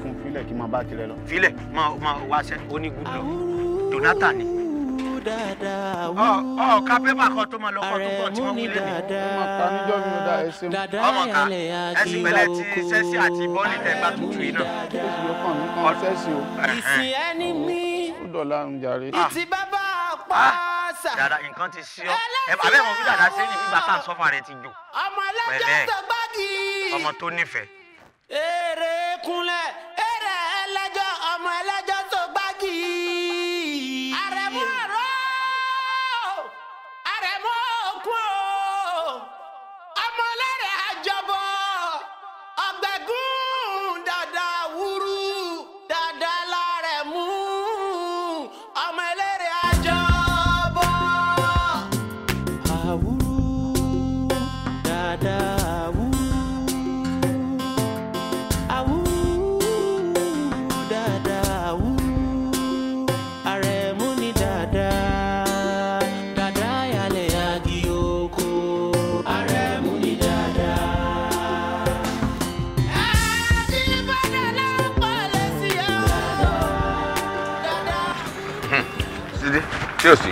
Kún filẹ̀ kí n máa bá tirẹ̀ lọ. Filẹ̀ máa wá ṣẹ́ oní good luck. Jonathan ni. Ọ ká pépà kan tó máa lọ kọ́ tó pọ̀ tí wọ́n wílé ni. Ọmọ ká ẹsìn pẹ̀lẹ́ ti sẹ́sì àti bọ́ọ̀lì tẹ gbá tutù yìí náà. Ìsìn ẹni mi. Ó dọ̀la ń jàre. Ìtì bàbá pàṣà. Dàda nǹkan ti sí ọ. Abẹ́ mọ̀ bí dàda ṣe ní bíbá tá à ń sọ́fà rẹ ti jò. Pẹ̀lẹ́ ọmọ tó nífẹ̀ẹ́. Èrè kúnlẹ̀ èrè ẹlẹ́jọ́ ọmọ ẹlẹ́jọ́ tó gbági. Àrẹ̀mú ọ̀rọ̀ àrẹ̀mú òkun o ọmọ ẹlẹ́rẹ̀ àjọbọ̀ ọ̀gbẹ̀gún dàda wúrú dàda lárẹ̀mú ọmọ ẹlẹ́rẹ̀ àjọbọ̀. Àwúrú dàda àwúrú àwúrú dàda àwúrú àrẹ̀mú ni dàda. Dàda yálẹ̀ agi oko àrẹ̀mú ni dàda. Sídé, tí o sì?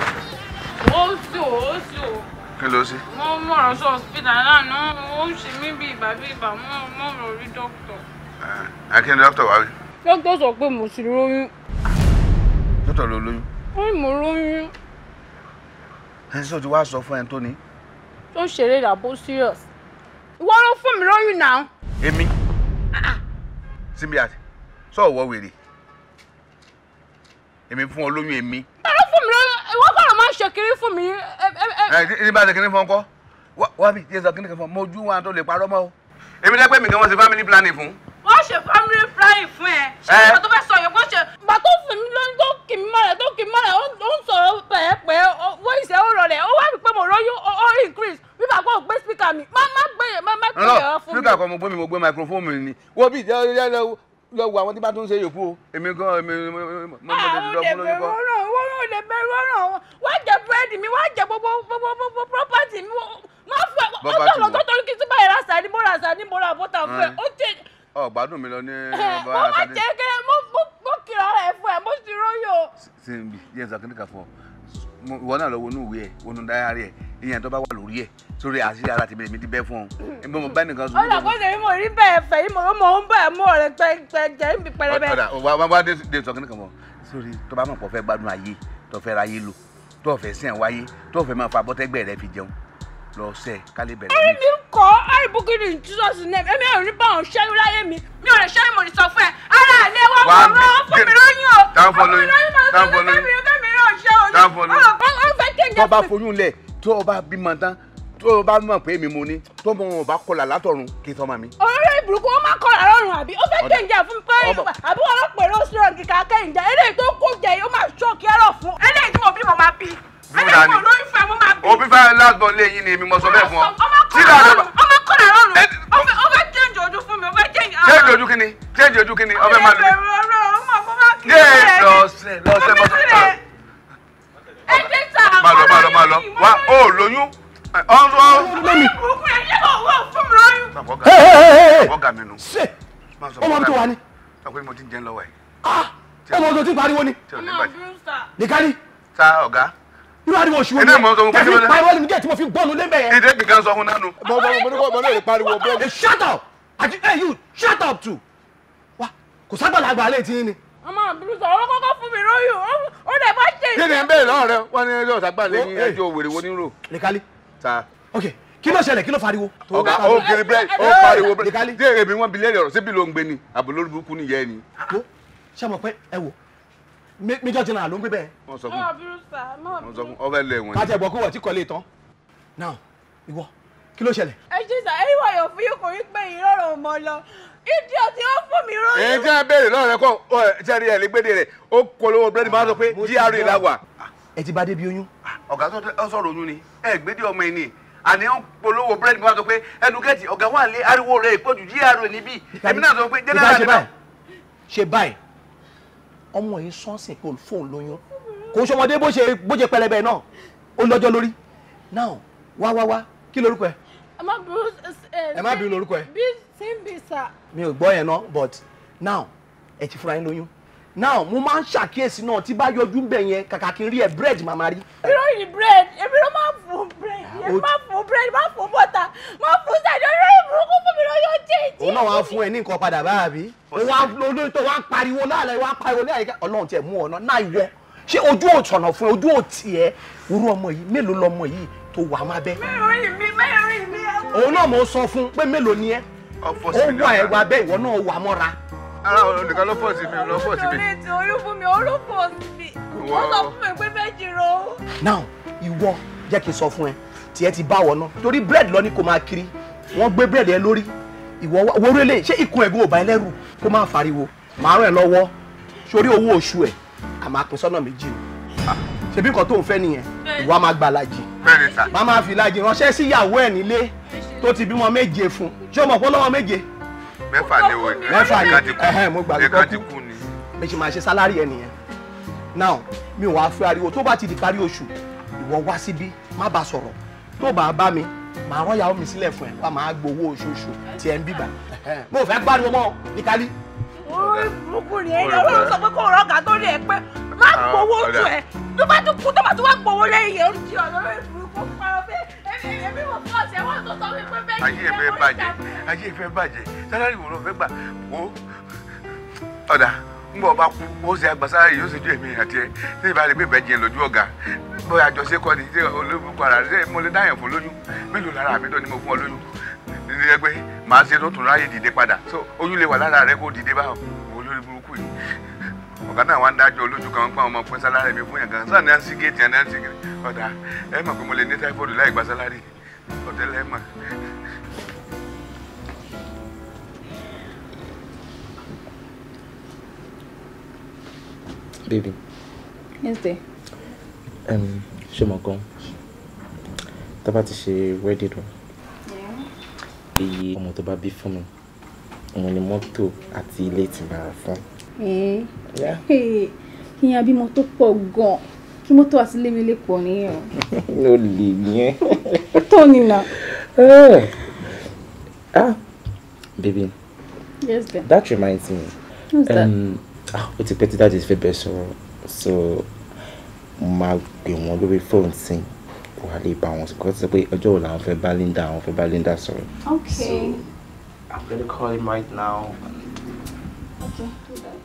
Ó sì o, ó sì o. Kí ló sí? Mo mọ̀rọ̀ sí hospital lánàá, ó ń ṣe mí bí ibà bí ibà, mo rò rí dókítà. Kí ni dókítà wá wí? Dókítà sọ pé mo ti lóyún. Dókítà ló lóyún? Ó ní mo lóyún. Ẹni sọ ti wá sọ fún ẹni tó ní. Tó ń ṣeré ìdàbò serious. Ìwọ ló fún mi lóyún náà. Èmi? Simbiat, sọ ọ̀wọ́ wèrè. Èmi fún ọ lóyún èmi. Ta ló fún mi lóyún? Ìwọ kọ́ ló máa ń ṣe kiri fún mi. Ẹ ní bá ṣe kiri fún ọ kọ́? Wá bí jésù kiri kan fún ọ, mo ojú wa tó lè parọ́ mọ́ o. Èmi dẹ́pẹ́ mi gan wọ́n ṣe family planning fún. Wọ́n ṣe family planning fún ẹ. Ṣé ìgbà tó fẹ́ sọ yẹn kó ṣe? Ìgbà tó fún mi lóyún tó kì mí mọ́lẹ̀ tó kì mí mọ́lẹ̀ ó ń sọ̀rọ̀ pẹ̀ẹ́pẹ́ wọ́n ìṣẹ́ ó rọlẹ̀ ó wá rí pé mo lóyún ó increase bí bàbá ò gbé speaker mi má gbé yẹn má gbé yẹn fún mi. Speaker kan mo gbé mi mo gbé microphone mi ni. Wọ́n bí ìjẹ́ lọ wo àwọn tí bá tún ṣe yòókù o. Èmi gan èmi mo lè dúdú fún lóyún kọ́. Wọ́n ò lè bẹ̀rù ọ̀ràn wọ́n jẹ búrẹ́dì mi wọ́n jẹ gbogbo property mi má fún ẹ ó sọ̀rọ̀ tó torí kí tí báyìí ra sàní mo ra sàní mo ra bọ́tà fún ẹ ó jẹ. Ọ gbádùn mi lọ ní. Mo má jẹ kéré mo kìlọ̀ ara ẹ fún ẹ mo sì róyò. Simbi yẹn sọ kíníkà fún ọ ìwọ náà lọ wọnú ìwé ẹ wọnú dáyàrí ẹ ìyẹn tó bá wà lórí ẹ sórí àṣírí ara tèmi èmi ti bẹ́ fún ọ ẹgbẹ́ mo bá nìkan sọ. Ọ̀nà kó ṣe mo rí bẹ́ẹ̀ fẹ́ yìí mo ń bẹ́ẹ̀ mú ọ̀rẹ́ pẹ́ẹ́pẹ́ níbi pẹlẹbẹ. Ọ̀dà wá wá dé sọ kíníkà fún ọ sórí tó bá mọ̀ pọ̀ fẹ́ gbádùn ayé tó fẹ́ ráyé lò tó fẹ́ sìn wáyé tó fẹ́ máa fa bọ́tẹ́gbẹ́ rẹ fi jẹun lọ sẹ kálí bẹ̀rẹ̀. Ẹ̀rí mi kọ́ àìbùkún in Jesus name èmi ò ní bá òun ṣẹ́yún láyé mi mi ò lè ṣẹ́yún mo ní sọ fún ẹ ara àlẹ́ wa kò rán fún mi lóyún o táwọn lóyún táwọn lóyún tó bá foyún lẹ̀ tó bá bímọ tán tó bá mọ̀ pé èmi mo ní tó mọ̀ wọn bá kọlà látọ̀run kí n tọ́ ma mi. Olórí ìbùrùkù ó máa kọlà lọ́rùn àbí ó fẹ́ kéńjẹ fún mi pé àbí wọn lọ pẹ̀lú strong kíkà kéńjẹ eléyìí tó kó jẹ yìí ó máa ṣọ́ọ̀kì ẹ̀rọ fún eléyìí tí mo bí mo máa bí eléyìí mo lóyún fún ẹ mo máa bí. Òbí fẹ́ last born lé yín ni èmi mo sọ bẹ́ẹ̀ fún ọ. Ọmọ kọlà lọ́rùn ó fẹ́ change ojú fún mi ó fẹ́ change. Change ojú kíni change ojú kíni ó fẹ́ máa lù mí. Lọ́sẹ̀ lọ́sẹ̀ bọ́sẹ̀. Má lọ má lọ má lọ wá ó lóyún. Ṣé ọmọ mi tó wà ní. Ọkùnrin mo ti ń jẹun lọ́wọ́ ẹ̀. Ọmọ tó ti pariwo ni. Nìkan ni. Sa ọ̀gá. Irú ariwo oṣù wo ni tẹ̀sí pariwo ni gẹ̀ẹ́tì mo fi gbọ́nu lé bẹ́ẹ̀. Ìdè mi kan sọ fún nánu. Mo ní pariwo bẹ́ẹ̀. Shut up! Àti hey you shut up too. Wa kò ságbàlagbà alẹ́ tí ń ni. Ọmọ àbúrò sọ ọwọ́ kọ́kọ́ fún mi lóyún ó lè má ṣe. Kí ni ẹ ń bẹ̀rẹ̀ lọ́wọ́ rẹ? Wọ́n ní ẹjọ́ sàgbà lẹ́yìn ẹjọ́ wèrè wo ní rò. Nìkálí. Sa. Ok kí ló ṣẹlẹ̀ kí ló fariwo. Ọ̀gá ó kiri bírèdì ó pariwo bírèdì. Tí èmi wọ́n bi léèrè ọ̀rọ̀ síbi ló ń gbé ni àbò lórí burúkú ni ìyá ẹ ni. Ṣé mo pẹ́ ẹ wò Major General ló ń gbé bẹ́ẹ̀. Wọ́n sọ fún wọ́n sọ fún ọbẹ̀ lẹ̀ wọ̀nyí. Kájẹ ìbọn kó wọ̀ tí kò lè tán. Now ìwọ kí ló ṣẹlẹ̀. Ẹ ṣe sà ẹ̀yin wọ̀nyọ̀ fún yín kò rí pé ìrọ̀rùn mọ́ lọ. Idiot ó fún mi lóyún. Èyí tí a béèrè lọ́rọ̀ rẹ kọ́ ṣe rí ẹ̀ légbédè rẹ̀ ó polówó búrẹ́dì máa sọ pé GRA la wà. Ẹ ti bá débi oyún. Ọ̀gá tó sọ̀rọ̀ oyún ni ẹ gbédè ọmọ ẹni àní ó polówó búrẹ́dì máa sọ pé ẹnu gẹ̀ẹ́tì ọ̀gá wà lé ariwo rẹ̀ ìpọ́jù GRA níbí. Èmi náà sọ pé general ni bá. Ṣe báyìí ọmọ yìí sọ́ọ̀sì kò fóun lóyún kò ń ṣọmọdé bó ṣe pẹlẹbẹ náà ó lọ́jọ́ lórí. Now wá wá wá kí lorúkọ ẹ. Ẹ má bínú lorúkọ ẹ. Bí Simbi sir. Mi ò gbọ́ yẹn náà but now ẹ ti fúnra yín lóyún. Now mo máa ń ṣàkíyèsí náà tí bá yọjú ń bẹ̀ yẹn kàkà kí n rí ẹ bread màmá rí. Ìròyìn bread èmi ló máa fún bread èmi máa fún bread máa fún butter máa fún sàdé olórí burúkú fún mi lóyún jẹ́jẹ́. Òun náà wàá fún ẹ ní nǹkan padà báyà bí. Òun tó wàá pariwo láàlẹ́ wàá pariwo láàlẹ́ Ọlọ́run tiẹ̀ mú ọ̀nà náà ìwọ ṣé ojú òtọ̀nà fún ẹ ojú òtì ẹ orú ọmọ yìí mélòó lọmọ yìí tó wà má bẹ́. Mẹ́rin mi mẹ́rin mi. Òun náà mo sọ fún pé mélòó ni ẹ ó wà ẹ wà bẹ́ẹ̀ ìwọ náà wà mọ́ra. Ara òun nìkan ló fọ̀ sí mi ló fọ̀ sí mi. Nítorí tí oyún fún mi ó ló fọ̀ sí mi ó sọ fún mi pé méjì ro. Now ìwọ jẹ́ kí n sọ fún ẹ tiẹ̀ ti bá wọ náà torí bread lọ ní kò máa kiri wọ́n gbé bread ẹ lórí ìwọ wọlé ṣé ikùn ẹ̀gbọ́n ò bá ẹ lẹ́rù kó má fariwo màá ràn ẹ́ lọ́wọ́ sórí owó oṣù ẹ̀ a máa pín sọ́nà méjì o ṣebí nǹkan tó ń fẹ́ nìyẹn ìwà máa gbà lajì máa máa fi lajì ránṣẹ́ sí ìyàwó ẹ̀ nílé tó ti bímọ méje fún ṣé o mọ̀ pé lọ́wọ́ méje. Mẹ́fà ni o mẹ́fà ni ẹ̀hẹ́n mo gbàgbé kọ́ kú ni. Méjì máa ṣe sálárì ẹ̀ nìyẹn. Now mi ò wá fẹ́ ariwo tó bá ti di parí oṣù ìwọ wá síbí má bá sọ̀rọ̀ tó bá bá mi màá rán ìyàwó mi sílẹ̀ fún ẹ wá máa gbowó oṣooṣù tí ẹ ń bíbà mo ò fẹ́ gbádùn mọ́ ní kálí. Orí burúkú ni ẹni Ọlọ́run sọ pé kò rọ́gà tó rí ẹ pé má gbowó oṣù ẹ tó bá tún kú tó bá tún wá gbowó lẹ́yìn ẹ̀ orí ọ̀rọ̀ lórí burúkú parọ́ pé èmi mọ̀ fún ọ̀sẹ̀ wọ́n tó sọ wípé bẹ́ẹ̀ ni ayé ìfẹ́ bàjẹ́ ayé ìfẹ́ bàjẹ́ sálárì wo ló fẹ́ gbà wó ọ̀dà ń bọ̀ bá kú ó ṣe àgbà sálárì yóò ṣojú èmi àti ẹ tí ìbá rí pé bẹ́ẹ̀ jẹ́ lójú ọ̀gá bóyá àjọṣe kọ́ ni ṣé olóògùn ara ṣé mo lè dáyàn fún lóyún mélòó lára mi tó ni mo fún ọ lóyún ní ẹgbẹ́ màá ṣe tó tún ráyè dìde padà so oyún lè wà lára rẹ kó dìde báwọn olórí burúkú yìí ọ̀gá náà wá ń dájọ́ olójú kan pa ọmọ pín sálárì mi fún yàn kan sáà ní à ń sí géètì à ń sí géètì ọ̀dà ẹ mọ̀ pé mo lè ní táífọ́ọ̀dù láì gba sálárì ọ̀tẹ́lẹ̀ mọ̀. Baby. Yes, dear. Ṣé mo gan? Tá bá ti ṣe wedding o. Iye ọmọ tó bá bí fún mi, òun ni mọ́tò àti ilé tí màá fún. Kí n abímọ tó pọ̀ gan-an, kí mọ́tò àti ilé mi lè pọ̀ nìyẹn o. Ó lè yẹn. Ó tó ni nà. Ah, baby. Yes, dear. That reminds me. What's that? Ó ti pẹ́ tí dáàdi fẹ́ bẹ́ẹ̀ sọ̀rọ̀, so máa gbé wọn lórí fóònù sí wà lè bá wọn sọ̀rọ̀ sọ pé ọjọ́ wo làwọn fẹ́ bá Linda àwọn fẹ́ bá Linda sọ̀rọ̀. Okay. So I'm gonna call him right now. Okay, do that.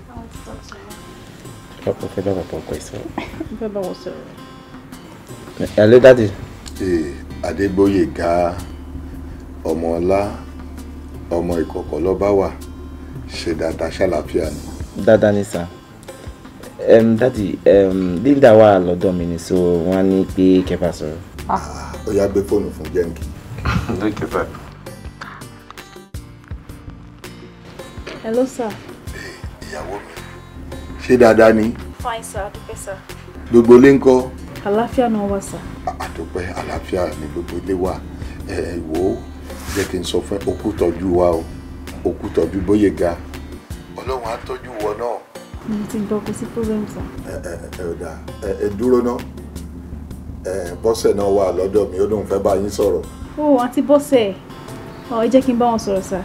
I want to talk to you. Ó fẹ́ bá bàbá ọkọ ẹ̀ sọ̀rọ̀. Ó fẹ́ bá wọn sọ̀rọ̀. Hello, daddy. Ee, Adégbóyèga ọmọ ọlá ọmọ ìkọ̀kọ̀ lọ́ba wà ṣe dáadáa ṣàlàáfíà ni. Dáadáa ni sir. Daddy, Linda wà lọ́dọ̀ mi ni so wọ́n á ní pé kẹfà sọ̀rọ̀. Ó yá gbé fóònù fún jẹ́ǹkì. Okay, sir. Hello, sir. Ìyàwó mi ṣé dáadáa ni. Fine, sir. Adúpẹ́, sir. Gbogbo ilé ń kọ́. Àlàáfíà náà wà, sir. Àdúpẹ́ àlàáfíà ni gbogbo ilé wà. Ẹ wò ó jẹ́ kí n sọ fún okú tọ́jú wa o okú tọ́jú Bóyèga Ọlọ́run á tọ́jú wọ náà. Mo ti gbọ́ kò sí problem, sir. Ẹ ẹ ẹ ọ̀dà ẹ dúró ná ẹ Bọ́sẹ̀ náà wà lọ́dọ̀ mi ó lóun fẹ́ bá yín sọ̀rọ̀. Ó àǹtí Bọ́sẹ̀ ọ̀ ẹ jẹ́ kí n bá wọn sọ̀rọ̀, sir.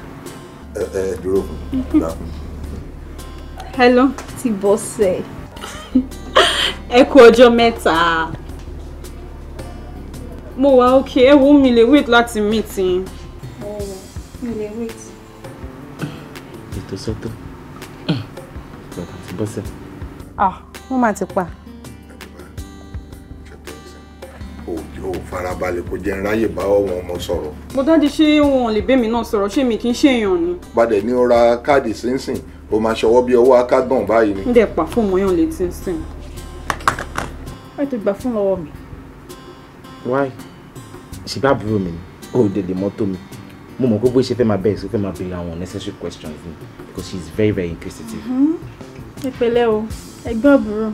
Ẹ ẹ dúró fún mi. Hello, ti Bọ́sẹ̀. Ẹ kú ọjọ́ mẹ́ta. Mo wà okay, ẹ wo mi lè wait láti meet yín. Mi lè wait. Ètò sọ́tọ̀. Bàtà ti Bọ́sẹ̀. Ah, wọ́n máa ti pa. Òjò farabalẹ̀ kò jẹ́ ráyè bá ọ̀wọ́n ọmọ sọ̀rọ̀. Mo dájú ṣé wọn ò lè bẹ́ mi náà sọ̀rọ̀, ṣé mi kì í ṣèyàn ni. Padà ní ó ra káàdì sínsìn, ó máa ṣọwọ́ bí ọwọ́ akágbọ̀n báyìí ni. Ń dẹ̀ pa fóònù mọ́yàn létí ń sìn. Wọ́n ti gbà fún lọ́wọ́ mi. Why? Ṣé bá àbúrò mi ni? Ó dẹ̀ lè mọ́tò mi. Mo mọ̀ pé bó ṣe fẹ́ máa bẹ̀rẹ̀ sí fẹ́ máa béèrè àwọn unnecessary questions ni because she is very very inquisitive. Ẹ pẹ̀lẹ́ o, ẹ̀gbọ́n àbúrò.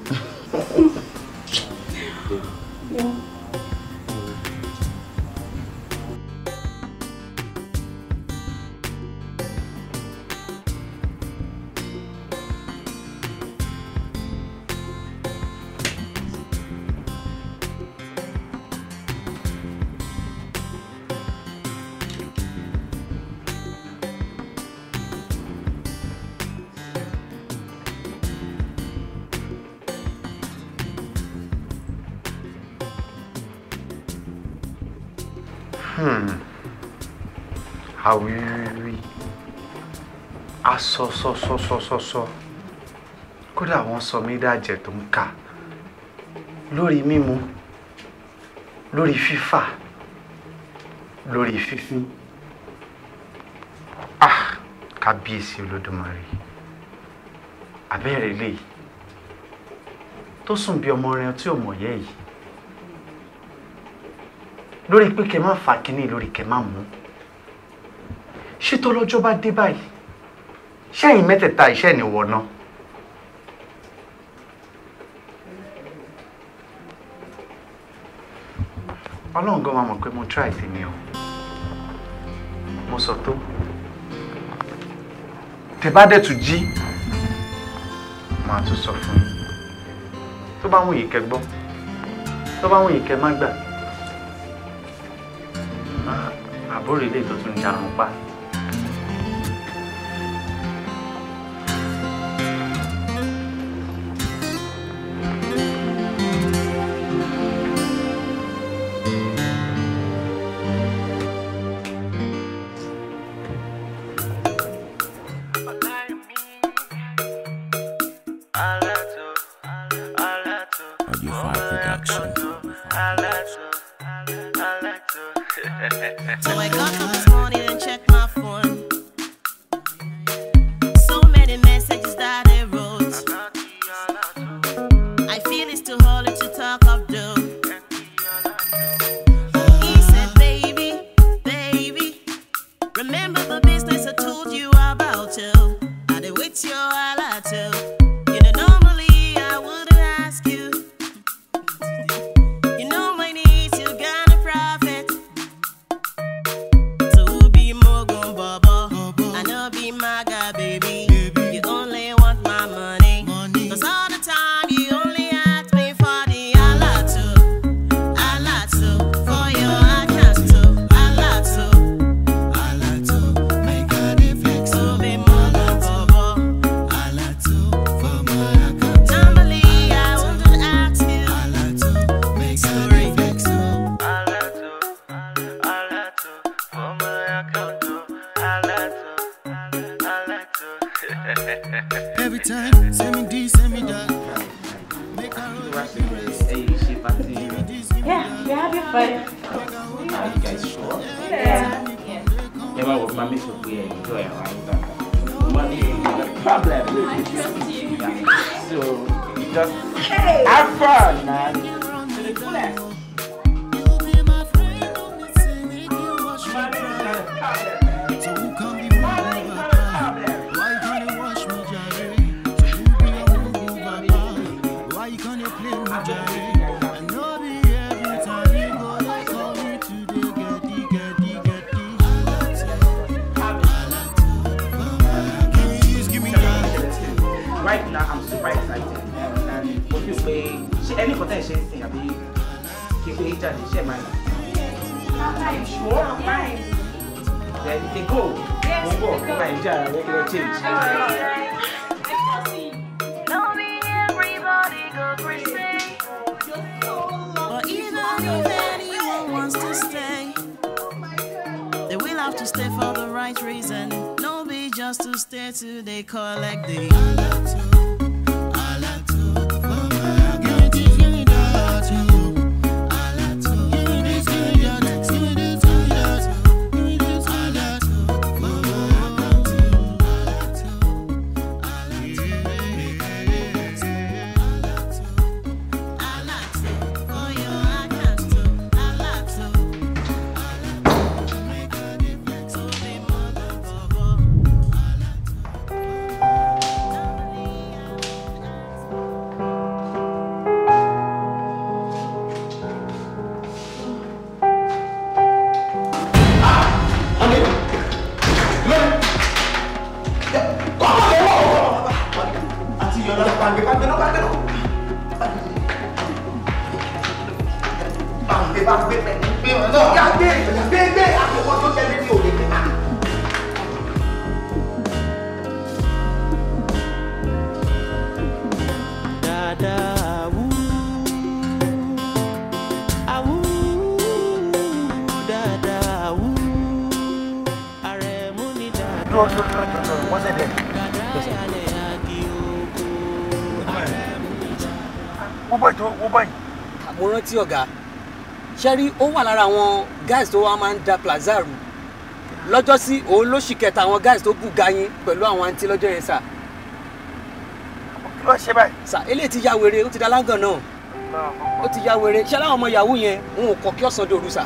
Yeah. Àwíwíwí aṣọ sọ kódà wọ́n sọ mí dàjẹ́ tó ń kà lórí mímu, lórí fífà, lórí fífín. Ah, kábíyèsí Olódùmarè, abẹ́rẹ́ lè tó sùn bí ọmọ rẹ tí ò mọ̀ yẹ́ yìí lórí pé kẹ má fà kínní, lórí kẹ má mú. Ṣé tó lọ́jọ́ bá dé báyìí, ṣẹ́yìn mẹ́tẹ̀ẹ̀ta iṣẹ́ ni wọ̀ náà? Ọlọ́run gan máa mọ̀ pé mo try tèmi o. Mo sọ tó. Tẹ bá dẹ̀ tún jí, màá tún sọ fún yín. Tó bá wù yín kẹ́ gbọ́, tó bá wù yín kẹ́ má gbà. Àbúrò ilé tó tún jarun pa. So I got up this morning and checked my phone. So many messages that they wrote. I feel it's too early to talk of though. He said, baby, baby, remember the business I told you about too. I did with your ally too. You know, normally I wouldn't ask you. You know my needs, you got a profit. To be Mogun Baba, I know be my guy, baby. You only want my money. Cause all the time you only ask me for the alatu, alatu, for your account too, alatu, alatu, make a deflex. To be Mogun Baba, alatu, for my account. Normally I wouldn't ask you, alatu, make a deflex. Alatu, alatu, for my account too. Alatu, alatu. Every time, send me this, send me that. Make a road, make me rest. Yeah, we're having fun. Are you guys sure? Yeah. Yeah, well, my make sure we enjoy our time. Money is not a problem. I trust you. Yeah. So you just have fun, man. To the fullest. So who can be my papa? Why you gonna wash me, Jerry? So who be a mugu papa? Why you gonna play me, Jerry? I know be every time you go, they call me today. Get the, get the, get the. Give me this, give me that. Right now, I'm super excited. And mo feel pé ṣé any potential thing àbí kí pé jáde ṣe máa nà. Are you sure? Yes. Then they go. Yes, Mo ń bọ̀, they go. mo máa enjoy ara rẹ̀ kí lọ change. Don't be everybody go crazy. But even if anyone wants to stay, they will have to stay for the right reason. No be just to stay till they collect the. bá gbé pẹ̀ gbé wọn náà yá gbé gbé gbé àkókò tó tẹ́lẹ̀ ní òde gbé. Dada awu awu dada awu Arẹ̀mú ni dada. Dúró dúró dúró dúró wọ́n ṣe dẹ̀. Wọ́n báyìí tó wọ́n báyìí. Mo rántí ọ̀gá ṣẹ́rí ó wà lára àwọn guys tó wá máa ń da plaza rú lọ́jọ́ sí òun ló sì kẹta àwọn guys tó bù gayin pẹ̀lú àwọn àǹtí lọ́jọ́ yẹn sà. Kí ló ṣe báyìí? Sà eléyìí ti ya wèrè, ó ti da láǹgàn náà, ó ti ya wèrè. Ṣé aláwọn ọmọ yahoo yẹn wọn ò kọ kí ọ̀sán dòru sà,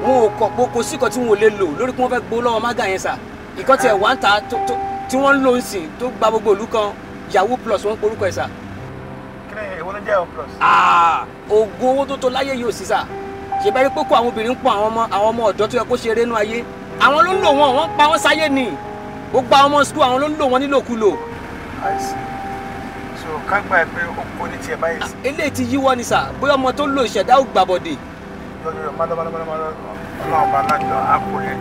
wọn ò kọ pé kò sí kan tí wọn ò lè lò lórí pé wọ́n fẹ́ gbó lọ́wọ́ mága yẹn sà. Ìkan tiẹ̀ wá ń ta tí wọ́n ń lò ń sìn tó gba gbogbo ìlú kan, yahoo plus wọ́n ń porúkọ ẹ̀ sà. Ìwọ ló jẹ́ yahoo plus. Oògùn owó tó tó láyé yóò sí sà. Ṣe bẹ́ẹ̀ rí pé kó àwọn obìnrin ń pọ̀ àwọn ọmọ ọ̀dọ́ tó yẹ kó ṣeré nú ayé, àwọn ló ń lò wọ́n, wọ́n pa wọ́n sáyé ni. Gbogbo àwọn ọmọ skul àwọn ló ń lò wọ́n nílòkulò. I see. So ká gbà ẹ pé ó kó ní tiẹ̀ báyìí sí. Eléyìí ti yíwọ́ ni sà, bóyá ọmọ tó lò ìṣẹ̀dá ò gbàbọ̀dè. Yọ̀yọ̀ má lọ má lọ má lọ má lọ ọlọ́run bá lájọ àpò rẹ̀.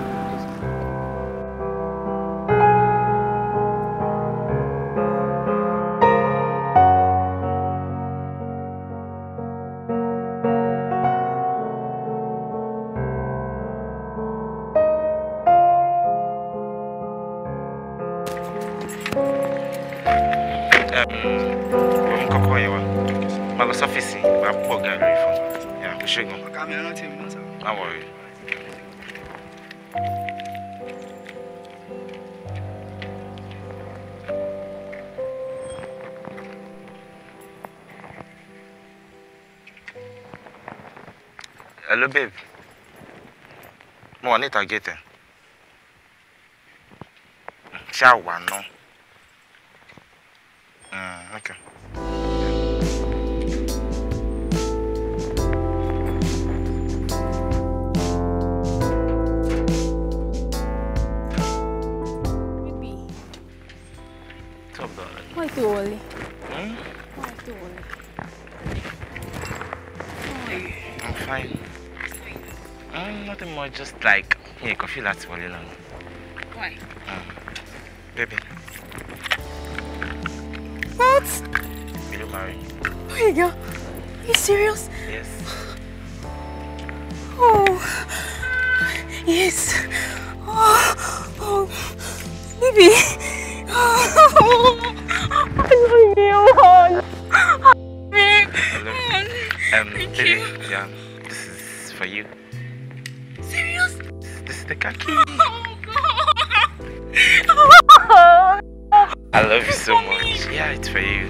Sọ́fíìsì máa pọ̀ ga lórí fún yà kó ṣègùn. Ọ̀gá mi rántí mi náà sá. Má worry. Hello babe. Mo wà níta gate ẹ̀. Ṣé àwa náà? Okay. Why too early? Hmm? Why too early? I'm fine. Nothing more, just like, yeah, coffee that's well alone. Why? Baby. What? Will you marry me? Oh my God. Are you serious? Yes. Oh. Yes. Oh, oh. Baby. Oh. I love you. I love you. Baby, yeah, this is for you. Serious? This is the khaki. Oh God. I love you so much. Yeah, it's for you.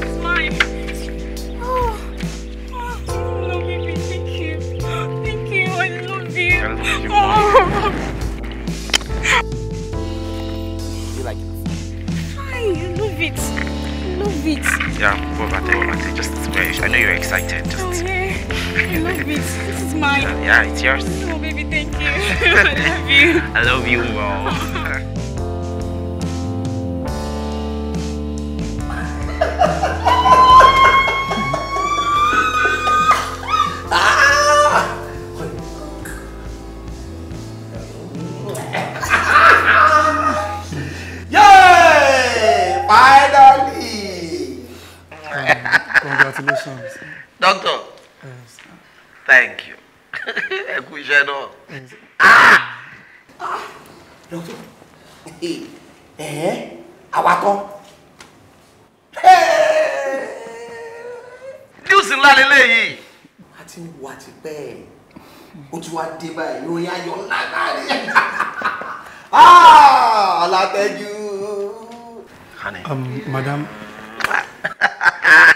It's mine. Oh, oh no, baby, thank you. Thank you. I love you. I love you. Oh. You like it? Fine, I love it. I love it. Yeah, what about it? Just wait. I know you're excited. Just. Oh, yeah. I love it. This is mine. Yeah, it's yours. Oh, baby, thank you. I love you. I love you more. Yay! Finally! Congratulations. Doctor. Yes. Thank you. Ẹ kú iṣẹ́ náà. Yes. Doctor. Àwa kọ́. News ńlá leléyìí. A ti ń wá ti pẹ́. Ó ti wá dé báyìí, ìròyìn ayọ̀ ńlá náà ni. Ọlátẹ́jú. Madam,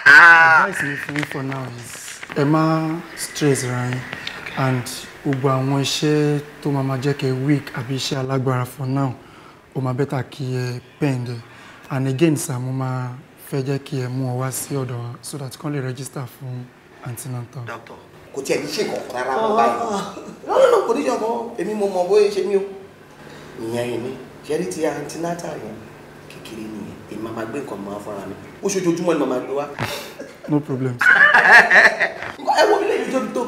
advice mi fún yín for now is ẹ má stress ra yín and gbogbo àwọn iṣẹ́ tó máa ma jẹ́ kẹ́ weak àbí iṣẹ́ alágbára for now, ó máa better kí ẹ pend. And again sir, mo máa fẹ́ jẹ́ kí ẹ mú ọ wá sí ọ̀dọ̀ wa so that kán lè register fún antenatal. Doctor, kò tiẹ̀ ní ṣe kankan rárá mọ́ báyìí. No, no, no, kò ní ṣe ọkàn, èmi mo mọ̀ bóyá ṣe mí o. Ìyẹn èmi, ṣe rí ti antenatal yẹn kékeré nìyẹn, èmi máa ma gbé nǹkan mọ́ fúnra mi. Ó ṣojoojúmọ́ ni màá máa gbé wá. No problem, sir. Ẹ wo ilé yìí tóbi tó.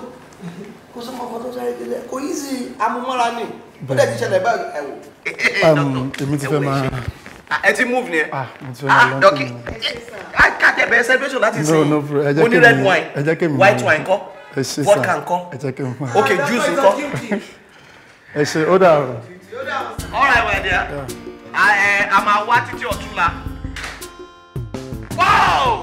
Kò sọ fún ọkọ tó sáré délẹ̀. Kò yí sí amúmọ́ra ni. Ó dẹ̀ ti ṣẹlẹ̀ báyìí ẹ wò. Èmi ti fẹ́ máa. Ẹ ti move ni ẹ. Mo ti fẹ́ máa lọ. Dọ́kì. Ká tẹ̀ bẹ̀rẹ̀ celebration láti sìn. No, no, ẹ jẹ́ Mo ní kí red mi- wine. ẹ jẹ́ kí mi White máa- wine ńkọ́? Ẹ ṣé sir. Vodka ńkọ́? Ẹ jẹ́ kí n máa. Okay, juice ńkọ́? Ẹ ṣé, ó dàárọ̀. All right, my dear. A máa wá títí ọ̀túnla. Wow!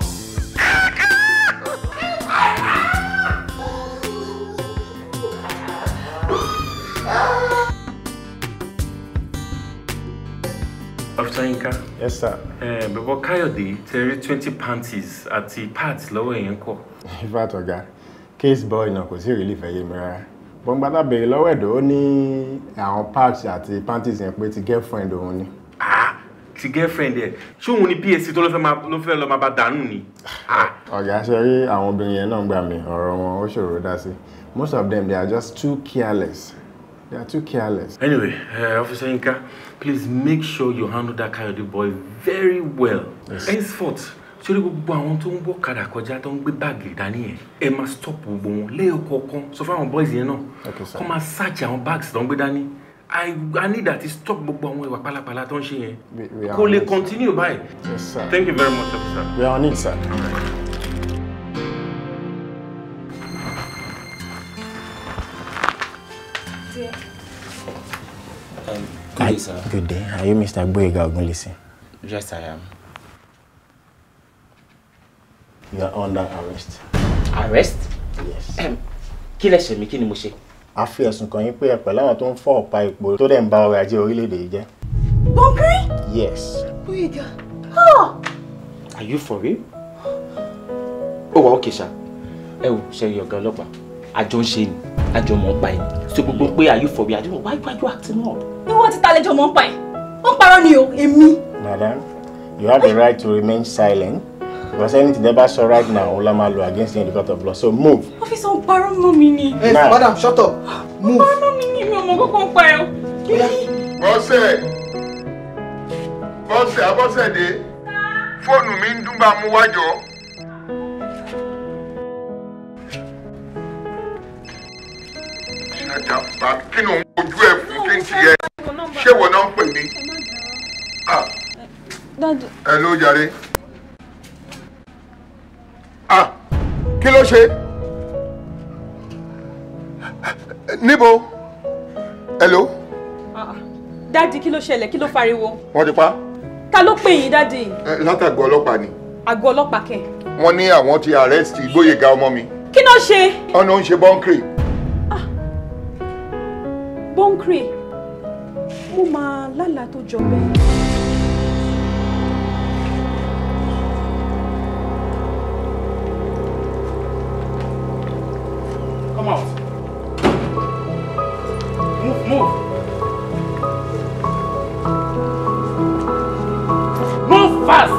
Officer Yinka. Yes, sir. Bẹ̀bọ̀ Káyọ̀dé tẹ rí 20 panties àti pads lọ́wọ́ èèyàn kọ̀. In fact, ọ̀gá, case boy náà kò sí relief ẹ̀yẹ mi rárá. Bọ́ngbà tá béèrè lọ́wọ́ ẹ̀dọ́ ó ní àwọn pads àti panties yẹn pé ti girlfriend òun ni. Ah, ti girlfriend ẹ̀. Ṣé òun ni PSC tó ló fẹ́ lọ máa bá dànù ni? Ọ̀gá, ṣe rí àwọn obìnrin yẹn náà gbà mí, ọ̀rọ̀ wọn ó ṣòro dá sí. Most of them, they are just too careless. They are too careless. Anyway, Officer Yinka, please make sure you handle that Kayode boy very well. Yes. Henceforth, sórí gbogbo àwọn tó ń gbọ́kadà kọjá tó ń gbé báàgì dání yẹn, ẹ máa stop gbogbo wọn lẹ́yọkọ̀ọ̀kan. Sọ fún àwọn boys yẹn náà, Okay, sir. kó máa search àwọn bags tó ń gbé dání. I need that to stop gbogbo àwọn ìwà pálapàla tó ń ṣe yẹn. We are Kò on lè it, sir. continue báyìí. Yes, sir. Thank you very much, officer. We are on it, sir. Good day, sir. Good day. Are you Mr. Gboyega Ogunlesi? Yes, I am. You are under arrest. Arrest? Yes. Kí lẹ̀ṣẹ̀ mi, kí ni mo ṣe? A fi ẹ̀sùn kàn yín pé ẹ pẹ̀lú àwọn tó ń fọ́ ọ̀pá ipò tó dẹ̀ ń ba ọrọ̀ ajé orílẹ̀-èdè yìí jẹ́. Bọ́ńkì? Yes. Gbóyèga. Ah! Are you for real? Ó wà ókè ṣá. Ẹ wò ṣe rí ọ̀gá ọlọ́pàá. Àjọ ń ṣe ni, àjọ mọ̀ ń pa ẹ̀. So gbogbo pé are you for real? I don't know why you acting up? Ìwọ ti ta lẹ́jọ́ mọ̀ ń pa ẹ̀. Ó ń parọ́ ni o, èmi. Madam, you have the right to remain silent because anything they bá sọ right now, òun la máa lò against you in the court of law. So move. Ọ́fíìsì ń parọ́ mọ́ mi ni. Hey, Now. madam, shut up. Move. Ó ń parọ́ mọ́ mi ni, mi ò mọ̀ kókó ń pa ẹ̀ o. Bọ́sẹ̀ Bọ́sẹ̀ Abọ́sẹ̀dé fóònù mi ń dún bá mú wájọ. Ṣàjàpá kí ni òun ojú ẹ̀ fún kí n ti yẹ ṣé ìwọ náà ń pè mí? Ah, Daddy. ẹ ló jàre. Ah, kí ló ṣe? Níbo? Hello? Daddy, kí ló ṣẹlẹ̀? Kí ló fariwo? Wọ́n ti pa? Ta ló pè yín, Daddy? Látàgọ́ ọlọ́pàá ni. Àgọ́ ọlọ́pàá kẹ̀. Wọ́n ní àwọn ti arrest Gbóyèga ọmọ mi. Kí ló ṣe? Ọ̀nà ń ṣe bọ́ńkìrì. Bọ́ńkìrì. Mo máa lálàá tó jọ bẹ́ẹ̀. Come out. Move, move. Move fast.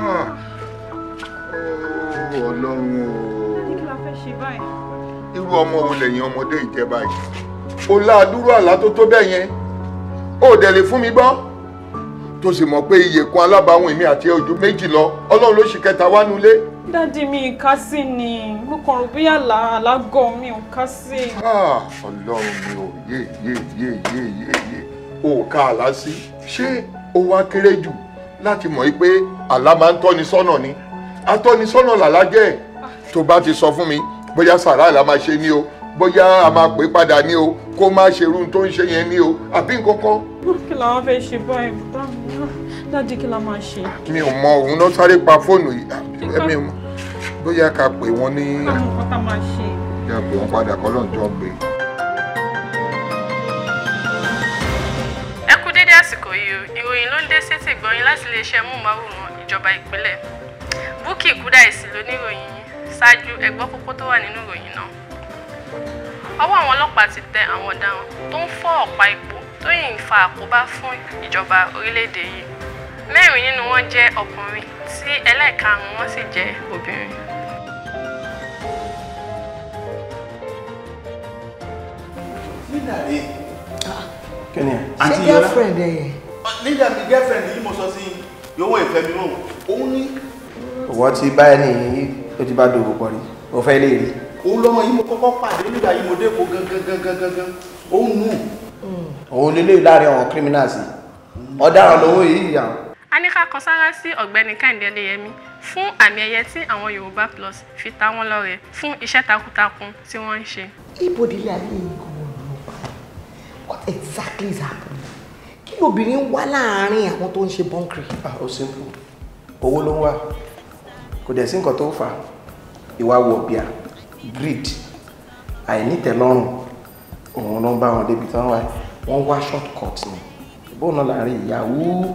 Ah. Oh, Ọlọ́run o. Daddy, kí la fẹ́ ṣe báyìí? Irú ọmọ wo lẹ̀yin ọmọdé ìjẹba yìí? O láàdúró àlá tó tó bẹ́ẹ̀ yẹn. O dẹ̀ lè fún mi gbọ́. Tó sì mọ̀ pé iye kan alábàáhùn èmi àti ojú méjì lọ. Ọlọ́run ló ṣì kẹta wá nulẹ̀. Daddy, mi ì ká sí ni. Mo kàn rò bí àlá àlágọ̀ mi ò ká sí. Ah, Ọlọ́run mi ò yé yé yé yé yé yé. O ò ká àlá sí. Ṣé o wá kéré jù láti mọ̀ pé àlá máa ń tọ́ni sọ́nà ni? Atọ́nisọ́nà làlá jẹ́. Tó bá ti sọ fún mi bóyá sàrà là máa ṣe ni o, bóyá a máa pè padà ni o, kó má ṣe irú tó ń ṣe yẹn ni o, àbí nǹkan kan. Kí la wá fẹ́ ṣe báyìí? Daddy, kí la máa ṣe? Mi ò mọ òun náà sáré pa fóònù yìí. Mi ò mọ bóyá ká pè wọ́n ní. Àwọn nǹkan tá a máa ṣe. Yà pè wọ́n padà kọ́ lọ́njọ́ pé. àsìkò yìí o, ìròyìn ló ń dé sétí ìgbọ̀nyín láti iléeṣẹ́ móhùnmáwòrán ìjọba ìpínlẹ̀. Búkì Kúdáìsì lóníròyìn yín. Ṣáájú ẹ gbọ́ kókó tó wà nínú ìròyìn náà. Ọwọ́ àwọn ọlọ́pàá ti tẹ àwọn ọ̀daràn tó ń fọ́ ọ̀pá epo tó yìí ń fa àkóbá fún ìjọba orílẹ̀-èdè yìí. Mẹ́rin nínú wọn jẹ́ ọkùnrin tí ẹlẹ́ẹ̀karùn-ún wọn sì jẹ́ obìnrin. Kí ni ẹ? Ṣé girlfriend ẹ yẹn? Nígbà mi girlfriend yìí mo sọ sí yòówó ìfẹ́ mi mọ́ òun ní. Ìwọ ti bá ẹni yìí ó ti bá dòwò pọ̀ rí, o fẹ́ lè rí. Òun lọmọ yìí mo kọ́kọ́ pàdé nígbà yìí mo dé kó gangan gangan gangan òun nù. Òun lélẹ̀ láàrin àwọn criminals yìí, ọ̀daràn lówó yìí yà. A ní ká kan sára sí Ọ̀gbẹ́ni Kẹ́hìndé Adéyẹmí fún àmì ẹ̀yẹ tí àwọn Yorùbá Plus fi ta wọ́n lọ́rẹ fún iṣẹ́ takuntakun tí wọ́n ń ṣe. Ibo délé ayé yìí gan-an ló bá. What exactly is happening? Kí lobìnrin ń wá láàárín àwọn tó ń ṣe bọ́ńkìrì? Ah, ó simple. Owó ló ń wá. Kò dẹ̀ sí nǹkan tó fà á. Ìwà wọ̀bìà, greed, àìnítẹ̀lọ́rùn, òun ló ń bá wọn débi tán wá. Wọ́n wá short cut ni. Bóun náà láàrin ìyàwó,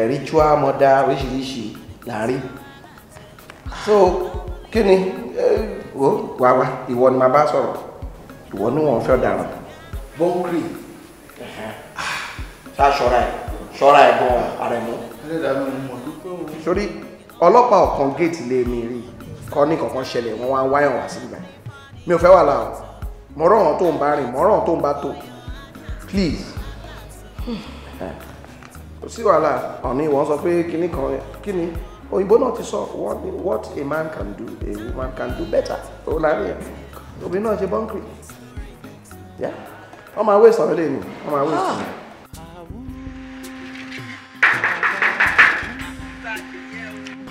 ritual murder oríṣiríṣi láàrin. So, kí ni? Ó wá wá, ìwọ ni màá bá sọ̀rọ̀. Ìwọ ni wọ́n fẹ́ ọ̀daràn. Bọ́ńkìrì. Ṣá ṣọ́ra ẹ̀, ṣọ́ra ẹ̀ gan-an, Àrẹ̀mú. Sórí ọlọ́pàá ọ̀kan géètì lé mi rí kọ́ ní kankan ṣẹlẹ̀ wọ́n wá ń wáyàn wá sí ìgbà. Mi ò fẹ́ wàhálà o. Mọ̀rọ̀ ọ̀hún tó ń bá rìn, mọ̀rọ̀ ọ̀hún tó ń bá tò. Please. Kò sí wàhálà, ọ̀ní wọ́n sọ pé kíní kan kíní. Òyìnbó náà ti sọ what a man can do, a woman can do better. Ó láàrin ẹ̀. Obìnrin náà ṣe bọ́ńkìrì. Yeah. Wọ́n máa waste ọ̀rẹ́ lè ní, wọ́n máa waste ọ̀rẹ́.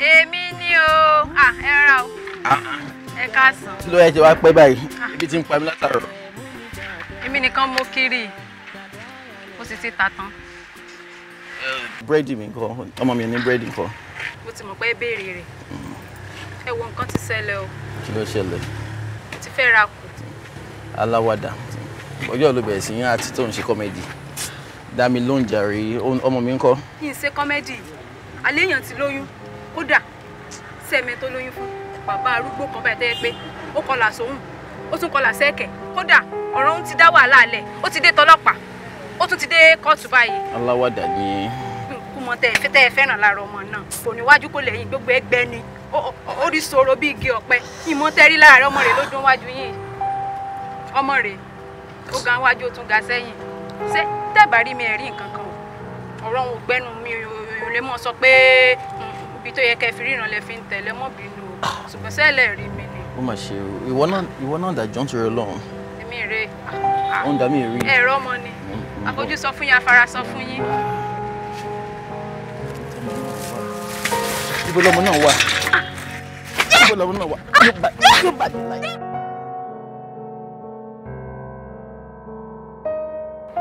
Èmi ni o, ẹ rà o, ẹ káàsán. Kí ló yẹ ti wá pẹ́ báyìí? Ibi tí ń pa mí látàárọ̀. Èmi nìkan mo kiri, mo sì ti tà tán. Búrẹ́dì mi ńkọ́, ọmọ mi ní búrẹ́dì ńkọ́. Mo ti mọ̀ pé béèrè rẹ̀. Ẹ wo nǹkan ti ṣẹlẹ̀ o. Kí ló ṣẹlẹ̀? Mo ti fẹ́ ra kù. Aláwàdà. Ọjọ́ ló bẹ̀rẹ̀ sí yín àti tó ń ṣe kọ́mẹ́dì. Dá mi lóhùn jàre, ọmọ mi ńkọ́. Kí n ṣe kọ́mẹ́dì, alẹ́ èèyàn ti lóyún. Kódà sẹ́mi tó lóyún fún bàbá arúgbó kan báyìí tẹ́yẹ pé ó kọlà sóhùn ó tún kọlà sẹ́ẹ̀kẹ̀. Kódà ọ̀rọ̀ ń ti dá wàhálà lẹ̀, ó ti dé tọlọ́pàá, ó tún ti dé kóòtù báyìí. Aláwàdà ni. Kú mọ tẹ́ ẹ fẹ́ràn lára ọmọ náà, kò níwájú kò lẹ́yìn, gbogbo ẹgbẹ́ ni ó rí sọ̀rọ̀ bí igi ọ̀pẹ. Ìmọ̀ tẹ́ rí lára ọmọ rẹ̀ ló dún wájú yìí, ọmọ rẹ̀ ó ga wájú ó tún ga sẹ́yìn. Ṣé tẹ́ẹ̀bà rí mi ẹ̀ rí nǹkan kan o, ọ̀rọ̀ òun gbẹ́nu mi ò lè mọ̀ sọ pé ibi tó yẹ kẹ́ fi ríran lẹ fi ń tẹ̀lé mọ́ bínú o, ṣùgbọ́n sẹ́lẹ̀ rí mi ni. Ó mà ṣe o, ìwọ náà dàjọ́ ń torí Ọlọ́run. Èmi rè é. Ó ń dá mi rí. Ẹ̀rọ ọmọ ni, àfojú sọ fún yín, afárá sọ fún yín. Ibo lọmọ náà wà? Ibo lọmọ náà wà? Yóò bá láyé.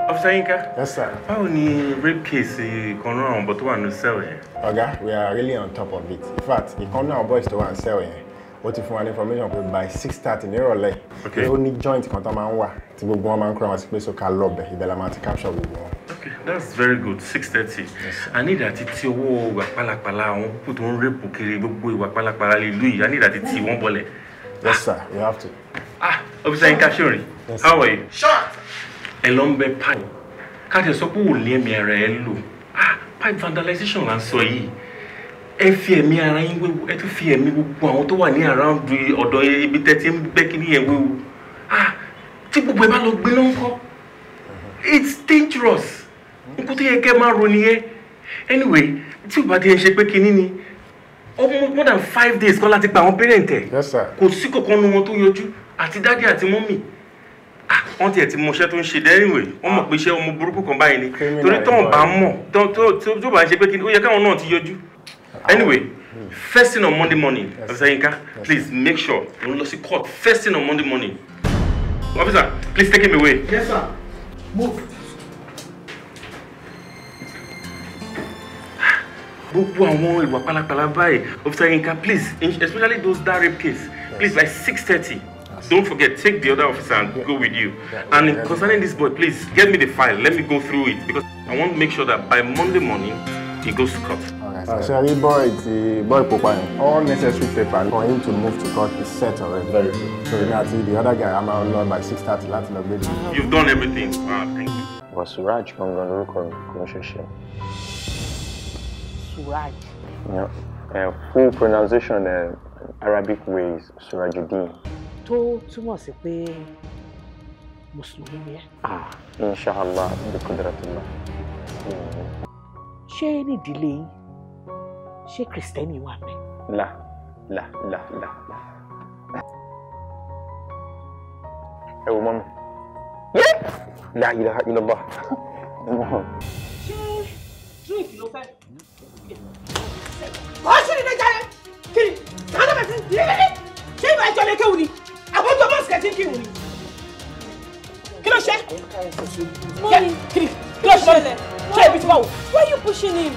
Officer Yinka. Yes, sir. Báwo ni rape case ìkan náà àwọn ọ̀bọ tó wà ní cell yẹn? Ọ̀gá, we are really on top of it. In fact, ìkan náà boys tó wà ní cell yẹn, ó ti fún wa ní information pé by 6:30 nírọ̀lẹ́, ó ní joint kan tó máa ń wà tí gbogbo wọn máa ń kúrò wọn sí pé so ká lọ bẹ̀, ibẹ̀ la máa ti capture gbogbo wọn. Okay, that's very good. 6:30. I need àti tí owó ìwà pálapàla àwọn púpù tó ń rape kiri gbogbo ìwà pálapàla lè lú yìí. I need àti tí wọ́n bọ̀lẹ̀. Yes, sir, you have to. Ah, Officer Yinka Ṣorin, how are you? Short. Ẹ lọ ń bẹ pipe káàtì sọ pé ò ní ẹ̀mí ara ẹ lò. Ah, pipe vandalization là ń sọ yìí. Ẹ fi ẹ̀mí ara yín wéwu, ẹ tún fi ẹ̀mí gbogbo àwọn tó wà ní around ọ̀dọ̀ ibi tẹ́ ti ń gbẹ́ kíní yẹn wéwu. Ah, tí gbogbo ẹ bá lọ gbé lọ́nkọ́, it's dangerous. Nǹkan tó yẹ kẹ́ máa ro nìyẹn. Anyway, tí ò bá ti ń ṣe pé kíní ni, almost more than 5 days kọ́ láti pa àwọn parent ẹ̀. Yes, sir. Kò sí kankan nu wọn tó yọjú, àti dáàdì àti mọ́mì. Wọ́n tiẹ̀ ti mọ iṣẹ́ tó ń ṣe anyway, wọ́n mọ̀ pé iṣẹ́ ọmọ burúkú kan báyìí ni. Torí tọ́wọ̀n bá mọ̀, tó bá ń ṣe pé kí ni, ó yẹ káwọn náà ti yọjú. Anyway, first thing on Monday morning, Officer Yinka, please make sure òun lọ sí court first thing on Monday morning. Officer, please take him away. Yes, sir. Move. Gbogbo àwọn ìwà pálapàla báyìí, Officer Yinka, please, especially those that rape case, please by 6:30. Don't forget, take the other officer and go with you. And concerning this boy, please get me the file. Let me go through it because I want to make sure that by Monday morning, he goes to court. Ṣe rí boy ti boy pupa yẹn, all necessary paper for him to move to court is set already. Very good. So èmi àti the other guy a máa lọ by 6:30 láti lọ gbé mi. You've done everything. Ah, thank you. But Suraj gangan lórúkọ mi, kò ń ṣe ṣe. Suraj. Yeah. Full pronunciation Arabic way is Surajuddin. Tó túmọ̀ sí pé Mùsùlùmí ni ẹ́. Ah, inshallah, bi qudratillah. Ṣé nídìílé yín, ṣé Kìrìsìtẹ́nì wà mẹ́? La, la, la, la, la. Ẹ wo mọ́mi. La ilaha illallah. Ṣé drink ló fẹ́? Wọ́n ṣì ní ní jáde kiri kàdé bẹ̀ sí yéé ṣé ìwà ìjọ lè kéwù ni àbójú ọmọ ìsìkẹ́ tí ń kéwù ni. Kí ló ṣe? Mọ́mí, kiri kí ló ṣe? Ṣé ibi tí wà wò? Why are you pushing him?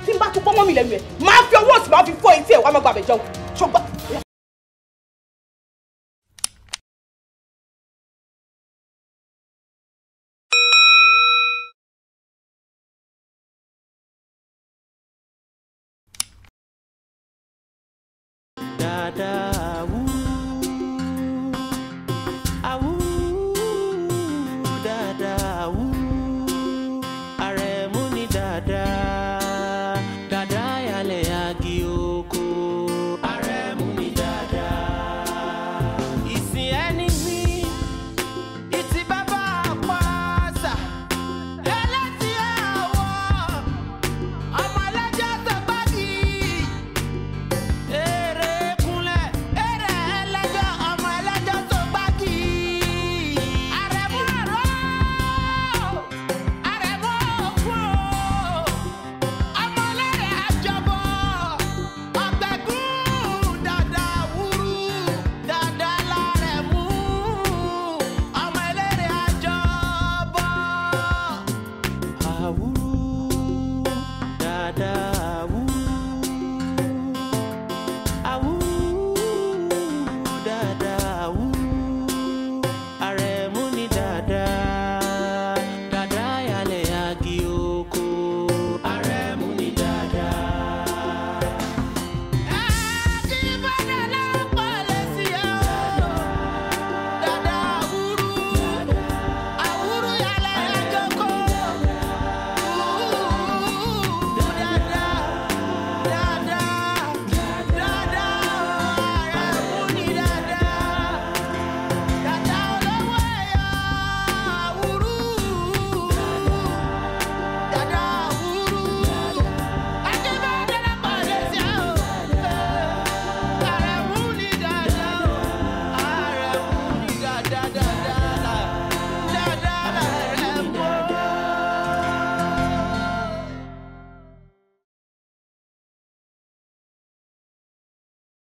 Tí n bá tún pọ́nmọ́ mi lẹ́nu ẹ̀, máa fi ọwọ́ òsì máa fi fọ́ etí ẹ̀ wá máa gbàbẹ̀ jẹun. Ṣùgbọ́n. Dada